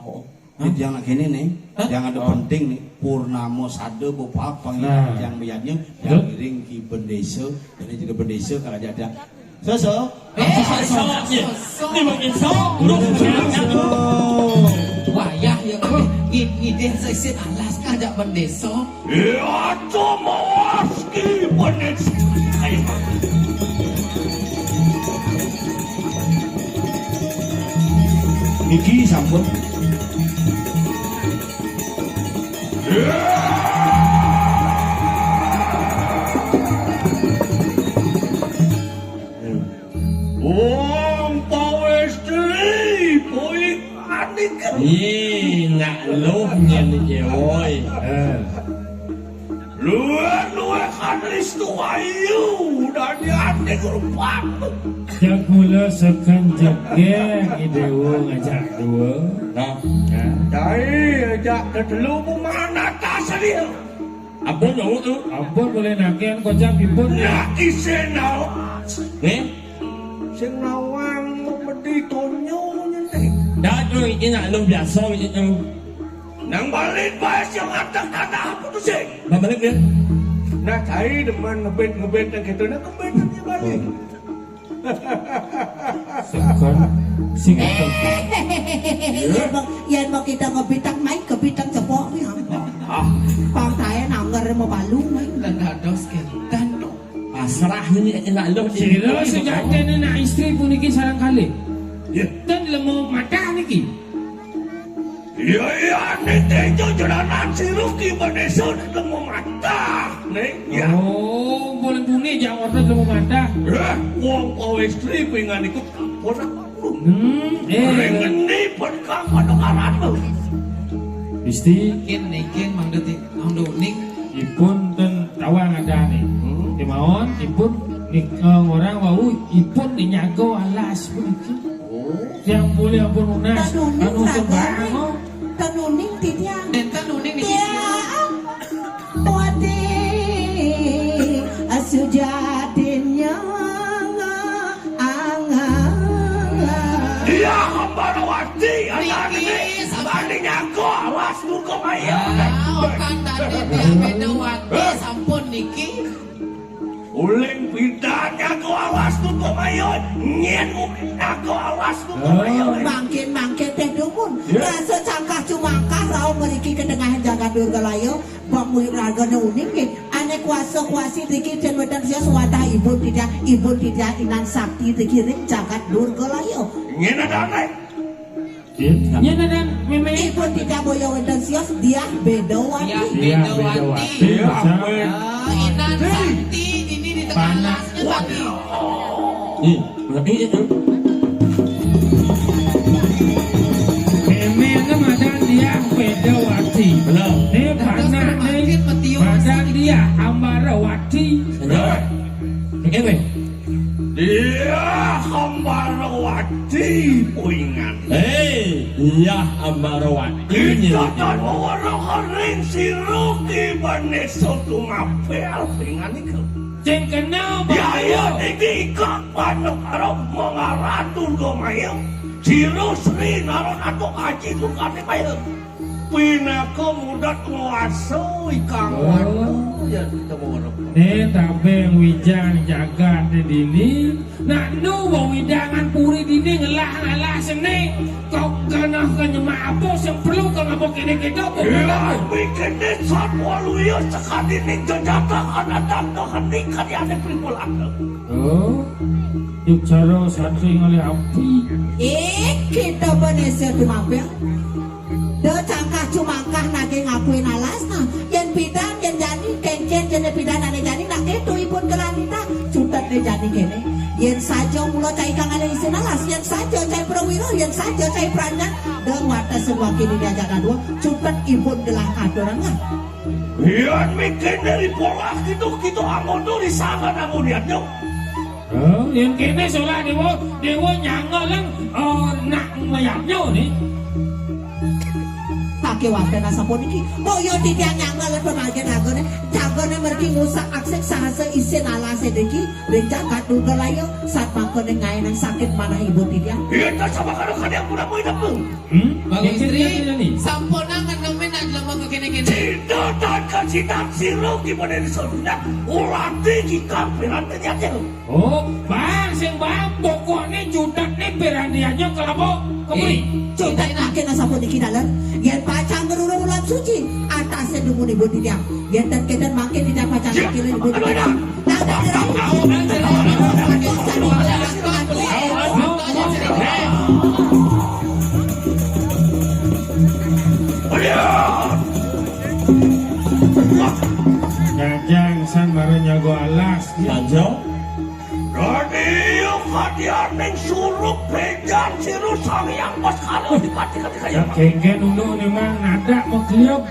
Oh. Hah? Ini tiang nak kéné nih, hah? Tiang ada penting nih. Purnama sada bepapak pangiring. Nah. Tiang bayadnya, tiang betul. Ngiring ki bendesa, jadi jadi bendesa kalau aja ada. Soso. Eh, soso. Soso. Ini makin sok, burung. Soso. Wayah ya, Pak. Id-, idih sesét alas ngajak bendesa. Ya, to mawas ki benes. Niki sampun. Wong pawéstri, poing anik. Ih, nak luh nyén iki, woi. Eh. Luwih-luwih kan Ristu Ayu, dadi anik rupaku. Jak mula seken jegég, I Déwa ngajak dua. Nah. Nah. Dai, ajak tetelu pemanah tasria. Ampun, Daud, tu. Ampun, boleh naken kocap ipun, ya. Nak isin Daud. Nggih? Sing nawang medi tonyo nyentik. Dah, tu, iki nak lu biasa, iki, tu. Nang balik bae sing atek tanah apa tu, sing? Nang balik, ya. Nah, cai demen ngebit-ngebit nang gitu, nah, ngebit nang balik. Oh. Seken, sing apa? Yén mau, yén mau kita ngebitang, main kebitang cepok, ya. Ah. Pang saya nangger mau balu, main. Lah dados kénten to. Pasrah ini enak loh. Sira sejatiné nak istri puniki sareng kalih. Ya. Ten lemu matah niki. Iya, iya, ning tejo jeranan siruki benesun lemu matah, ning, ya. Oh, bulan buni jak orta lemu matah. Eh, wong pawéstri pingan iku kampun apa lu? Hmm, eh. Ring ngendi pun kang pada karana. Gusti. Kin, nih, kin, Mang Deti, Mang Doni. Ipun ten tawang adané. Hmm. Kemawon, ipun nik-, eh, ngorang wau, ipun ninyaga alas puniki. Oh. Tiang mulih ampun nunas. Tanuning anu sembah, ragane. Oh. Tanuning titiang. Nénten nuning niki. Tiang wati sujatiné angang. Iya, Ambarawati, niki, anak sampun. Bani nyaga alas Durga Maya. Ah, okan tadi tiang Bedawati sampun niki. Uling pidan nyaga alas Durga Maya, nyén uling nyaga alas Durga Maya. Oh. Mangkin-mangkin téh dumun. Ya. Rasa cangkah cumangkah rauh mriki ka tengahing jagat Durgalaya, bang murid ragane uning nggih. Ané kuasa kuasi driki ten wénten sios wadah ibun titiang, ibun titiang inan sakti driki ring jagat Durgalaya. Nyén adané. Nyén adan mémé? Ipun titiang boya wénten sios Diah Bedawati. Diah Bedawati. Diah Bedawati. Diah Bedawati. Ah, inan sakti dini di tengah alasnya tadi. Ih, berarti itu. Mémé itu madan Diah Bedawati. Bener. Ini panak nih. Madan Diah Ambarawati. Bener. Ini. Iya, Ambarawati puingan. Hei, iya, Ambarawati. Kita tan weweruh ring sira Ki Manésa tumapel puingan nika. Sing kena. Ya, iya, iki ikak panuk arep mangaran Durga Maya. Sira Sri Naranato Aji Durgane Maya. Pinaka mudat nguasa ikang. Oh. Wanda, ya, kita mau. Né tabeng wijang jagat dini, nak nu wewidangan puri dini ngelah-ngalah seni, kok keneh ka nyemak apa sing perlu ka ngapa kéné kéto apa? Ya, perlu? Mikirné satwa luya sakadi ning jejatah anatang dohen ning karyane Primulata. Oh, yuk cara satri ngalih api. Eh, kita Manésa tumapel. Da cangkah cumangkah naging ngakuin alas, nah. Yén pidan, yén jani, kénkén jené pidan ané jani, nak kéto ipun gelah nitah. Cutetné jani kéné. Yén saja mula cai kang ané isin alas, yén saja cai prawira, yén saja cai pranjang, da wates waki dini ajak dadua, cutet ipun gelah katurang, nah. Yén mikirné ri polah gitu, gitu angodo di sana nangun yadnya. Oh, yén kéné solah déwa, déwa nyangga leng, oh, nak mayadnya né. Paké waten asapuniki, boya titiang nyangga leng pamargin ragané, jagané mergi ngusak aksik sahasa isin alasé niki, ring jagat Durgalaya, satmangkané ngaénang sakit manah ibu titiang. Iya, tak sama karo kalian pura-pura itu. Hmm? Bagus, Istri, Istri, Istri. Sampunang ngenemin nak jelema kekéné-kéné. Cinta tan kasitan sira gimana di sorga, ulati kikang piranti nyata. Oh, bang, sing bang, pokokné cutetné piranti aja kelapa kemuri. Eh, cutet makin asapuniki daler, yén pacang ngerurung ulam suci, atasé dumun ibu titiang. Yén ten kéten mangkin titiang pacang. Ya, mikirin ibu titiang. Nah, nah, nah. Jajang san mara nyaga alas. Jajang. Dadi yuk kadianing surup béjan siru Sang Hyang Baskara dipati kati kaya. Ya, kénkén unduk né mang nadak makliup.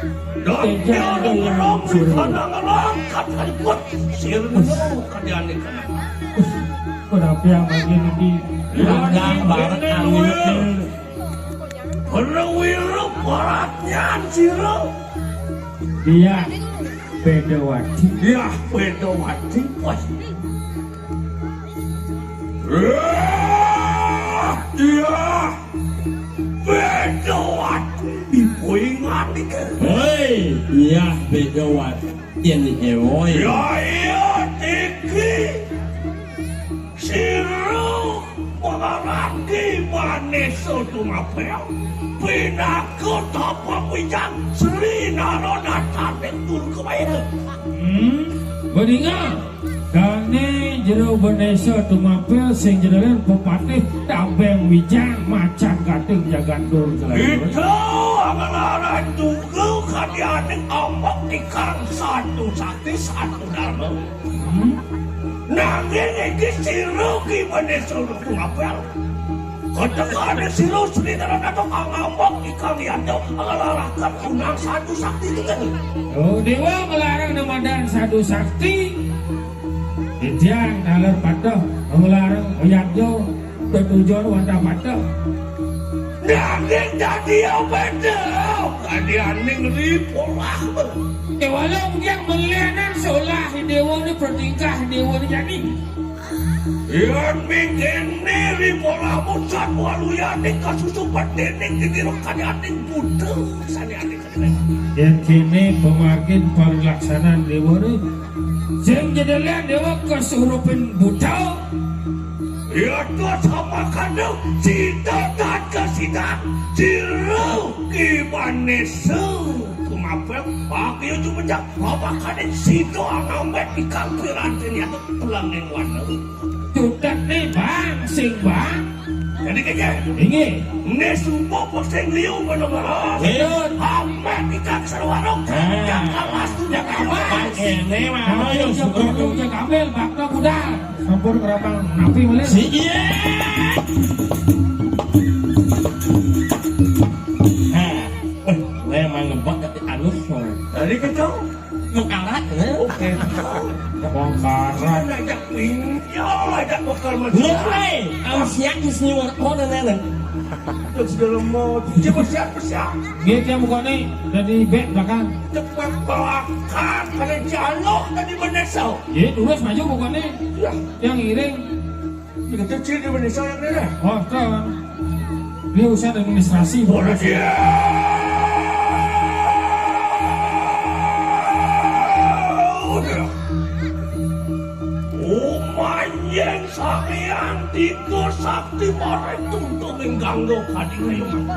Béjan ngerong surup. Ngerong kat kaliput. Siru kadianing kenapa? Kenapa yang manggil iki? Undang bareng angin. Perwira paratnyan sira. Iya, Bedawati. Iya, Bedawati. Wah. Iya, Bedawati. Ibu ingat iki. Hei, iya, Bedawati. Yén iki, woi. Ya, iya, iki. Sira marang Ki Manésa tumapel, pinaka tapa wijang Sri Narananing Durga Maya. Hmm, beninga. Dané Jero Manésa tumapel sing jero pepatih tabeng wijang macan kating jagat Durgalaya. Itu angelaran tunggal kadianing ambek ikang satu sakti satu dharma. Hmm? Nanging iki sira Ki Manésa tumapel. Ketekané sira Sri Naranato kang ngambek ikang yanda nglaraken unang satu sakti tunggal. Oh, déwa nglarang namadan satu sakti. Titiang taler patuh nglarang yanda tetujon wantah patuh. Nanging dadi apa to? Kadianing ri polah. Déwa lo mungkin melihanan solah déwa ni bertingkah déwa ni jadi. Yén mingkene ri polah mucan waluyaning kasusupan dening dikira kadianing buta sané ané. Yén kéné pamargin parilaksanan déwa ni. Sing jedelian déwa kesurupin buta. Yata sama kandung cita dan kasidan jero Ki Manésa. Kumapel, pakai ujung menjak, bapak kadin sida angambet ikang pirantin yata pelangin wana. Cutet nih, Bang, sing, Bang. Jadi kaya inggih. Né sumpah sing liu ngono. Iya. Ambet ikang sarwa. Ah. Yang kalas tuh yang kalas. Ini mah. Ayo, yang perlu yang ambil, bakal budal. Sampun kerapang napi malih? Si iya. Hah. Wéh, memang ngebak tapi alus, no. Tadi kacau. Lu karat, ya? Oh, Bongkaran. Ajak pinjol, ajak bekel masih. Lho, kowe, am siap di sini warga nenek. Terus dalam mau, coba siap, siap. Nggih, dia mukane dadi bek belakang. Cepet belakang, pada jaluk tadi meneso. Nggih, terus maju mukane. Ya. Yang ngiring. Iki kecil di Indonesia yang ini. Oh, kan. Dia urusan administrasi. Ora dia. Umanyen Sang Hyang Tiga Sakti maring tuntung ing gangga kadingayung.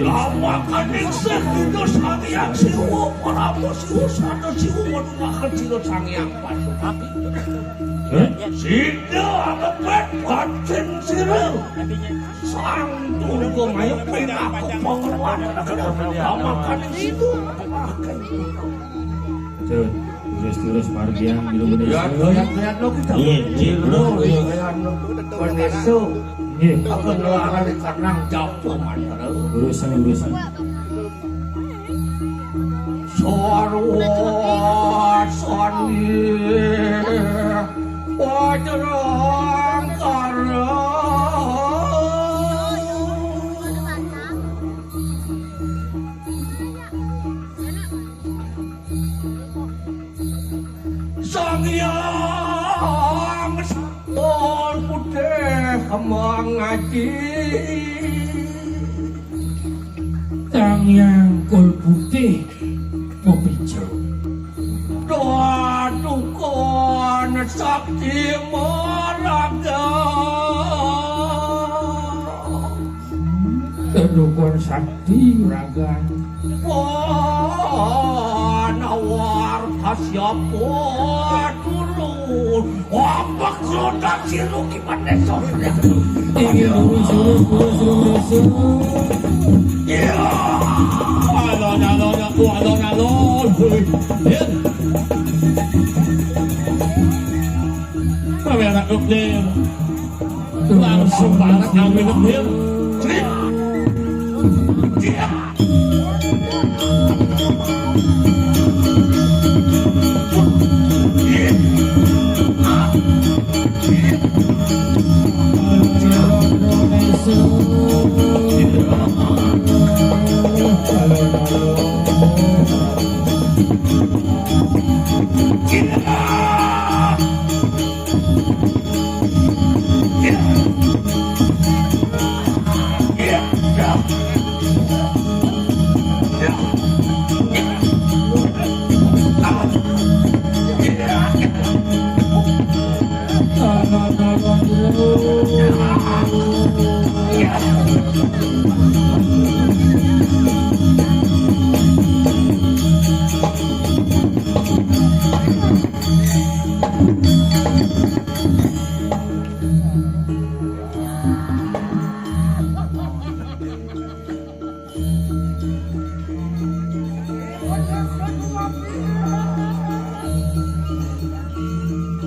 Lawakaning sing Sang Hyang Siwa, Parama Siwa, Sata Siwa, Waduh, Sang Hyang Pasupati. Hah? Sida angebet batin sira. Sang Durga Maya pinaku penguat. Pamakan sida. Terus, terus, terus, margian, jero bener. Ya, goyang-goyang lo kita. Iya, iya, iya, iya. Goyang lo. Peneso. Iya. Aku ngelarang di kanang jauh, Mandara. Urusan, urusan. Sarwa sandi wajrang kara. Sang Hyang Kol Putih Kembang Aji. Sang Hyang Kol Putih Kopijo. Dukun Sakti Maraga. Dukun Sakti Maraga. Panawar Kasyapa turun. Apa kelodak siru gimana sore? Ini lurus, lurus, lurus, lurus, lurus. Iya. Alon, alon, aku alon, alon. Ya. Kami anak Nuklir. Langsung banget kami Nuklir. Iya.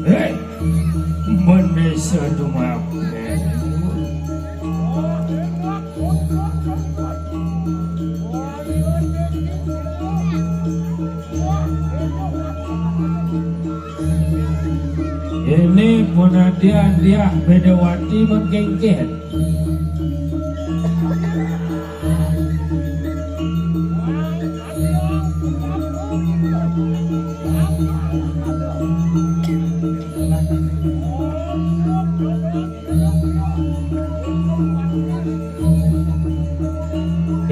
Hei, manusa dumaku. Ini penadian dia Bedawati mengkengken.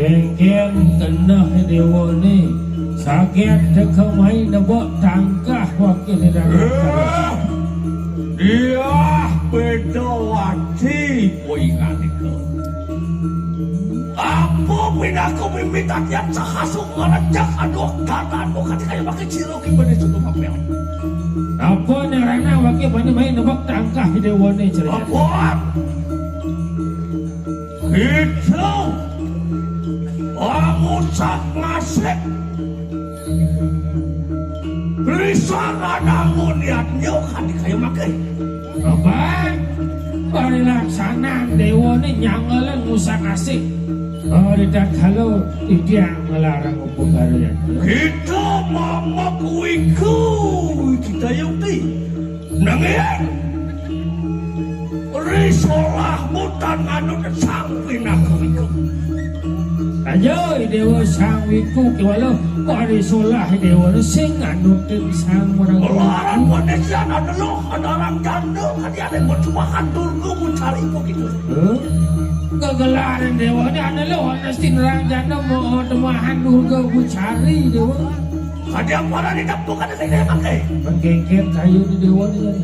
Kengken tenah dewane saget teka mai nebak tangkah wakil dalam. Eh, dia Bedawati poinganika. Apa pinaku mimit atian sahasu ngerejak aduh kata aduh kati kaya pakai ciro ki bani sudu papel. Apa nerana wakil bani mai nebak tangkah dewane cerita. Apa? Itu angusak ngasih. Lisanan angun niatnya kadi kaya makai. Bapak, parilaksanan dewa ni nyangelan ngusak ngasih. Oh, ritatkala titiang nglarang upakara yadnya. Kita mamak wiku, kita yukti. Nanging Ri Solah mboten nganut Sang Pinaka Wiku. Aja I Déwa Sang Wiku kéwala Ri Solah I Déwa sing nganut Sang Maraga. Larang Wanesian adalah adarang janda kadiané matumahan Durga Mucari begitu. Hah? Gegelaran Déwané adalah ana sing nerang janda matumahan Durga Mucari Déwa. Kadang para di dapur kada sing dia pakai. Menggengket kayu di dewan ini.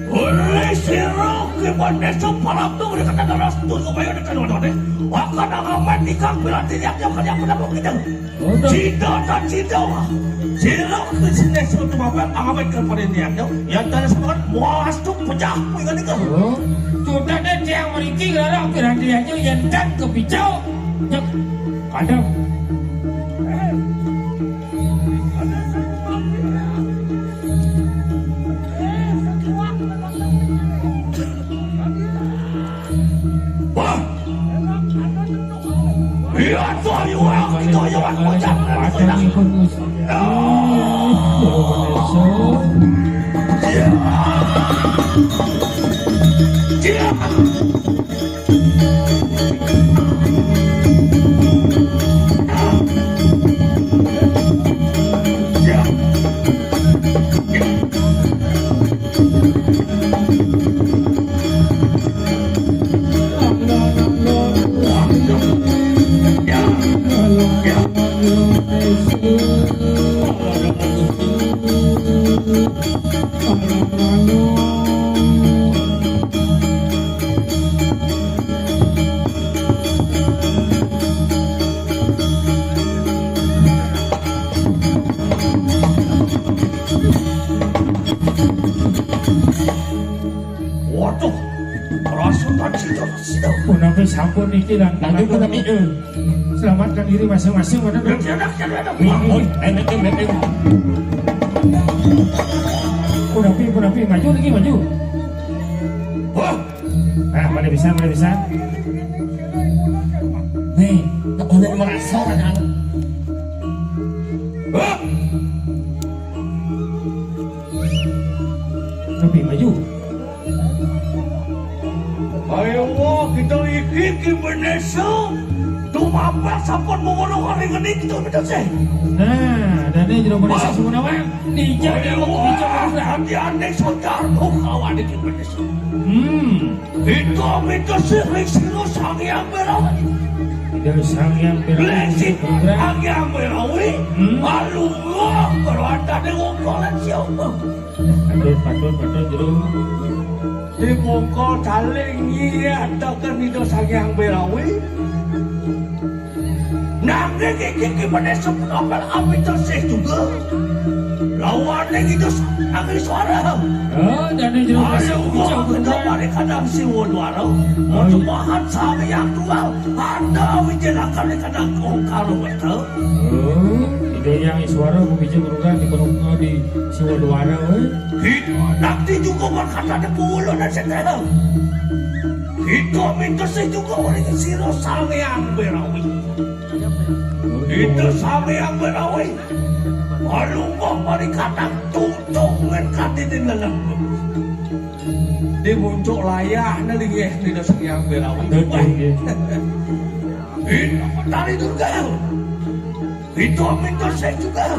Oleh sira Ki Manésa Palambung dikatakan restu supaya dikatakan wadah. Akan angamen nikah bila tidak dia kena pernah kita. Waduh. Cinta dan cinta. Sira Ki Manésa tumabak angamen kepada niatnya. Yang tadi semangat muas tu pecah dengan nikah. Oh, sudah deh tiang meriki gelara piranti aja yang tak kepicau. Cek, kadang. Wah. Iya, tuh, iya, itu, iya, Pak. Bocah, bocah. Iya. Iya. Waduh, rasa tak sida, sida. Punapi sampun niki lan. Lanjut, punapi, eh. Selamatkan diri masing-masing, mana? Ini, ini. Punapi, punapi, maju lagi, maju. Wah. Nah, pada bisa, pada bisa. Nih, tak boleh merasa, kan? Wah. Lebih maju. Ayo, kita iki Ki Benesa. Tumambak sampun mengurung hari ngene kita, kita sih. Nah, dane jero Benesa Sumenawang. Dijak, dijak, dijak. Hati-hati saudara, kawan iki Benesa. Hmm. Kita minta sih ring sira Sang Hyang Berawi. Ida Sang Hyang Berawi. Ring sira Sang Hyang Berawi. Hmm. Lalu, wah, perwatane wong kolan siapa? Patut, patut, patut, jero. Di mongko saling nyiataken Ida Sang Hyang Berawi. Nanging iki ki meneh sepenopel api tersih juga. Lawane Ida Sang Hyang Iswara. Oh, dane jero. Ayo, wah, kita mari kadang Siwa Dwara. Oh, iya. Mojomahan Sang Hyang Tunggal. Anda wijilakan kadang karo weta. Oh, Ida Hyang Iswara mabija merungkah di kono, di Siwa Dwara, eh. Kita nanti juga berkata di pulau dan sekarang. Kita minta sih juga orang sira Sang Hyang Berawi. Kita Sang Hyang Berawi. Malungguh mari kadang tutup dengan kati di dalam. Di puncak layah, nah, linggih Ida Sang Hyang Berawi. Betul, wah. Iya. Ida Betari Durga. Ida minta saya juga.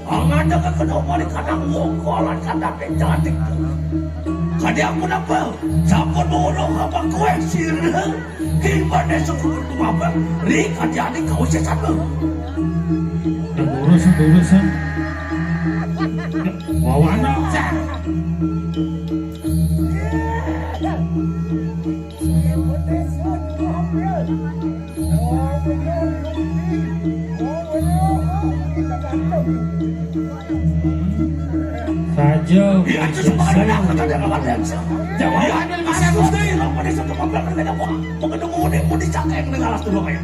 Angada kekena mari kadang wongkolan kadang cantik. Kadi aku napa? Sampun ngurung apa kowe sira? Gimana sepuluh tua apa? Ri kadi adik kau sesama. Lurus, lurus, ah. Wawana, cak. Yo, iya, itu semua ada, ada, ada, ada. Jangan ambil masa Gusti. Apa dia satu pembelaan dengan aku? Bukan dukung ini, mau dicakek dengan alas dulu kayak.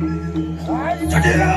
Jadi, ya.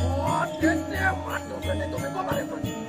Oh, this damn one.